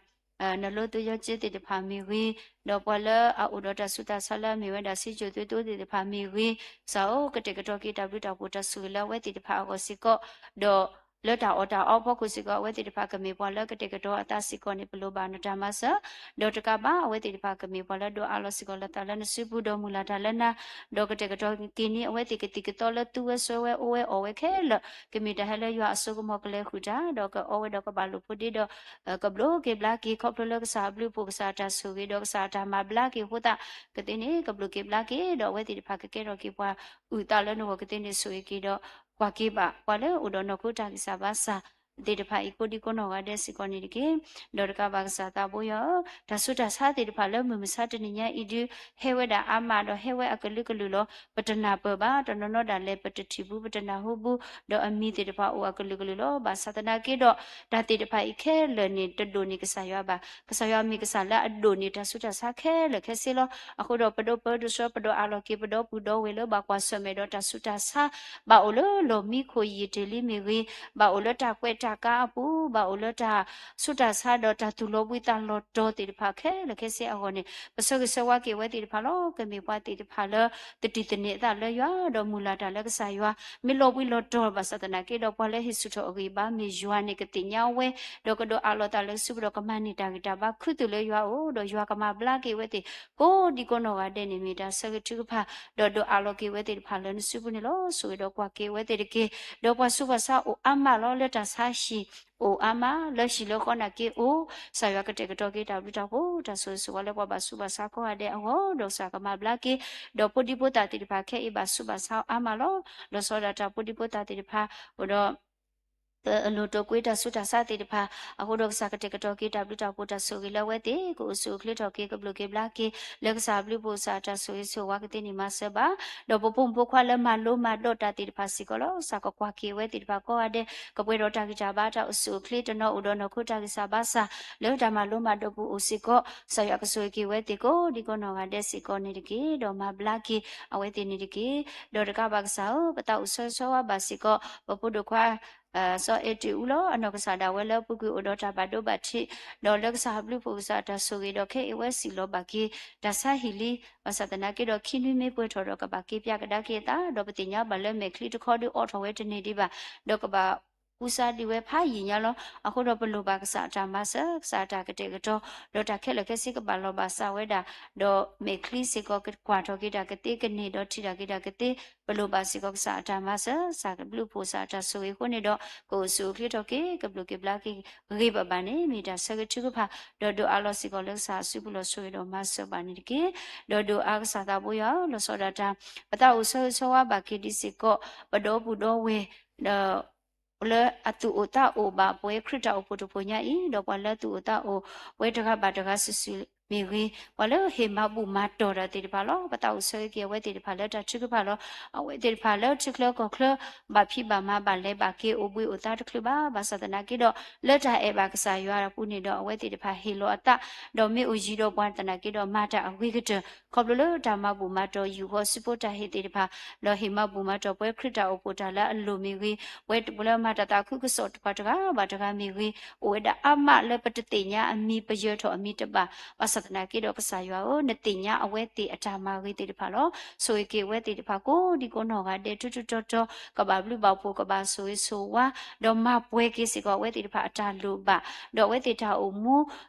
နလိသုယီၤစ့သ့ၣ်တဖၣ်မ့ၢ်ဂ့ၤ, ဒီးပှၤလၢအအိၣ်ဒီးတၢ်ဆူးတၢ်ဆါလၢအမ့ၢ်ဝဲဒၣ် ဆံးစိၤသွ့သိသ့ၣ်တဖၣ်မ့ၢ်ဂ့ၤ, ကစၢ်ဧၢ ကတဲာ်ကတီၤက့ၤတၢ်ဘျုးတၢ်ဖှိၣ်တၢ်ဆိၣ်ဂ့ၤလၢအဝဲသ့ၣ်တဖၣ်အဂီၢ်စ့ၢ်ကီး, ဒီးလၢတၢ်အီၣ်တၢ်အီအဖီခိၣ်စ့ၢ်ကီး အဝဲသ့ၣ်တဖၣ်ကမ့ၢ်ပှၤလၢကတဲာ်ကတီၤအသးစ့ၢ်ကီးန့ၣ် ပလိၣ်ဘၣ်နတၢ်မၤစၢၤ, ဒီးတကးဘၣ် အဝဲသ့ၣ်တဖၣ်ကမ့ၢ်ပှၤလၢဒိးအးလီၤစ့ၢ်ကီးလၢသးလၢနစုပူၤဒီးမုၢ်လၢ်တၢ်လၢနၤ, ဒီးကတဲာ်ကတီၤက့ၤန့ၢ်အဝဲသ့ၣ်ကသံၣ်ကသီလၢသူဝဲစွဲဝဲအိၣ်ဝဲအီၣ်ဝဲခဲလၢာ် ကမ့ၢ်တၢ်ဟဲလၢယွၤအစိကမီၤကလဲၤဃုာ်တၢ် ဒီးကအီဝဲဒီးကဘၣ်လိာ်ဖိးဒ့ဒီး ကဘျုးက့ၤဘျါက့ၤ ခီဖျိလၢကစၢ်အဘျုးအဖှိၣ်ကစၢ်အတၢ်ဆိၣ်ဂ့ၤဒီးကစၢ်အတၢ်မၤဘျါက့ၤအဃိသတး ကသ့န့ၣ် ကဘျုးက့ၤဘျါက့ၤ ဒီးအဝဲသ့ၣ်တဖၣ်ကကဲထီၣ်က့ၤပှၤအုၣ်သးလၢနဂီၢ်ကသ့န့ၣ် ဆိၣ်ဂ့ၤက့ၤဒီး ကွၢ်က့ၤဘၣ်ပှၤလၢအိၣ်ဒီးနီၢ်ခိတၢ်ဂံၢ်စၢ်ဘါစၢ် သ့ၣ်တဖၣ်အံၤကိးဒံကိးနီၢ်ဂၤဒဲးစ့ၢ်ကီးန့ၣ်တက့ၢ်. ဒီးတကးဘၣ်ကစၢ်သးဘိယွၤဧၢ, တၢ်ဆူးတၢ်ဆါသ့ၣ်တဖၣ်လၢမုၢ်မဆါတနံၤညါအံၤဒုး ဟဲဝဲဒၣ်အါမးဒီးဟဲဝဲအကလုာ်ကလုာ်လီၤ. ပတနၢ်ပၢၢ်ဘၣ်, တနီၤနီၤဒၣ်လဲာ်ပတထံၣ်ဘူး ပတနၢ်ဟူဘူး, ဒီးအမံၤသ့ၣ်တဖၣ်အိၣ်အကလုာ်ကလုာ်လီၤ. ဘၣ်ဆၣ်သနာ်က့ဒီး တၢ်သ့ၣ်တဖၣ်အံၤခဲလၢာ်န့ၣ် တဒိၣ်န့ၢ်ကစၢ်ယွၤဘၣ်. ကစၢ်ယွၤမ့ၢ်ကစၢ်လၢအဒိၣ်န့ၢ်တၢ်ဆူးတၢ်ဆါခဲလၢာ်ခဲဆ့လီၤ. အဃိဒီးပဒိးပၢဒိးဆှၢ ပဒိးအးလီၤက့ၤ ပဒီပုၢ်ဒီဝဲၢ်လၢဘၣ်ကွၢ်ဆၢၣ်မဲာ်ဒီးတၢ်ဆူးတၢ်ဆါ ဘၣ်အိၣ်လၢလီၢ်မံခိၣ်ယံာ်တ့ၢ်လံမ့ၢ်ဂ့ၤ, ဘၣ်အိၣ်လၢတၢ်ကွဲးတၢ်ကါအပူၤ, ဘၣ်အိၣ်လၢတၢ်ဆူးတၢ်ဆါဒီးတၢ်သူၣ်လီၤဘှံးသးလီၤတီၤသ့ၣ်တဖၣ်ခဲလၢာ်ခဲဆ့အဂီၢ်န့ၣ် ပဆၢဂ့ၤဆၢဝါက့ၤဝဲသ့ၣ်တဖၣ်လီၤ. ကမ့ၢ်ပှၤသ့ၣ်တဖၣ်လၢ သတူၢ်သန့ၤအသးလၢယွၤ ဒီးမုၢ်လၢ်တၢ်လၢကစၢ်ယွၤ မ့ၢ်လီၤဘှံးလီၤတီၤဘၣ်ဆၣ်သနာ်က့ဒီး ပှၤလၢဟ့ၣ်ဆူၣ်ထီၣ်အဂံၢ်အဘါမ့ၢ်ယွၤန့ၣ် ကသ့ၣ်ညါဝဲ ဒီးကဒိးအးလီၤသးလၢကစုပူၤဒီး ကမၤန့ၢ်တၢ်ဂံၢ်တၢ်ဘါ ခူသူၣ်လၢယွၤအအိၣ်, ဒီးယွၤကမၤဘျါက့ၤဝဲသ့ၣ် ကိးဒံကိးနီၢ်ဂၤဒဲးန့ၣ် မ့ၢ်တၢ်ဆၢဂ့ၤထုကဖၣ်, ဒီးဒိးအးလီၤက့ၤဝဲသ့ၣ်တဖၣ်လၢနစုပူၤန့ၣ်လီၤ. ဆိၣ်ဂ့ၤဒီးကွၢ်က့ၤဝဲသ့ၣ်တက့ၢ်. ဒီးပှၤဆူးပှၤဆါအိၣ်အါမးလီၤ လၢတၢ်ဆါဟံၣ်အိၣ်အါမး, လၢဟံၣ်လၢဃီနာ်က့အိၣ်, ကစၢ်ယွၤကတဲာ်ကတီၤက့ၤတၢ်ဘျုးတၢ်ဖှိၣ် တၢ်ဆိၣ်ဂ့ၤဆိၣ်ဝါလၢပှၤဘၣ်ဆူးဘၣ်ဆါကိးဂၤဒဲးအဂီၢ်, ဒီးကစၢ်ကမၤဘျါက့ၤ, ဒီးဖိဒံဖိသၣ်သ့ၣ်တဖၣ်ခဲအံၤဘၣ်ဆူးဘၣ်ဆါအါမးလီၤ. လီၤဆီဒၣ်တၢ်ဖိဒံဖိသၣ်သ့ၣ်တဖၣ် အိၣ်ဒီး အလိၣ်တိာ်ကွံာ်တၢ်ဆူးတၢ်ဆါသ့ၣ်တဖၣ်, အဃိဒီးကစၢ်ကတဲာ်ကတီၤက့ၤတၢ်ဘျုးတၢ်ဖှိၣ်တၢ်ဆိၣ်ဂ့ၤလၢအဝဲသ့ၣ် ကအိၣ်ဆူၣ်အိၣ်ချ့ထီၣ်က့ၤ ကဘျုးက့ၤဘျါက့ၤ လၢကစၢ်အဘျုးအဖှိၣ် ကစၢ်အတၢ်ဆိၣ်ဂ့ၤဆိၣ်ဝါကသ့န့ၣ်မၤစၢၤဘၣ်, ဒီးပဖိမုၣ်ဖိခွါလၢမၤလိမၤဒိးတၢ်သ့ၣ်တဖၣ်စ့ၢ်ကီးလီၤ. ကစၢ်ကကွၢ်က့ၤအဝဲသ့ၣ်တဖၣ်ကိးဂၤဒဲး, ကပှဲၤဒီးတၢ်ဂံၢ်တၢ်ဘါတၢ်အိၣ်ဆူၣ်အိၣ်ချ့ တနီၤအိၣ်ဒီးနီၢ်ခိတၢ်ဂံၢ်စၢ်ဘါစၢ် လၢတၢ်မၤလိမၤဒိးပူၤအိၣ်စ့ၢ်ကီး, ကစၢ်ယွၤကဆိၣ်ဂ့ၤက့ၤဝဲသ့ၣ်ကိးဒံကိးနီၢ်ဂၤဒဲးစ့ၢ်ကီးန့ၣ်တက့ၢ်. ဒီးမၤဘျါက့ၤအဝဲသ့ၣ်န့ၣ်တက့ၢ်. ဒီးတကးဘၣ်ကစၢ်ဧၢ, ပသးအိၣ်ဆၢဂ့ၤဆၢဝါဘၣ်စ့ၢ်ကီး ပဖိဒိၣ်ခွါ စီၤအဲၣ်တ့ၢ်အူလီၤ. အနီၢ်ကစၢ်ဒၣ်ဝဲလၢအပူၤကွံာ်အိၣ်ဒီးတၢ်ဘၣ်ဒိဘၣ်ထံး, ဒီးလၢကစၢ်အဘျုးအဖှိၣ်ကစၢ်တၢ်ဆိၣ်ဂ့ၤဒီးခဲအံၤဝဲစံၣ်လီၤဘၣ်က့ၤ တၢ်ဆါဟံၣ်လံ, ဘၣ်ဆၣ်သနာ်က့ဒီးခံနွံမ့ၢ်ပှဲၤထီၣ်ဒီးကဘၣ်က့ၤပၠးကဒါက့ၤအသး, ဒီးပသ့ၣ်ညါဘၣ်လၢမဲာ်ချံတခီဒုးအိးထီၣ်ဝဲတန့ၢ်ဒံးဘၣ်, ဒီးကဘၣ်ကူစါဒံးဝဲဖးယံာ်ညါလီၤ. အဃိဒီးပလိၣ်ဘၣ်ကစၢ်အတၢ်မၤစၢၤ, ကစၢ်အတၢ်ကတဲာ်ကတီၤ, ဒီးတၢ်ခဲလၢာ်ခဲဆ့ကဘၣ်လီၤဘၣ်စးဝဲဒၣ်, ဒီးမဲာ်ချံစ့ၢ်ကီးကကွၢ်ထီၣ်က့ၤတၢ်ကသ့ ကန့ၢ်ဒီးထံၣ်တၢ်က့ၤတၢ်ကသ့, ပလိၣ်ဘၣ်စ့ၢ်ကီးကစၢ်အတၢ်မၤစၢၤ, ကစၢ်အဘျုးအဖှိၣ် ကစၢ်အတၢ်ဆိၣ်ဂ့ၤအဃိန့ၣ်ဒီး ကအိၣ်ဆူၣ်အိၣ်ချ့ထီၣ်က့ၤ ကဘျုးက့ၤဘျါက့ၤဂ့ၤဘၣ်ဘၣ်န့ၣ် မ့ၢ်တၢ်ဆၢဂ့ၤထုကဖၣ်, ဒီးဒိးအးလီၤစ့ၢ်ကီးလၢကစၢ်အစုပူၤလီၤ ဆိၣ်ဂ့ၤဒီးမၤစၢၤဘၣ်န့ၣ်တက့ၢ်. ဒီးဒိးအါကစၢ်သးဘိယွၤ လီၤဆီဒၣ်တၢ်, ပသးအိၣ်ဆၢဂ့ၤဆၢဝါဘၣ်က့ၤဒံးစ့ၢ်ကီး ပဒီပုၢ်ဒီဝဲၢ် ဒီး လၢအသူၣ်အိၣ်သးအိၣ်ဘၣ်ပှဲၤခရံာ်တၢ်အိၣ်ဖှိၣ်တဖှိၣ်ညါအံၤ, ဒီးပှၤလၢသူၣ်အိၣ်သးအိၣ်ပှဲၤတဂၤဘၣ်တဂၤစုာ်စုာ်မ့ၢ်ဂ့ၤ, ပှၤလၢဟ့ၣ်မၤဘူၣ်မၤတီၢ်တၢ်သ့ၣ်တဖၣ်လီၤ. ပသးအိၣ်ဆၢဂ့ၤက့ၤအဝဲသ့ၣ်တဖၣ်လၢတၢ်ထုကဖၣ်လီၤ. အဝဲသ့ၣ်တဖၣ်လၢထံချၢကီၢ်ချၢ ဘၣ်ဖံးဘၣ်မၤဘၣ်လဲၤဘၣ်က့ၤအိၣ်ဘှံးအိၣ်သါတချုးဘၣ်, ဘၣ်ဆၣ်သနာ်က့ဒီး လၢတၢ်အဲၣ်ဘၣ်ကစၢ်ယွၤအပူၤန့ၣ်ဒီး အဝဲသ့ၣ်တဖၣ်ဟ့ၣ်လီၤအသး, ဒီးမ့ၢ်အိၣ်ယံၤဒီးပှၤသနာ်က့ဒီး မၤတၢ်အဂ့ၤကတၢၢ် ခီဖျိလၢတၢ်မၤဘူၣ်မၤတီၢ် ယူၢ်ဃီၤစုဖိတၢ်ဟ့ၣ်သ့ၣ်တဖၣ်, ဒီးဟ့ၣ်မၤဘူၣ်မၤတီၢ်ပှဲၤခရံာ်တၢ်အိၣ်ဖှိၣ်တၢ်လၢအလိၣ်မ့ၢ်ဂ့ၤ, ပှဲၤလၢမၤတၢ်သးခုကစီၣ်တပှၤတဂၤဘၣ်တဂၤမ့ၢ်ဂ့ၤ, အိၣ်ဝဲဒၣ်အါမးလၢပတသ့ၣ်ညါအမံၤ ပယၢၤထီၣ်အမံၤတဘၣ်, ဘၣ်ဆၣ်သနာ်က့ဒီးကစၢ်ယွၤဧၢ, နသ့ၣ်ညါအဝဲသ့ၣ်အတၢ်မၤဂ့ၤသ့ၣ်တဖၣ်လီၤ. ဆိၣ်ဂ့ၤက့ၤအဝဲသ့ၣ်တဖၣ်ကိးဒံကိးနီၢ်ဂၤဒဲး ထူးထူးတီၤတီၤ, ကဘၣ်ဘျုးဘၣ်ဖှိၣ် ကဘၣ်ဆိၣ်ဂ့ၤဆိၣ်ဝါ, ဒီးမၤပှဲၤက့ၤစ့ၢ်ကီးအဝဲသ့ၣ်တဖၣ်အတၢ်လိၣ်ဘၣ်, ဒီးအဝဲသ့ၣ်တၢ်အိၣ်မူ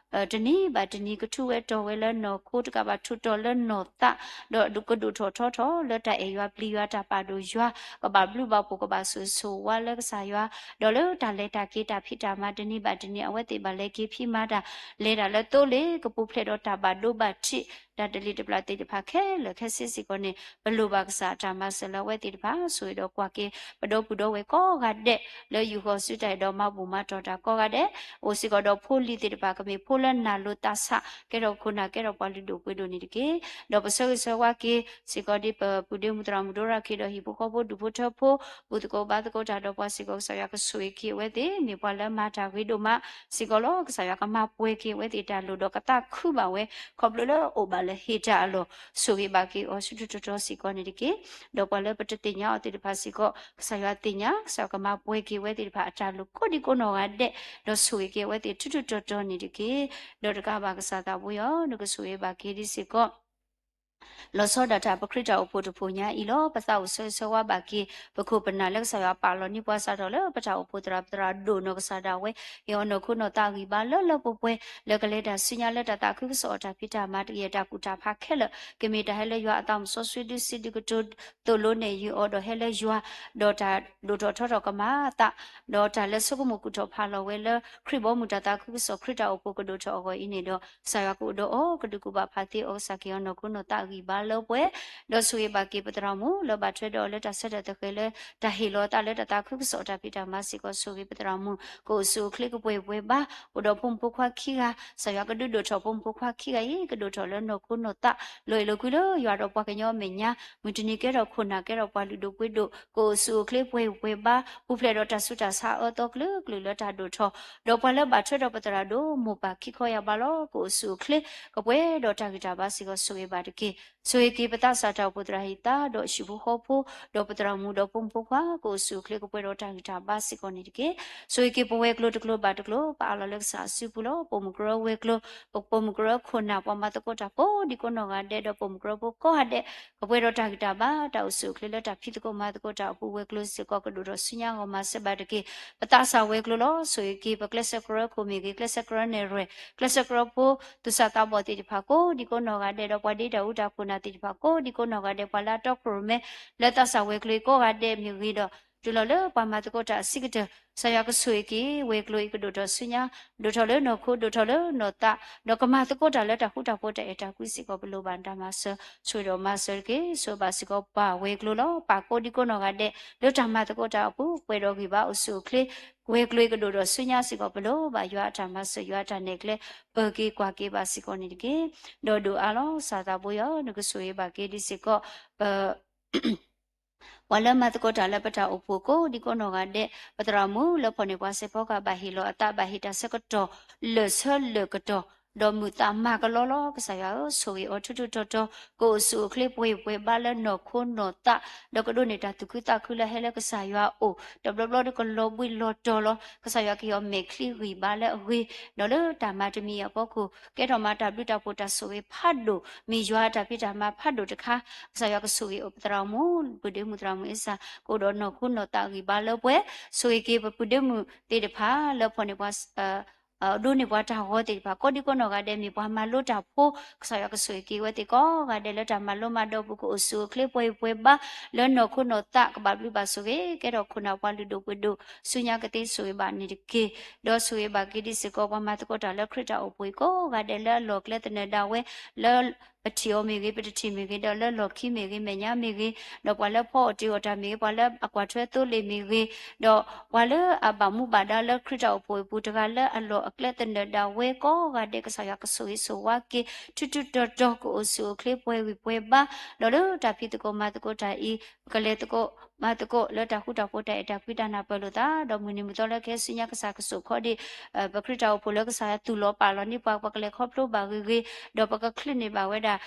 တနံၤဘၣ်တနံၤကထူၣ်ဝဲတီၤဝဲလၢနီၢ်ခိ တကးဘၣ်ထူးတီၤလၢနီၢ်သး, ဒီးကဒိၣ်ထီၣ်ထီထီၣ်လၢတၢ်အဲၣ်ယွၤပျံၤယွၤတၢ်ပာ်ဒိၣ်ယွၤ, ကဘၣ်ဘျုးဘၣ်ဖှိၣ် ကဘၣ်ဆိၣ်ဂ့ၤဆိၣ်ဝါလၢကစၢ်ယွၤ, ဒီးလၢတၢ်လဲၤတၢ်က့ၤတၢ်ဖံးတၢ်မၤတနံၤဘၣ်တနံၤ အဝဲသ့ၣ်ဘၣ်လဲၤက့ၤဖံးမၤတၢ်, လဲၤတၢ်လၢသိလ့ၣ်ကပူၤဖျဲးဒီးတၢ်ဘၣ်ဒိဘၣ်ထံး တၢ်တလံၤတပျၢ်သ့ၣ်တဖၣ်ခဲလၢာ်ခဲဆ့စ့ၢ်ကီးန့ၣ် ပလိၣ်ဘၣ်ကစၢ်အတၢ်မၤစၢၤလၢအဝဲသ့ၣ်တဖၣ် ဆိၣ်ဂ့ၤဒီးကွၢ်က့ၤ ပဒီပုၢ်ဒီဝဲၢ်ကိးဂၤဒဲး လၢယူၢ်ဃီၤစုတၢ်အံၤဒီးမၤဘူၣ်မၤတီၢ်တၢ်ကိးဂၤဒဲး, အိၣ်စ့ၢ်ကီးဒီးဖိလံၤသ့ၣ်တဖၣ် ကမ့ၢ်ဖိလၢနၢ်လိၤသးဆး ကဲထီၣ်ခိၣ်နၢ်ကဲထီၣ်ပှၤလုၢ်ဒိၣ်ပှ့ၤဒိၣ်န့ၣ်တက့ၢ်. ဒီးပဆၢဂ့ၤဆၢဝါက့ၤ စ့ၢ်ကီးဒ်ပပုၢ်ဒ့မုၣ်သရၣ်မုၣ်ဒိရၣ်ခ့ဒီးဟံၣ်ဖိဃီဖိဒူၣ်ဖိထၢဖိ ဘူၣ်သကိးဘါသကိးတၢ်ဒီးပှၤစ့ၢ်ကီး ကစၢ်ယွၤကဆိၣ်ဂ့ၤက့ၤအဝဲသ့ၣ် မ့ၢ်ပှၤလၢမၤတၢ်ဂ့ၤဒိၣ်မးစ့ၢ်ကီးလီၤ. ကစၢ်ယွၤကမၤပှဲၤက့ၤအဝဲသ့ၣ်တၢ်လိၣ်ဒီးကသးခုဘၣ်ဝဲ ခီဖျိလၢအအိၣ်ဘၣ်လၢဟ့ၣ်တၢ်အလီၢ် ဆိၣ်ဂ့ၤဘၣ်က့ၤအီၤဆူၣ်ထူၣ်တီၤတီၤစ့ၢ်ကီးန့ၣ်တက့ၢ်. ဒီးပှၤလၢပတသ့ၣ်ညါအီၤသ့ၣ်တဖၣ်စ့ၢ်ကီး ကစၢ်ယွၤသ့ၣ်ညါ ကစၢ်ယွၤကမၤပှဲၤက့ၤအဝဲသ့ၣ်တဖၣ်အတၢ်လိၣ်ကိးဒံကိးနီၢ်ဂၤဒဲး ဒီးဆိၣ်ဂ့ၤက့ၤအဝဲသ့ၣ်ဆူၣ်ထူၣ်တီၤတီၤန့ၣ်တက့ၢ်. ဒီးတကးဘၣ်ကစၢ်သးဘိယွၤ နကဆိၣ်ဂ့ၤဘၣ်က့ၤဒ်စ့ၢ်ကီး လီၤဆီဒၣ်တၢ်ပခရံာ်တၢ်အိၣ်ဖှိၣ်တဖှိၣ်ညါအံၤလီၤ. ပသးအိၣ်ဆၢဂ့ၤဆၢဝါဘၣ်က့ၤ ပခိၣ်ပနၢ်လၢကစၢ်ယွၤပာ်လီၤန့ၢ်ပှၤစးထီၣ်လၢပတၢ်အိၣ်ဖှိၣ်သရၣ် ပသရၣ်ဒိၣ်နီၢ်ကစၢ်ဒၣ်ဝဲ ဟ့ၣ်အီၤနီၢ်ခိနီၢ်သးဂံၢ်ဘါလၢလၢပှဲၤပှဲၤ လၢကလဲၤတၢ်ဆူညါလၢတၢ်သးခုကစီၣ်အတၢ်ဖံးတၢ်မၤတကယဲၢ်တၢ်ကူၣ်တၢ်ဖးခဲလၢာ် ကမ့ၢ်တၢ်ဟဲလၢယွၤအသးမုၢ်စီဆှံဒုးစံးဒုးကတိၤ သိၣ်လိနဲၣ်ယုာ်အီၤဒီးဟဲလၢယွၤ ဒီးတၢ်ဒိၣ်ထီၣ်ထီထီၣ်ကမၤအသး ဒီးတၢ်လၢဆိကမိၣ်ကူၣ်ထီၣ်ဖးလီၤဝဲလၢ ခရံာ်ဘီမုၢ်တၢ်သးခုကစီၣ်ခရံာ်တၢ်အိၣ်ဖှိၣ်ကဒိၣ်ထီၣ်အဂီၢ်အံၤန့ၣ်ဒီး ကစၢ်ယွၤကအိၣ်ဒီးအီၤ ကဒုးကူၣ်ဘၣ်ဖးသ့အီၤ ကစၢ်ကဟ့ၣ်အီၤနီၢ်ခိနီၢ်သးဂံၢ် ပှၤလၢနၢ်ဟူနီၢ်သးတၢ်ဂံၢ်ဘါလၢပှဲၤ, ဒီးဆိၣ်ဂ့ၤဘၣ်က့ၤပသရၣ်မုၣ် လၢဘၣ်ထွဲဒီးလၢတၢ်ဆၢတဲာ်သဃဲၤလၢ တၢ်ဟ့ၣ်လီၤအသးလၢတၢ်သးခုကစီၣ်တၢ်ဖံးတၢ်မၤစ့ၢ်ကီး ဆိၣ်ဂ့ၤပသရၣ်မုၣ် ကအိၣ်ဆူၣ်အိၣ်ချ့ကပှဲၤပှဲၤဘါ, အိၣ်ဒီးဖိမုၣ်ဖိခွါခံဂၤ, ကစၢ်ယွၤကဒုးဒိၣ်ထီၣ်ဖိမုၣ်ဖိခွါခံဂၤအံၤ ကဒိၣ်ထီၣ်လၢနီၢ်ခိနီၢ်သး လီၤအဲၣ်လီၤကွံလၢယွၤဒီးပှၤကညီအမဲာ်ညါ, မုၢ်တနံၤကဲထီၣ်ခိၣ်နၢ် ကဲထီၣ်ပှၤလုၢ်ဒိၣ်ပှ့ၤဒိၣ် ကအိၣ်ဆူၣ်အိၣ်ချ့ပှဲၤပှဲၤဘါ, ပူၤဖျဲးဒီးတၢ်ဆူးတၢ်ဆါအၢသီကလုာ်ကလုာ်လၢတၢ်ဒိၣ်ထီၣ်, ဒီးပှၤလၢဘၣ်ထွဲဒီးပသရၣ်ဒိၣ် မိၢ်ပၢ်ခံခီယၢ်ဘါလီၤ. ကအိၣ်ဆူၣ်အိၣ်ချ့ ကပှဲၤဒီးတၢ်ဂံၢ်တၢ်ဘါစ့ၢ်ကီး ဆိၣ်ဂ့ၤဘၣ်တက့ၢ်. ဆိၣ်ဂ့ၤက့ၤပသးစၢ်တၢ်အိၣ်ဖှိၣ်သရၣ်ဟံၣ်သါ ဒီးဟံၣ်ဖိဃီဖိ, ဒီးပသရၣ်မုၣ်ဒီးဖိမုၣ်ဖိခွါ ကအိၣ်ဆူၣ်အိၣ်ချ့ကပှဲၤဒီးတၢ်ဂံၢ်တၢ်ဘါစ့ၢ်ကီးန့ၣ်တက့ၢ်. ဆိၣ်ဂ့ၤက့ၤပဝဲၤကျိၤတကျိၤဘၣ်တကျိၤ ပအးလီၤလၢကစၢ်အစုပူၤလီၤ. ပိာ်မုၣ်ကရၢဝဲၤကျိၤ, ပပိာ်မုၣ်ကရၢခိၣ်နၢ် ပှၤမၤသကိးတၢ်ကိးဒံကိးနီၢ်ဂၤဒဲး ဒီးပိာ်မုၣ်ကရၢဖိကိးဂၤဒဲး ကပှဲၤဒီးတၢ်ဂံၢ်တၢ်ဘါ တၢ်အိၣ်ဆူၣ်အိၣ်ချ့လၢတၢ်ဖံးသကိးမၤသကိးတၢ်အပူၤ ဝဲၤကျိၤစ့ၢ်ကီးကဒိၣ်ထီၣ်ဆူညါဂီၢ်မၤစၢၤဘၣ်တက့ၢ်. ပသးစၢ်ဝဲၤကျိၤလီၤ. ဆိၣ်ဂ့ၤက့ၤပကျဲးစၢးကရၢခိၣ်မ့ၢ်ဂ့ၤ, ကျဲးစၢးကရၢနဲၣ်ရွဲၣ်, ကျဲးစၢးကရၢဖိ သူၣ်စၢ်သးဘီၣ်သ့ၣ်တဖၣ် ကိးဒံကိးနီၢ်ဂၤဒဲး ဒီးပှၤဒ့တၢ်အူတၢ်ခိၣ်နၢ်သ့ၣ်တဖၣ် ကိးဒံကိးနီၢ်ဂၤဒဲး ပှၤလၢအတီခိၣ်ရိၣ်မဲ လၢသးစၢ်ဝဲၤကျိၤအံၤကိးဂၤဒဲးမ့ၢ်ဂ့ၤဒီး တုၤလီၤလၢပှၤမၤသကိးတၢ်အဆံးကတၢၢ် ကစၢ်ယွၤကဆိၣ်ဂ့ၤက့ၤ ဝဲၤကျိၤအံၤကဒိၣ်ထီၣ်ဆူညါ, ဒိၣ်ထီၣ်လၢနီၢ်ခိ ဒိၣ်ထီၣ်လၢနီၢ်သး, ဒီးကမၤသကိးတၢ်လၢတၢ်ဃူတၢ်ဖိးတၢ်အဲၣ်တၢ်ကွံစ့ၢ်ကီး ပလိၣ်ဘၣ်နတၢ်မၤစၢၤ, ဆိၣ်ဂ့ၤဒီးမၤစၢၤတက့ၢ်. ဆိၣ်ဂ့ၤဘၣ်စ့ၢ်ကီးပှၤဝဲၤကျိၤလီၤ. ပာ်ကိးဒံကိးနီၢ်ဂၤဒဲး လၢတၢ်မၤသကိးတၢ်အပူၤ ပှဲၤဒီးဂံၢ်ဘါအိၣ်ဆူၣ်အိၣ်ချ့, ဝဲၤကျိၤအံၤကဒိၣ်ထီၣ်ဆူညါစ့ၢ်ကီး ပလိၣ်ဘၣ်ယွၤအတၢ်မၤစၢၤ ယွၤအတၢ်နဲၣ်ကျဲ ပၢၤက့ၤကွၢ်က့ၤဘၣ်စ့ၢ်ကီးန့ၣ်တက့ၢ်. ဒီးဒိၣ်အါလီၤ ကစၢ်သးဘိယွၤ နကဆိၣ်ဂ့ၤဘၣ်က့ၤဒံးစ့ၢ်ကီး ပ ပှၤလၢမၤသကိးတၢ်လၢပတၢ်အိၣ်ဖှိၣ်ကိးဒံကိးနီၢ်ဂၤဒဲး, ပသရၣ်မုၣ်လၢဖီၣ်န့ၢ်ပှၤစဲးဖီကဟၣ် ဘၣ်ဟ့ၣ်လီၤအသး ဘၣ်ဟ့ၣ်တၢ်ဆၢကတီၢ် လၢာ်ဆၢလၢာ်ကတီၢ်, ဒီးမုာ်သးမၤကလီလီၤ. ကစၢ်ယွၤဧၢ, ဆိၣ်ဂ့ၤအီၤထူထူတီၤတီၤ, ကအိၣ်ဆူၣ်အိၣ်ချ့ပှဲၤပှဲၤဘါလၢနီၢ်ခိနီၢ်သး, ဒီးကဒိးန့ၢ်တၢ်သူၣ်ခုသးခုလၢဟဲလၢကစၢ်ယွၤအအိၣ်, တဘျီဘျီဒီးကလီၤဘှံးလီၤတီၤလီၤ. ကစၢ်ယွၤကဟ့ၣ်အီၤမဲာ်ချံဂံၢ်ဘါလၢအဂ့ၤ, ဒီးလၢတၢ်မၤတမံၤအံၤအဖီခိၣ် ကဲထီၣ်မၤတၢ်ဘျုးတၢ်ဖှိၣ်တၢ်ဆိၣ်ဂ့ၤဖးဒိၣ်, မ့ၢ်ယွၤအတၢ်ဖံးတၢ်မၤဖးဒိၣ်တခါ, ကစၢ်ယွၤကဆိၣ်ဂ့ၤအီၤ ပသရၣ်မုၣ် ပုၢ်ဒ့မုၣ်သရၣ်မုၣ်အ့စၢ် ကအိၣ်ဒီးနီၢ်ခိနီၢ်သးဂံၢ်ဘါလၢပှဲၤ, ဆိၣ်ဂ့ၤက့ၤပပုၢ်ဒ့မုၣ်သ့ၣ်တဖၣ်လၢဖီၣ်န့ၢ်ပှၤ ဒိးန့ၢ်ပှၤတၢ်ဂီၤသ့ၣ်တဖၣ် ကိးဒံကိးနီၢ်ဂၤဒဲး မ့ၢ်ပှၤမၤလိတၢ်ဖိ, ကစၢ်ယွၤကဆိၣ်ဂ့ၤက့ၤဝဲသ့ၣ်ကိးဂၤဒဲးလၢတၢ်မၤလိမၤဒိးပူၤ ကအိၣ်ဆူၣ်အိၣ်ချ့ပှဲၤပှဲၤဘါ, လၢနီၢ်ခိနီၢ်သးကဘၣ်ဘျုးဘၣ်ဆိၣ်ဂ့ၤ ကဲထီၣ်ခိၣ်နၢ်ပှၤလုၢ်ဒိၣ်ပှ့ၤဒိၣ် ဆူညါကသ့ ဆိၣ်ဂ့ၤဘၣ်န့ၣ်တက့ၢ်. ဒီးဆိၣ်ဂ့ၤဘၣ်က့ၤဒံးစ့ၢ်ကီး ပှၤမၤသကိးတၢ်လၢခရံာ်တၢ်အိၣ်ဖှိၣ်အံၤကိးဂၤဒဲး လၢအလီၢ်ကျဲသနၢၣ်ဒၣ်ဝဲ လၢ ပထံၣ်အီၤမ့ၢ်ဂ့ၤ ပတထံၣ်မ့ၢ်ဂ့ၤ ဒီးလၢလီၢ်ခံမ့ၢ်ဂ့ၤ မဲာ်ညါမ့ၢ်ဂ့ၤ, ဒီးပှၤလၢဖီအီၣ်တ့ၢ်အီၣ်တၢ်မ့ၢ်ဂ့ၤ ပှၤလၢအကွၢ်ထွဲသိလ့ၣ်မ့ၢ်ဂ့ၤ, ဒီးပှၤလၢအဘၣ်မူဘၣ်ဒါလၢခရံာ်တၢ်အိၣ်ဖှိၣ်အပူၤ တဂၤလၢအလီၢ်အကျဲသနၢၣ်ဒၣ်ဝဲကိးဂၤဒဲး ကစၢ်ယွၤကဆိၣ်ဂ့ၤဆိၣ်ဝါက့ၤ ထူထူတီၤတီၤ ကအိၣ်ဆူၣ်အိၣ်ချ့ပှဲၤဂံၢ်ပှဲၤဘါ, ဒီးလၢတၢ်ဖံးသကိးမၤသကိးတၢ်အံၤ ပကလဲၤသကိးမၤသကိးလၢတၢ်ဃူတၢ်ဖိးတၢ်အဲၣ်တၢ်ကွံတၢ်နၢ်ပၢၢ်လိာ်သး, ဒီးမုၢ်နံၤမုၢ်သီလၢကဟဲဆူညါ ကစၢ်ကစိာ်ခီဒံး ပခရံာ်တၢ်အိၣ်ဖှိၣ်လၢကစၢ်ယွၤသူၣ်လီၤပာ်လီၤန့ၢ်ပှၤ ပကလဲၤခီဖျိဘၣ်ဂ့ၤဂ့ၤ, ဒီးပကချုးန့ၢ်ဘၣ်ဝဲဒၣ်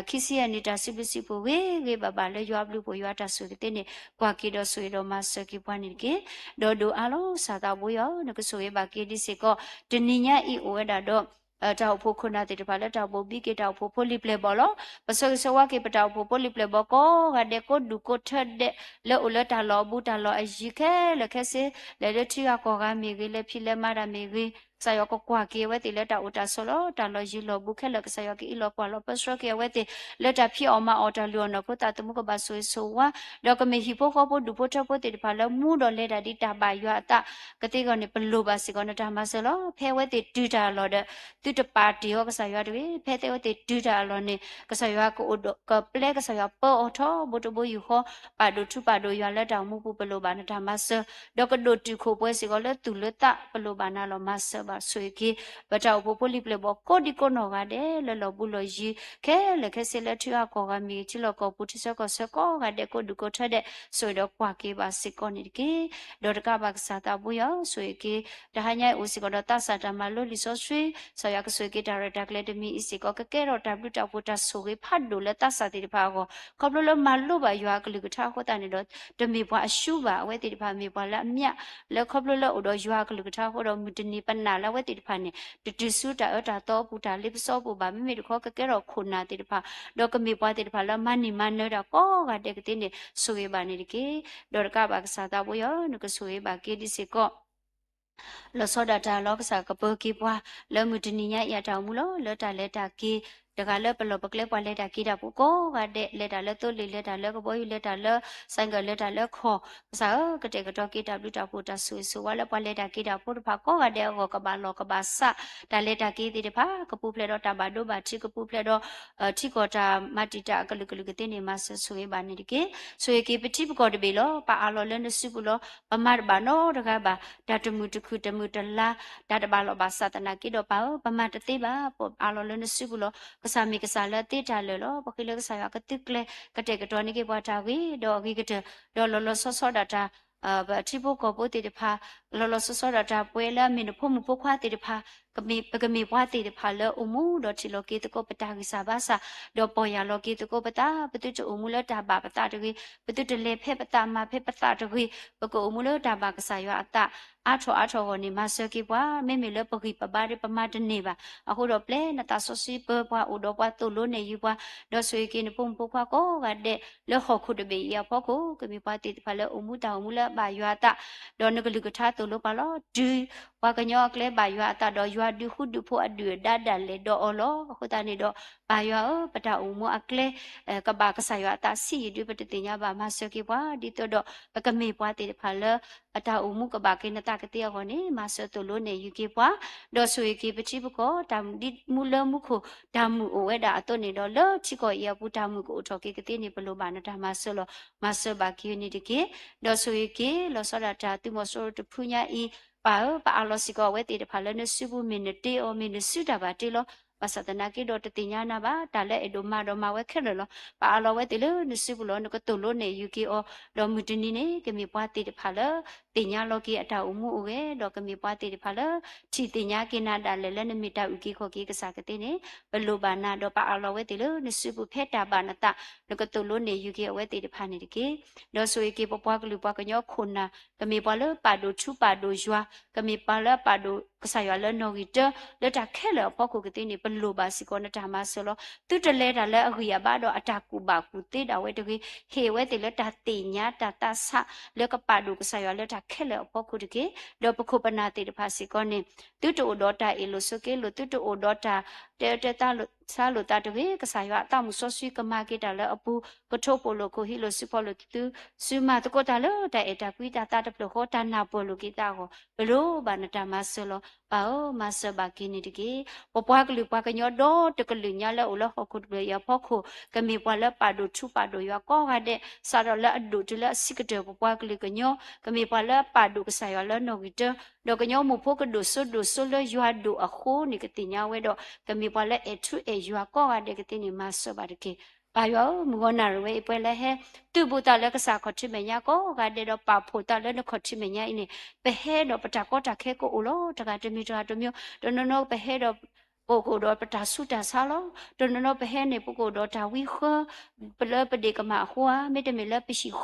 ခံဆံယဲၢ်နံၣ်တၢ်စံးဘျုးစံးဖှိၣ်ဂ့ၤဂ့ၤဘၣ်ဘၣ်လၢယွၤအဘျုးအဖှိၣ် ယွၤတၢ်ဆိၣ်ဂ့ၤသ့န့ၣ် ကွၢ်က့ၤဒီးဆိၣ်ဂ့ၤဒီးမၤစၢၤက့ၤပှၤန့ၣ်တက့ၢ်. ဒီးဒိၣ်အါလီၤ ကစၢ်သးဘိယွၤဧၢ, နကဆိၣ်ဂ့ၤဘၣ်က့ၤဒံးစ့ၢ်ကီး တနံၤညါအံၤအိၣ်ဝဲဒၣ်ဒီး တၢ်အိၣ်ဖှိၣ်ခိၣ်နၢ်သ့ၣ်တဖၣ်လၢတၢ်ဘိၣ်ဘံက့ၤတၢ်အိၣ်ဖှိၣ်ဖိလံၤပျဲၢ်ဘီၣ်လီၤ. ပဆၢဂ့ၤဆၢဝါက့ၤ ပတၢ်အိၣ်ဖှိၣ်ဖိလံၤပျဲၢ်ဘီၣ်ကိးဂၤဒဲး ကိးဒူၣ်ကိးထၢဒဲး လၢအိၣ်လၢတၢ်လီၢ်အဘူးတၢ်လီၢ်အယံၤခဲလၢာ်ခဲဆ့, လဲၤလၢထံဂၤကီၢ်ဂၤမ့ၢ်ဂ့ၤ, လဲၤဖံးလဲၤမၤတၢ်မ့ၢ်ဂ့ၤ, ကစၢ်ယွၤကကွၢ်က့ၤအဝဲသ့ၣ်လၢတၢ်အိၣ်တၢ်ဆိးလီၤ. တၢ်လီၢ်ယံၤလီၢ်ဘူးခဲလၢာ် ကစၢ်ယွၤကအံးလီၤကွၢ်လီၤ ပၢဆှၢက့ၤအဝဲသ့ၣ် လၢတၢ်ဖံးအီၣ်မၤအီၣ် တၢ်လုၢ်အီၣ်နီၢ်ဖိသးသမူ ကဘၣ်ဆိၣ်ဂ့ၤဆိၣ်ဝါ, ဒီးကမ့ၢ်ဟံၣ်ဖိဃီဖိဒူၣ်ဖိထၢဖိသ့ၣ်တဖၣ်လၢမူဒီးလဲၤတၢ်ဒ်တၢ်ဘၣ်ယွၤအသး ကသ့အဂီၢ်န့ၣ် ပလိၣ်ဘၣ်စ့ၢ်ကီးနတၢ်မၤစၢၤလီၤ. ဖဲအဝဲသ့ၣ်တုၤတၢ်အလီၢ်ဒီး သုတပာ်တ့ၢ်အီၤ ကစၢ်ယွၤတဂ့ၤ, ဖဲအဝဲသ့ၣ်တုၤတၢ်အလီၢ်န့ၣ် ကစၢ်ယွၤကအိၣ်ဒီးကပျဲ ကစၢ်ယွၤပၢအီၤထီဘိတဘိယူၢ်ဃီ, ပာ်ဒိၣ်ထူပာ်ဒိၣ်ယွၤလၢတၢ်အိၣ်မူပူၤ ပလိၣ်ဘၣ်နတၢ်မၤစၢၤ, ဒီးကဒိၣ်တုာ်ခိၣ်ပှဲၤစ့ၢ်ကီးလၢသူၣ်လၢသး ပလိၣ်ဘၣ်နၤလီၤ မၤစၢၤဘၣ်ဆိၣ်ဂ့ၤက့ၤ ပတၢ်အိၣ်ဖှိၣ်ဖိလံၤပျဲၢ်ဘီၣ်ကိးဒံကိးနီၢ်ဂၤဒဲး လၢလီၢ်ဘူးလီၢ်ယံၤ ခဲလၢာ်ခဲဆ့ လၢထံဂၤကီၢ်ဂၤမ့ၢ်ဂ့ၤ ထံလီၢ်ကီၢ်ပူၤ ထံဆၢကီၢ်ဆၢကိးဂၤဒဲး ကိးဒူၣ်ကိးထၢဒဲး ဆိၣ်ဂ့ၤဒီးကွၢ်က့ၤဘၣ်စ့ၢ်ကီးန့ၣ်တက့ၢ်. ဒီးတကးဘၣ်ကစၢ်သးဘိယွၤဧၢ, ဆိၣ်ဂ့ၤက့ၤ တဟါညါအံၤအိၣ်စ့ၢ်ကီးဒီး သးစၢ်တၢ်မၤလိလံာ်စီဆှံ, ကစၢ်ယွၤကဆိၣ်ဂ့ၤက့ၤတၢ်ရဲၣ်တၢ်ကျဲၤတမံၤအံၤစ့ၢ်ကီး ကကဲထီၣ်တၢ်ဘျုးတၢ်ဖှိၣ်တၢ်ဆိၣ်ဂ့ၤဖးဒိၣ်လၢသးစၢ်သ့ၣ်တဖၣ်အဂီၢ်, ခီဖျိလၢမၤလိဘၣ်ယွၤအကလုၢ်ကထါအဃိသတးန့ၣ်ဒီး တမ့ၢ်ပှၤအရှုံးဘၣ်. အဝဲသ့ၣ်တဖၣ်မ့ၢ်ပှၤလၢအမျး လၢခီဖျိလၢအိၣ်ဒီးယွၤအကလုၢ်ကထါအဃိဒီး မုၢ်တနံၤပနာ်လၢအဝဲသ့ၣ်တဖၣ်န့ၣ် တတုၤဆူတၢ်အၢတၢ်သီအပူၤ တၢ်လ့ပစီအပူၤဘၣ်. မ့မ့ၢ်တခီ ကကဲထီၣ်ခိၣ်နၢ်သ့ၣ်တဖၣ် ဒီးကမ့ၢ်ပှၤသ့ၣ်တဖၣ်လၢမၤန့ၢ်မၤနၢၤတၢ်ကိးဂၤဒဲးကသ့န့ၣ် ဆိၣ်ဂ့ၤဘၣ်န့ၣ်တက့ၢ်. ဒီးတကးဘၣ်ကစၢ်သးဘိယွၤဧၢ, နကဆိၣ်ဂ့ၤဘၣ်က့ၤဒံးစ့ၢ်ကီး လီၤဆီဒၣ်တၢ်လီၤ ကစၢ်ကပၢၤက့ၤပှၤ လၢမုၢ်တနံၤညါအံၤအတၢ်အိၣ်မူလီၤ. လၢတၢ်လဲၤတၢ်က့ၤ တဂၤလၢပလီၢ်ပကျဲ ပှၤလဲၤတၢ်က့ၤတၢ်ဖိကိးဂၤဒဲး, လဲၤတၢ်လၢသိလ့ၣ်, လဲၤတၢ်လၢကဘီယူၤ, လဲၤတၢ်လၢ ဆိုင်ကယ်, လဲၤတၢ်လၢခီၣ်, ကစၢ်ဧၢ, ကတဲာ်ကတီၤက့ၤတၢ်ဘျုးတၢ်ဖှိၣ် တၢ်ဆိၣ်ဂ့ၤဆိၣ်ဝါလၢပှၤလဲၤတၢ်က့ၤတၢ်ဖိတဖၣ်ကိးဂၤဒဲးအဂီၢ် ကဘၣ်လီၢ်ကဘၣ်စး, တၢ်လဲၤတၢ်က့ၤသ့ၣ်တဖၣ် ကပူၤဖျဲးဒီးတၢ်ဘၣ်ဒိဘၣ်ထံး, ကပူၤဖျဲးဒီး ထံကီၢ်တၢ်မၤတံာ်တာ်အကလုာ်ကလုာ်ကသ့န့ၣ် မၤစၢၤဆိၣ်ဂ့ၤဘၣ်န့ၣ်တက့ၢ်. ဆိၣ်ဂ့ၤက့ၤပထံပကီၢ်တဘ့ၣ်လီၤ. ပအးလီၤလၢနစုပူၤလီၤ. ပမၤတဘၣ်နီတဂၤဘၣ် တၢ်တမုာ်တခုၣ်တမုာ်တလၤ, တၢ်တဘၣ်လီၢ်ဘၣ်စးသနာ်က့ဒီး ပၢ်ဧၢ, ပမၤတသ့ဘၣ်. ပအးလီၤလၢနစုပူၤလီၤ. ကစၢ်မ့ၢ်ကစၢ်လၢသ့တၢ်လၢာ်လီၤ. ပဃ့လၢကစၢ်ယွၤကသုကျဲၤ ကတဲာ်ကတီၤန့ၢ်က့ၤပှၤတၢ်ဂ့ၤဒီးအဂ့ၤကတၢၢ်, ဒီးလီၤလီၤဆီဆီဒၣ်တၢ် ပထံဖိကီၢ်ဖိသ့ၣ်တဖၣ်, လီၤလီၤဆီဆီဒၣ်တၢ်ပှဲၤလၢအမ့ၢ်နဖိမုၣ်ဖိခွါသ့ၣ်တဖၣ်, ကမ့ၢ်, ပကမ့ၢ်ပှၤသ့ၣ်တဖၣ်လၢအိၣ်မူဒီးထံၣ်လီၤက့ၤသကိးပတၢ်ဂံၢ်စၢ်ဘါစၢ်, ဒီးပီၢ်ယၢ်လီၤက့ၤသကိးပသး, ပသုတအိၣ်မူလၢတၢ်ဘၣ်ပသးတဂ့ၤ, ပသုတလဲၤဖဲပသးမၤဖဲပသးတဂ့ၤ, ပကအိၣ်မူလၢတၢ်ဘၣ်ကစၢ်ယွၤအသး အါထီၣ်အါထီၣ်အဂီၢ်န့ၣ် မၤစၢၤက့ၤပှၤ, မ့မ့ၢ်လၢပဂံၢ်ပဘါဒီးပမၤတန့ၢ်ဘၣ်. အဃိဒီးပျဲနသးစီဆှံပၢပှၤအိၣ်ဒီးပှၤသိၣ်လိန့ၢ်ယုာ်ပှၤ, ဒီးဆိၣ်ဂ့ၤက့ၤနဖိမုၣ်ဖိခွါကိးဂၤဒဲး လၢဟီၣ်ခိၣ်တဘ့ၣ်အံၤအဖီခိၣ် ကမ့ၢ်ပှၤသ့ၣ်တဖၣ်လၢအိၣ်မူတၢ်အိၣ်မူလၢအဘၣ်ယွၤအသး, ဒီးနကလုၢ်ကထါသိၣ်လိပှၤလီၤ. တုၤပှၤကညီအကျဲဘၣ်ယွၤအသးဒီး ယွၤဒုးဃူဒုးဖိးအဒုၣ်အဒါဒၣ်လဲာ်ဒီးအီၤလီၤ. အဃိသတးန့ၣ်ဒီး ပၢ်ယွၤဧၢ, ပတၢ်အိၣ်မူအကျဲ ကဘၣ်ကစၢ်ယွၤအသးဆံးယံာ်ဒုး ပတသ့ၣ်ညါဘၣ်, မၤစၢၤက့ၤပှၤ, ဒ်သိးဒီး ပကမ့ၢ်ပှၤသ့ၣ်တဖၣ်လၢ အတၢ်အိၣ်မူကဘၣ်က့ၤနသးကသ့အဂီၢ်န့ၣ် မၤစၢၤသိၣ်လိန့ၢ်ယုာ်က့ၤပှၤ, ဒီးဆိၣ်ဂ့ၤက့ၤပထံပကီၢ် တၢ်မူဒံးမူလၢမူခိၣ် တၢ်မုာ်အိၣ်ဝဲဒၣ်အသိးန့ၣ်ဒီး လၢထံကီၢ်အံၤအပူၤ တၢ်မုာ်ကအိၣ်ထီၣ်က့ၤကသ့န့ၣ် ပလိၣ်ဘၣ်နတၢ်မၤစၢၤလီၤ. မၤစၢၤဘၣ်က့ၤန့ၣ်တက့ၢ်. ဒီးဆိၣ်ဂ့ၤက့ၤ လီၤဆီဒၣ်တၢ်သုးမီၤစိရိၤတဖုညါအံၤ, ပၢ်ဧၢ, ပအးလီၤစ့ၢ်ကီးအဝဲသ့ၣ်တဖၣ်လၢနစုပူၤ မ့ၢ်နတ့အီၤ မ့ၢ်နစုတၢ်ဘၣ်တ့လီၤ. ဘၣ်ဆၣ်သနာ်က့ဒီး တသ့ၣ်ညါနၤဘၣ်, တၢ်လၢအဲၣ်ဒိးမၤဒီးမၤဝဲခဲလၢာ်လီၤ. ပအးလီၤဝဲသ့ၣ်လၢနစုပူၤလီၤ. နကသိၣ်လိန့ၢ်ယုာ်က့ၤအီၤ, ဒီးမုၢ်တနံၤန့ၣ် ကမ့ၢ်ပှၤသ့ၣ်တဖၣ်လၢ သ့ၣ်ညါလီၤက့ၤအတၢ်အိၣ်မူအိၣ်ဂဲၤ, ဒီးကမ့ၢ်ပှၤသ့ၣ်တဖၣ်လၢ ထံၣ်သ့ၣ်ညါက့ၤနၤဒၣ်လဲာ်လၢနမ့ၢ်တၢ်အုၣ်က့ၤခီၣ်က့ၤကစၢ်ကသ့န့ၣ် ပလိၣ်ဘၣ်နၤ, ဒီးပအးလီၤဝဲသ့ၣ်လၢနစုပူၤဖဲတၢ်ဘၣ်နသး, နကသိၣ်လိန့ၢ်ယုာ်က့ၤအဝဲသ့ၣ်တဖၣ်န့ၣ်တက့ၢ်. ဒီးဆိၣ်ဂ့ၤက့ၤပပှၤကလုာ်ပှၤကညီခိၣ်နၢ်, ကမ့ၢ်ပှၤလၢပာ်ဒိၣ်ထူပာ်ဒိၣ်ယွၤ, ကမ့ၢ်ပှၤလၢပာ်ဒိၣ်ကစၢ်ယွၤလၢနီၣ်ဂံၢ်တၢ, လၢတၢ်ခဲလၢာ်အဖီခိၣ်ကသ့န့ၣ် ပလိၣ်ဘၣ်စ့ၢ်ကီးနတၢ်မၤစၢၤလီၤ. သုတလဲၤတၢ်လၢအဂံၢ်အဘါဒီးအတၢ်ကူၣ်ဘၣ်ကူၣ်သ့ဒၣ်ဝဲတဂ့ၤ, ဟ့ၣ်ဝဲသ့ၣ်လၢတၢ်သ့ၣ်ညါတၢ်သးဆး လၢကပာ်ဒိၣ်ကစၢ်ယွၤလၢတၢ်ခဲလၢာ်အဖီခိၣ်တက့ၢ်. ဒီးပခိၣ်ပနၢ်သ့ၣ်တဖၣ်စ့ၢ်ကီးန့ၣ် သုတအိၣ်ဒီးတၢ်အ့ၣ်လိာ်ဆိးက့လိာ်, သုတအိၣ်ဒီးတၢ်တဲအၢတဲသးလိာ်သးလိာ်သးတဂ့ၤ, ကစၢ်ယွၤအသးမုၣ်စီဆှံကမၤက့ၤတၢ်လၢအပူၤ, ကထိးပိာ်လိာ်ခိၣ်ဟံးလိာ်စုဖီၣ်လိာ်သု, သုမၤသကိးတၢ်လၢတၢ်အဲၣ်တၢ်ကွံတၢ်သးတဖျၢၣ်ဃီ တၢ်နၢ်ပၢၢ်လိာ်က့ၤသးအဂီၢ် ပလိၣ်ဘၣ်နတၢ်မၤစၢၤလီၤ. ပၢ်ဧၢ, မၤစၢၤဘၣ်က့ၤန့ၣ်တက့ၢ်. ပပှၤကလုာ်ပှၤကညီဒီတကလုာ်ညါလၢအိၣ်လၢဟီၣ်ခိၣ်တဖျၢၣ်အံၤအဖီခိၣ် ကမ့ၢ်ပှၤလၢပာ်ဒိၣ်ထူပာ်ဒိၣ်ယွၤကိးဂၤဒဲး, စးထီၣ်လၢအဒိၣ်တုၤလၢအဆံးကတၢၢ် ပပှၤကလုာ်ကညီ ကမ့ၢ်ပှၤလၢပာ်ဒိၣ်ကစၢ်ယွၤလၢနီၣ်ဂံၢ်တၢ, ဒီးကညီမိၢ်ဖိကဒိၣ်စိဒိၣ်စိလၢယွၤဒိၣ်အဃိန့ၣ် ကသ့ၣ်ညါဝဲဒီး ကမ့ၢ်ပှၤလၢအဲၣ်ထူအဲၣ်ယွၤကိးဂၤဒဲးကသ့န့ၣ် မၤစၢၤဘၣ်တက့ၢ်. ပၢ်ယွၤဧၢ, မုၢ်ဂီၤနၣ်ရံၣ်ဝဲအံၤ ပှၤလၢဟဲသုးဘူးသးလၢကစၢ်ခီၣ်ထံးမဲာ်ညါကိးဂၤဒဲးဒီး ပာ်ဖှိၣ်သးလၢနခီၣ်ထံးမဲာ်ညါအံၤန့ၣ် ပဟဲဒီးပတၢ်ကီတၢ်ခဲကအိၣ်လီၤ. တဂၤတမံၤတဂၤတမံၤ, တနီၤနီၤပဟဲဒီး ပကအိၣ်ဒီးပတၢ်ဆူးတၢ်ဆါလီၤ. တနီၤနီၤပဟဲန့ၣ် ပကအိၣ်ဒီးတၢ်ဝံဃၢ လၢပဒ့ၣ်ကမၣ်အဃိဧါ, မ့တမ့ၢ်လၢပဟံၣ်ဃီ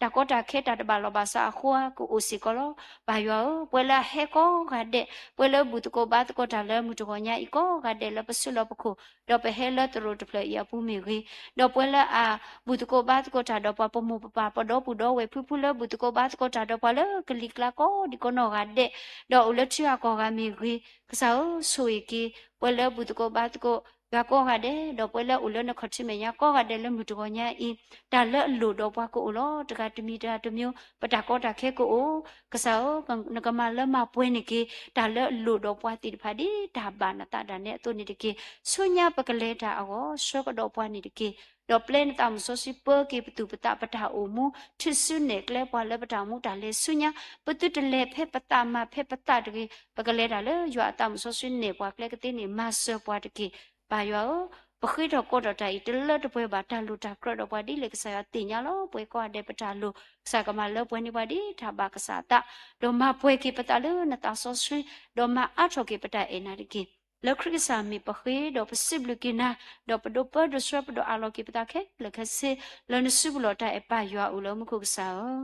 တၢ်ကီတၢ်ခဲတၢ်တဘၣ်လီၢ်ဘၣ်စးအဃိဧါ ကအိၣ်စ့ၢ်ကီးလီၤ. ပၢ်ယွၤဧၢ, ပှၤလၢအဟဲကိးဂၤဒဲး, ပှၤလၢဘူၣ်သကိးဘါသကိးတၢ်လၢမုၢ်တဂီၤညါအံၤကိးဂၤဒဲး လၢပစုလီၢ်ပခိၣ် ဒီးပဟဲလၢသရိာ်တဖျၢၣ်အံၤအပူၤမ့ၢ်ဂ့ၤ, ဒီးပှၤလၢအဘူၣ်သကိးဘါသကိးတၢ်ဒီးပှၤပမိၢ်ပပၢ် ပဒီပုၢ်ဒီဝဲၢ်ဖုဖုလၢဘူၣ်သကိးဘါသကိးတၢ်ဒီးပှၤလၢကလံၤကျါကိးဒံးကိးနီၢ်ဂၤဒဲး, ဒီးအိၣ်လၢထံဂၤကီၢ်ဂၤမ့ၢ်ဂ့ၤ, ကစၢ်ဧၢ, ဆိၣ်ဂ့ၤက့ၤ ပှၤလၢဘူၣ်သကိးဘါသကိး ယွၤကိးဂၤဒဲး, ဒီးပှၤလၢအိၣ်လၢနခီၣ်ထံးမဲာ်ညါကိးဂၤဒဲးလၢမုၢ်တဂီၤညါအံၤ, တၢ်လၢအလိၣ်ဒီးပှၤကအိၣ်လီၤ. တဂၤတမံၤတဂၤတမံၤ, ပတၢ်ကီတၢ်ခဲကအိၣ်, ကစၢ်ဧၢ, နကမၤလၢမၤပှဲၤန့ၢ်က့ၤ တၢ်လၢအလိၣ်ဒီးပှၤသ့ၣ်တဖၣ်ဒ်တၢ်ဘၣ်နသးဒၣ်နဲအသိးန့ၣ်တက့ၢ်. ဆူညါပကလဲၤတၢ်အဂီၢ် ဆှၢကဒီးပှၤန့ၣ်တက့ၢ်. ဒီးပျဲနသးမုၢ်စီဆှံပၢက့ၤပသူၣ်ပသးပတၢ်အိၣ်မူ, ထုးစုနဲၣ်ကျဲပှၤလၢပတၢ်အိၣ်မူတၢ်လဲၤဆူညါ, ပသုတလဲၤဖဲပသးမၤဖဲပသးတဂ့ၤ, ပကလဲၤတၢ်လၢယွၤအသးမုၢ်စီဆှံနဲၣ်ပှၤကျဲကသ့န့ၣ် မၤစၢၤပှၤတက့ၢ်. ပၢ်ယွၤဧၢ, ပဃ့ထီၣ်ကိးထီၣ်တၢ်အံၤ တလၢတပှဲၤဘၣ်, တၢ်လိၣ်တၢ်ကြၢးဒီးပှၤဒ်လဲၣ် ကစၢ်ယွၤသ့ၣ်ညါလီၤ. ပှဲၤကိးဂၤဒဲးပတၢ်လိၣ်, ကစၢ်ကမၤလၢပှဲၤန့ၢ်ပှၤဒ်တၢ်ဘၣ်ကစၢ်အသး, ဒီးမၤပှဲၤက့ၤပသးလၢနသးစီဆှံ, ဒီးမၤအါထီၣ်က့ၤပတၢ်အဲၣ်နၤတက့ၢ်. လၢခရံာ်ကစၢ်မံၤပဃ့ဒီး ပစံးဘျုးက့ၤနၤ, ဒီးပဒိးပၢဒိးဆှၢပဒိးအးလီၤက့ၤပသးခဲလၢာ်ခဲဆ့, လၢနစုပူၤလီၤ. တၢ်အဲၣ်ပၢ်ယွၤအိၣ်လၢမူခိၣ်ကစၢ်ဧၢ,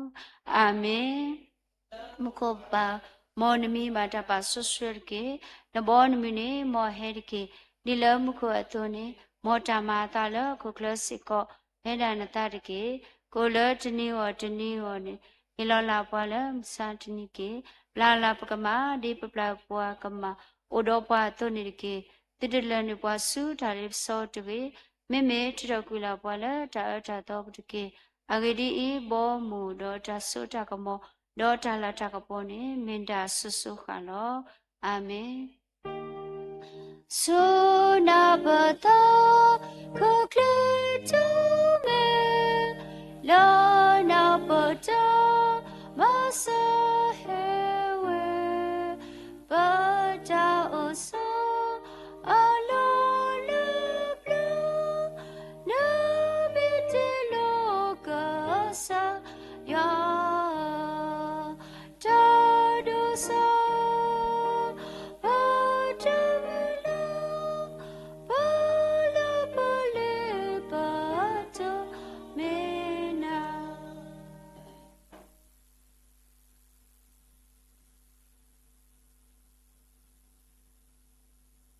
အၤမ့ၣ်. မူခိၣ်ဘၣ်, မ်နမံၤဘၣ်တၢ်ပာ်စီဆှံတက့ၢ်. နဘီနမုၢ်န့ၣ် မ်အဟဲတက့ၢ်. ဒ်လၢမူခိၣ်အသိးန့ၣ်, မ်တၢ်မၤအသးလၢဟီၣ်ခိၣ်ချၢစ့ၢ်ကီး ဟဲဒၣ်နသးတက့ၢ်. ကအိၣ်လၢတနံၤအဂီၢ်တနံၤအဂီၢ်န့ၣ်, ဟ့ၣ်လီၤလၢ်ပှၤလၢမုၢ်ဆါတနံၤတက့ၢ်. ပျၢ်လၢ်ပကမၣ် ဒ်ပပျၢ်ပှၤကမၣ်, အိၣ်ဒီးပှၤအသိးန့ၣ်တက့ၢ်. သုတလၢနုာ်ပှၤဆူတၢ်လ့ပစီတဂ့ၤ. မ့မ့ၢ်ထုးထီၣ်ကွံာ်လၢ်ပှၤလၢတၢ်အၢတၢ်သီပူၤတက့ၢ်. အဂ့ၢ်ဒ်အံၤ, ဘီမုၢ်ဒီးတၢ်စိတၢ်ကမီၤ ဒီးတၢ်လၤတၢ်ကပီၤန့ၣ် မ့ၢ်ဒၣ်စိၤစိၤဃၣ်လီၤ. အၤမ့ၣ်. စိနၤပသး ခိၣ်ချၢတမ့ၢ် လၢနၤပတၢ်မၤစၢၤဟဲဝဲ ပတၢ်အိၣ်ဆိး အလီၢ်လၢပျၢၤ နမ့ၢ်တ့လီၤကစၢ်ယွၤ တၢ်ဒိၣ်စိ ပတၢ်မုၢ်လၢ် ပလၢပလ့ပတၢ်မ့ၢ်နၤ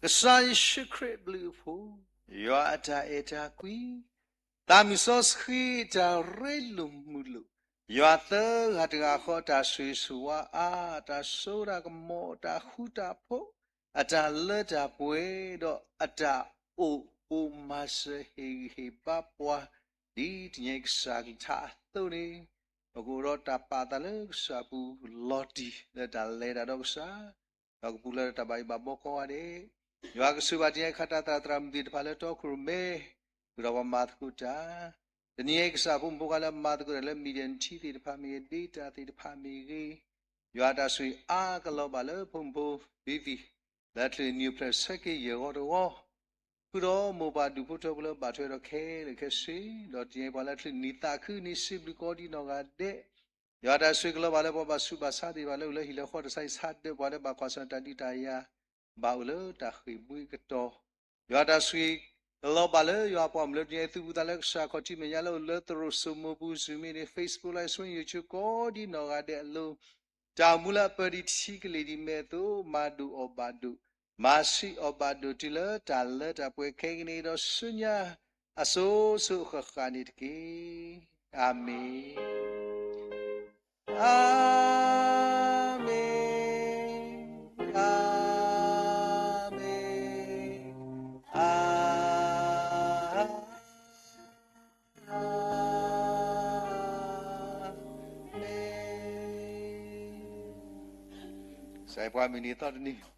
ကစၢ်ယ့ၣ်ၡူးခရံာ်အဘျုးအဖှိၣ်, ယွၤအတၢ်အဲၣ်တၢ်ကွံ, သးမုၢ်စီဆှံအတၢ်ရ့လိာ်မုာ်လိာ်, ယွၤသၢဂၤတဂၤဃီအတၢ်ဆိၣ်ဂ့ၤဆိၣ်ဝါအါ, အတၢ်စိတၢ်ကမီၤ, အတၢ်ဃူတၢ်ဖိး, အတၢ်လၢတၢ်ပှဲၤ, ဒီးအတၢ်အိၣ်ပိာ်မၤစၢၤဟ့ၣ်ဂံၢ်ဟ့ၣ်ဘါပှၤ, ဒ်တနံၤအံၤကစၢ်ကလုၢ်ကထါအသိးန့ၣ်, ပကအိၣ်ဒီးတၢ်ပာ်သးလၢကစၢ်အပူၤလီၤတံၢ်လၢတၢ်လဲၤတၢ်ဒီးကစၢ် ဒီးကပူၤဖျဲးဒီးတၢ်ဘၣ်ယိၣ်ဘၣ်ဘီကိးဂၤဒဲး, ယွၤကဆိၣ်ဂ့ၤဘၣ်တနံၤအံၤ ခါတၢ်သရၣ်သရၣ်မုၣ်သ့ၣ်တဖၣ်လၢတီခိၣ်ရိၣ်မဲ, ဃုာ်ဒီးပှၤမၤသကိးတၢ်, တနံၤအံၤကစၢ်ဖိမုၣ်ဖိခွါလၢမၤသကိးတၢ်လၢ မံၤဒံးထံသ့ၣ်တဖၣ်မ့ၢ်ဂ့ၤ, data သ့ၣ်တဖၣ်မ့ၢ်ဂ့ၤ, ယွၤတၢ်ဆိၣ်ဂ့ၤအါကလီၤဘၣ်လၢဖိမုၣ်ဖိ ဘံဘံ လၢချုးနံၣ်အိၣ်ဖျဲၣ်ဆၢက့ၤယဲၢ်ဂီၤတဂီၤ ဃုာ်ဒီးမိၢ်ပၢ်ဒူၣ်ဖိထၢဖိလၢဘၣ်ထွဲဒီးခဲလၢာ်ခဲဆ့, ဒီးတနံၤအံၤပှၤလၢချုးနံၣ်သးခုန့ၣ် စံးဘျုးကိးဒံးနီၢ်ဂၤဒဲး, ယွၤတၢ်ဆိၣ်ဂ့ၤကလီၤဘၣ်လၢပှၤဘၣ်ဆူးဘၣ်ဆါသ့ၣ်တဖၣ်လၢအိၣ်လၢဟံၣ်လၢဃီ တၢ်ဆါဟံၣ်ဆါဒၢး ပှၤလၢဘၣ်ကွၢ်ဆၢၣ်တၢ်ဒုးတၢ်ယၤ, ဘၣ်အိၣ်လၢတၢ်ဃ့ၢ်မှံကတီၢ်, ယွၤတၢ်ဆိၣ်ဂ့ၤကလီၤဘၣ်လၢယွၤအပှၤမုၣ်လၢတနံၤအံၤ သုပူၤသးလၢကစၢ်ခီၣ်ထံးမဲာ်ညါလၢအိၣ်လၢသရိာ်စိမိပူၤ Zoom မ့ၢ်န့ၣ် Facebook Live Stream YouTube ကိးဒံးနီၢ်ဂၤဒဲးအလိၤ, တၢ်အိၣ်မူလၢအပၢၤဒံးထံကလ့ၢ်ဒံးမဲာ်အသိး မၤဒိၣ်အီၣ်ဘၣ်ဒိၣ်, မၤဆံးအီၣ်ဘၣ်ဒိၣ်တုၤလၢတၢ်လၢတၢ်ပှဲၤခဲကနံၣ်အံၤဒီးဆူညါ အစိၤစိၤအဃၣ်ဃၣ်န့ၣ်တက့ၢ်. အၤမ့ၣ်, အၤမ့ၣ်, အၤမ့ၣ်, အၤမ့ၣ်. ကစၢ်ယွၤပှၤမုၢ်နံၤသီတနံၤ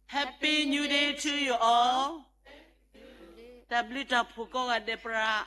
Happy New Day to you all. တၢ်ဘျုးတၢ်ဖှိၣ်ကိးဂၤဒဲး ပရၤ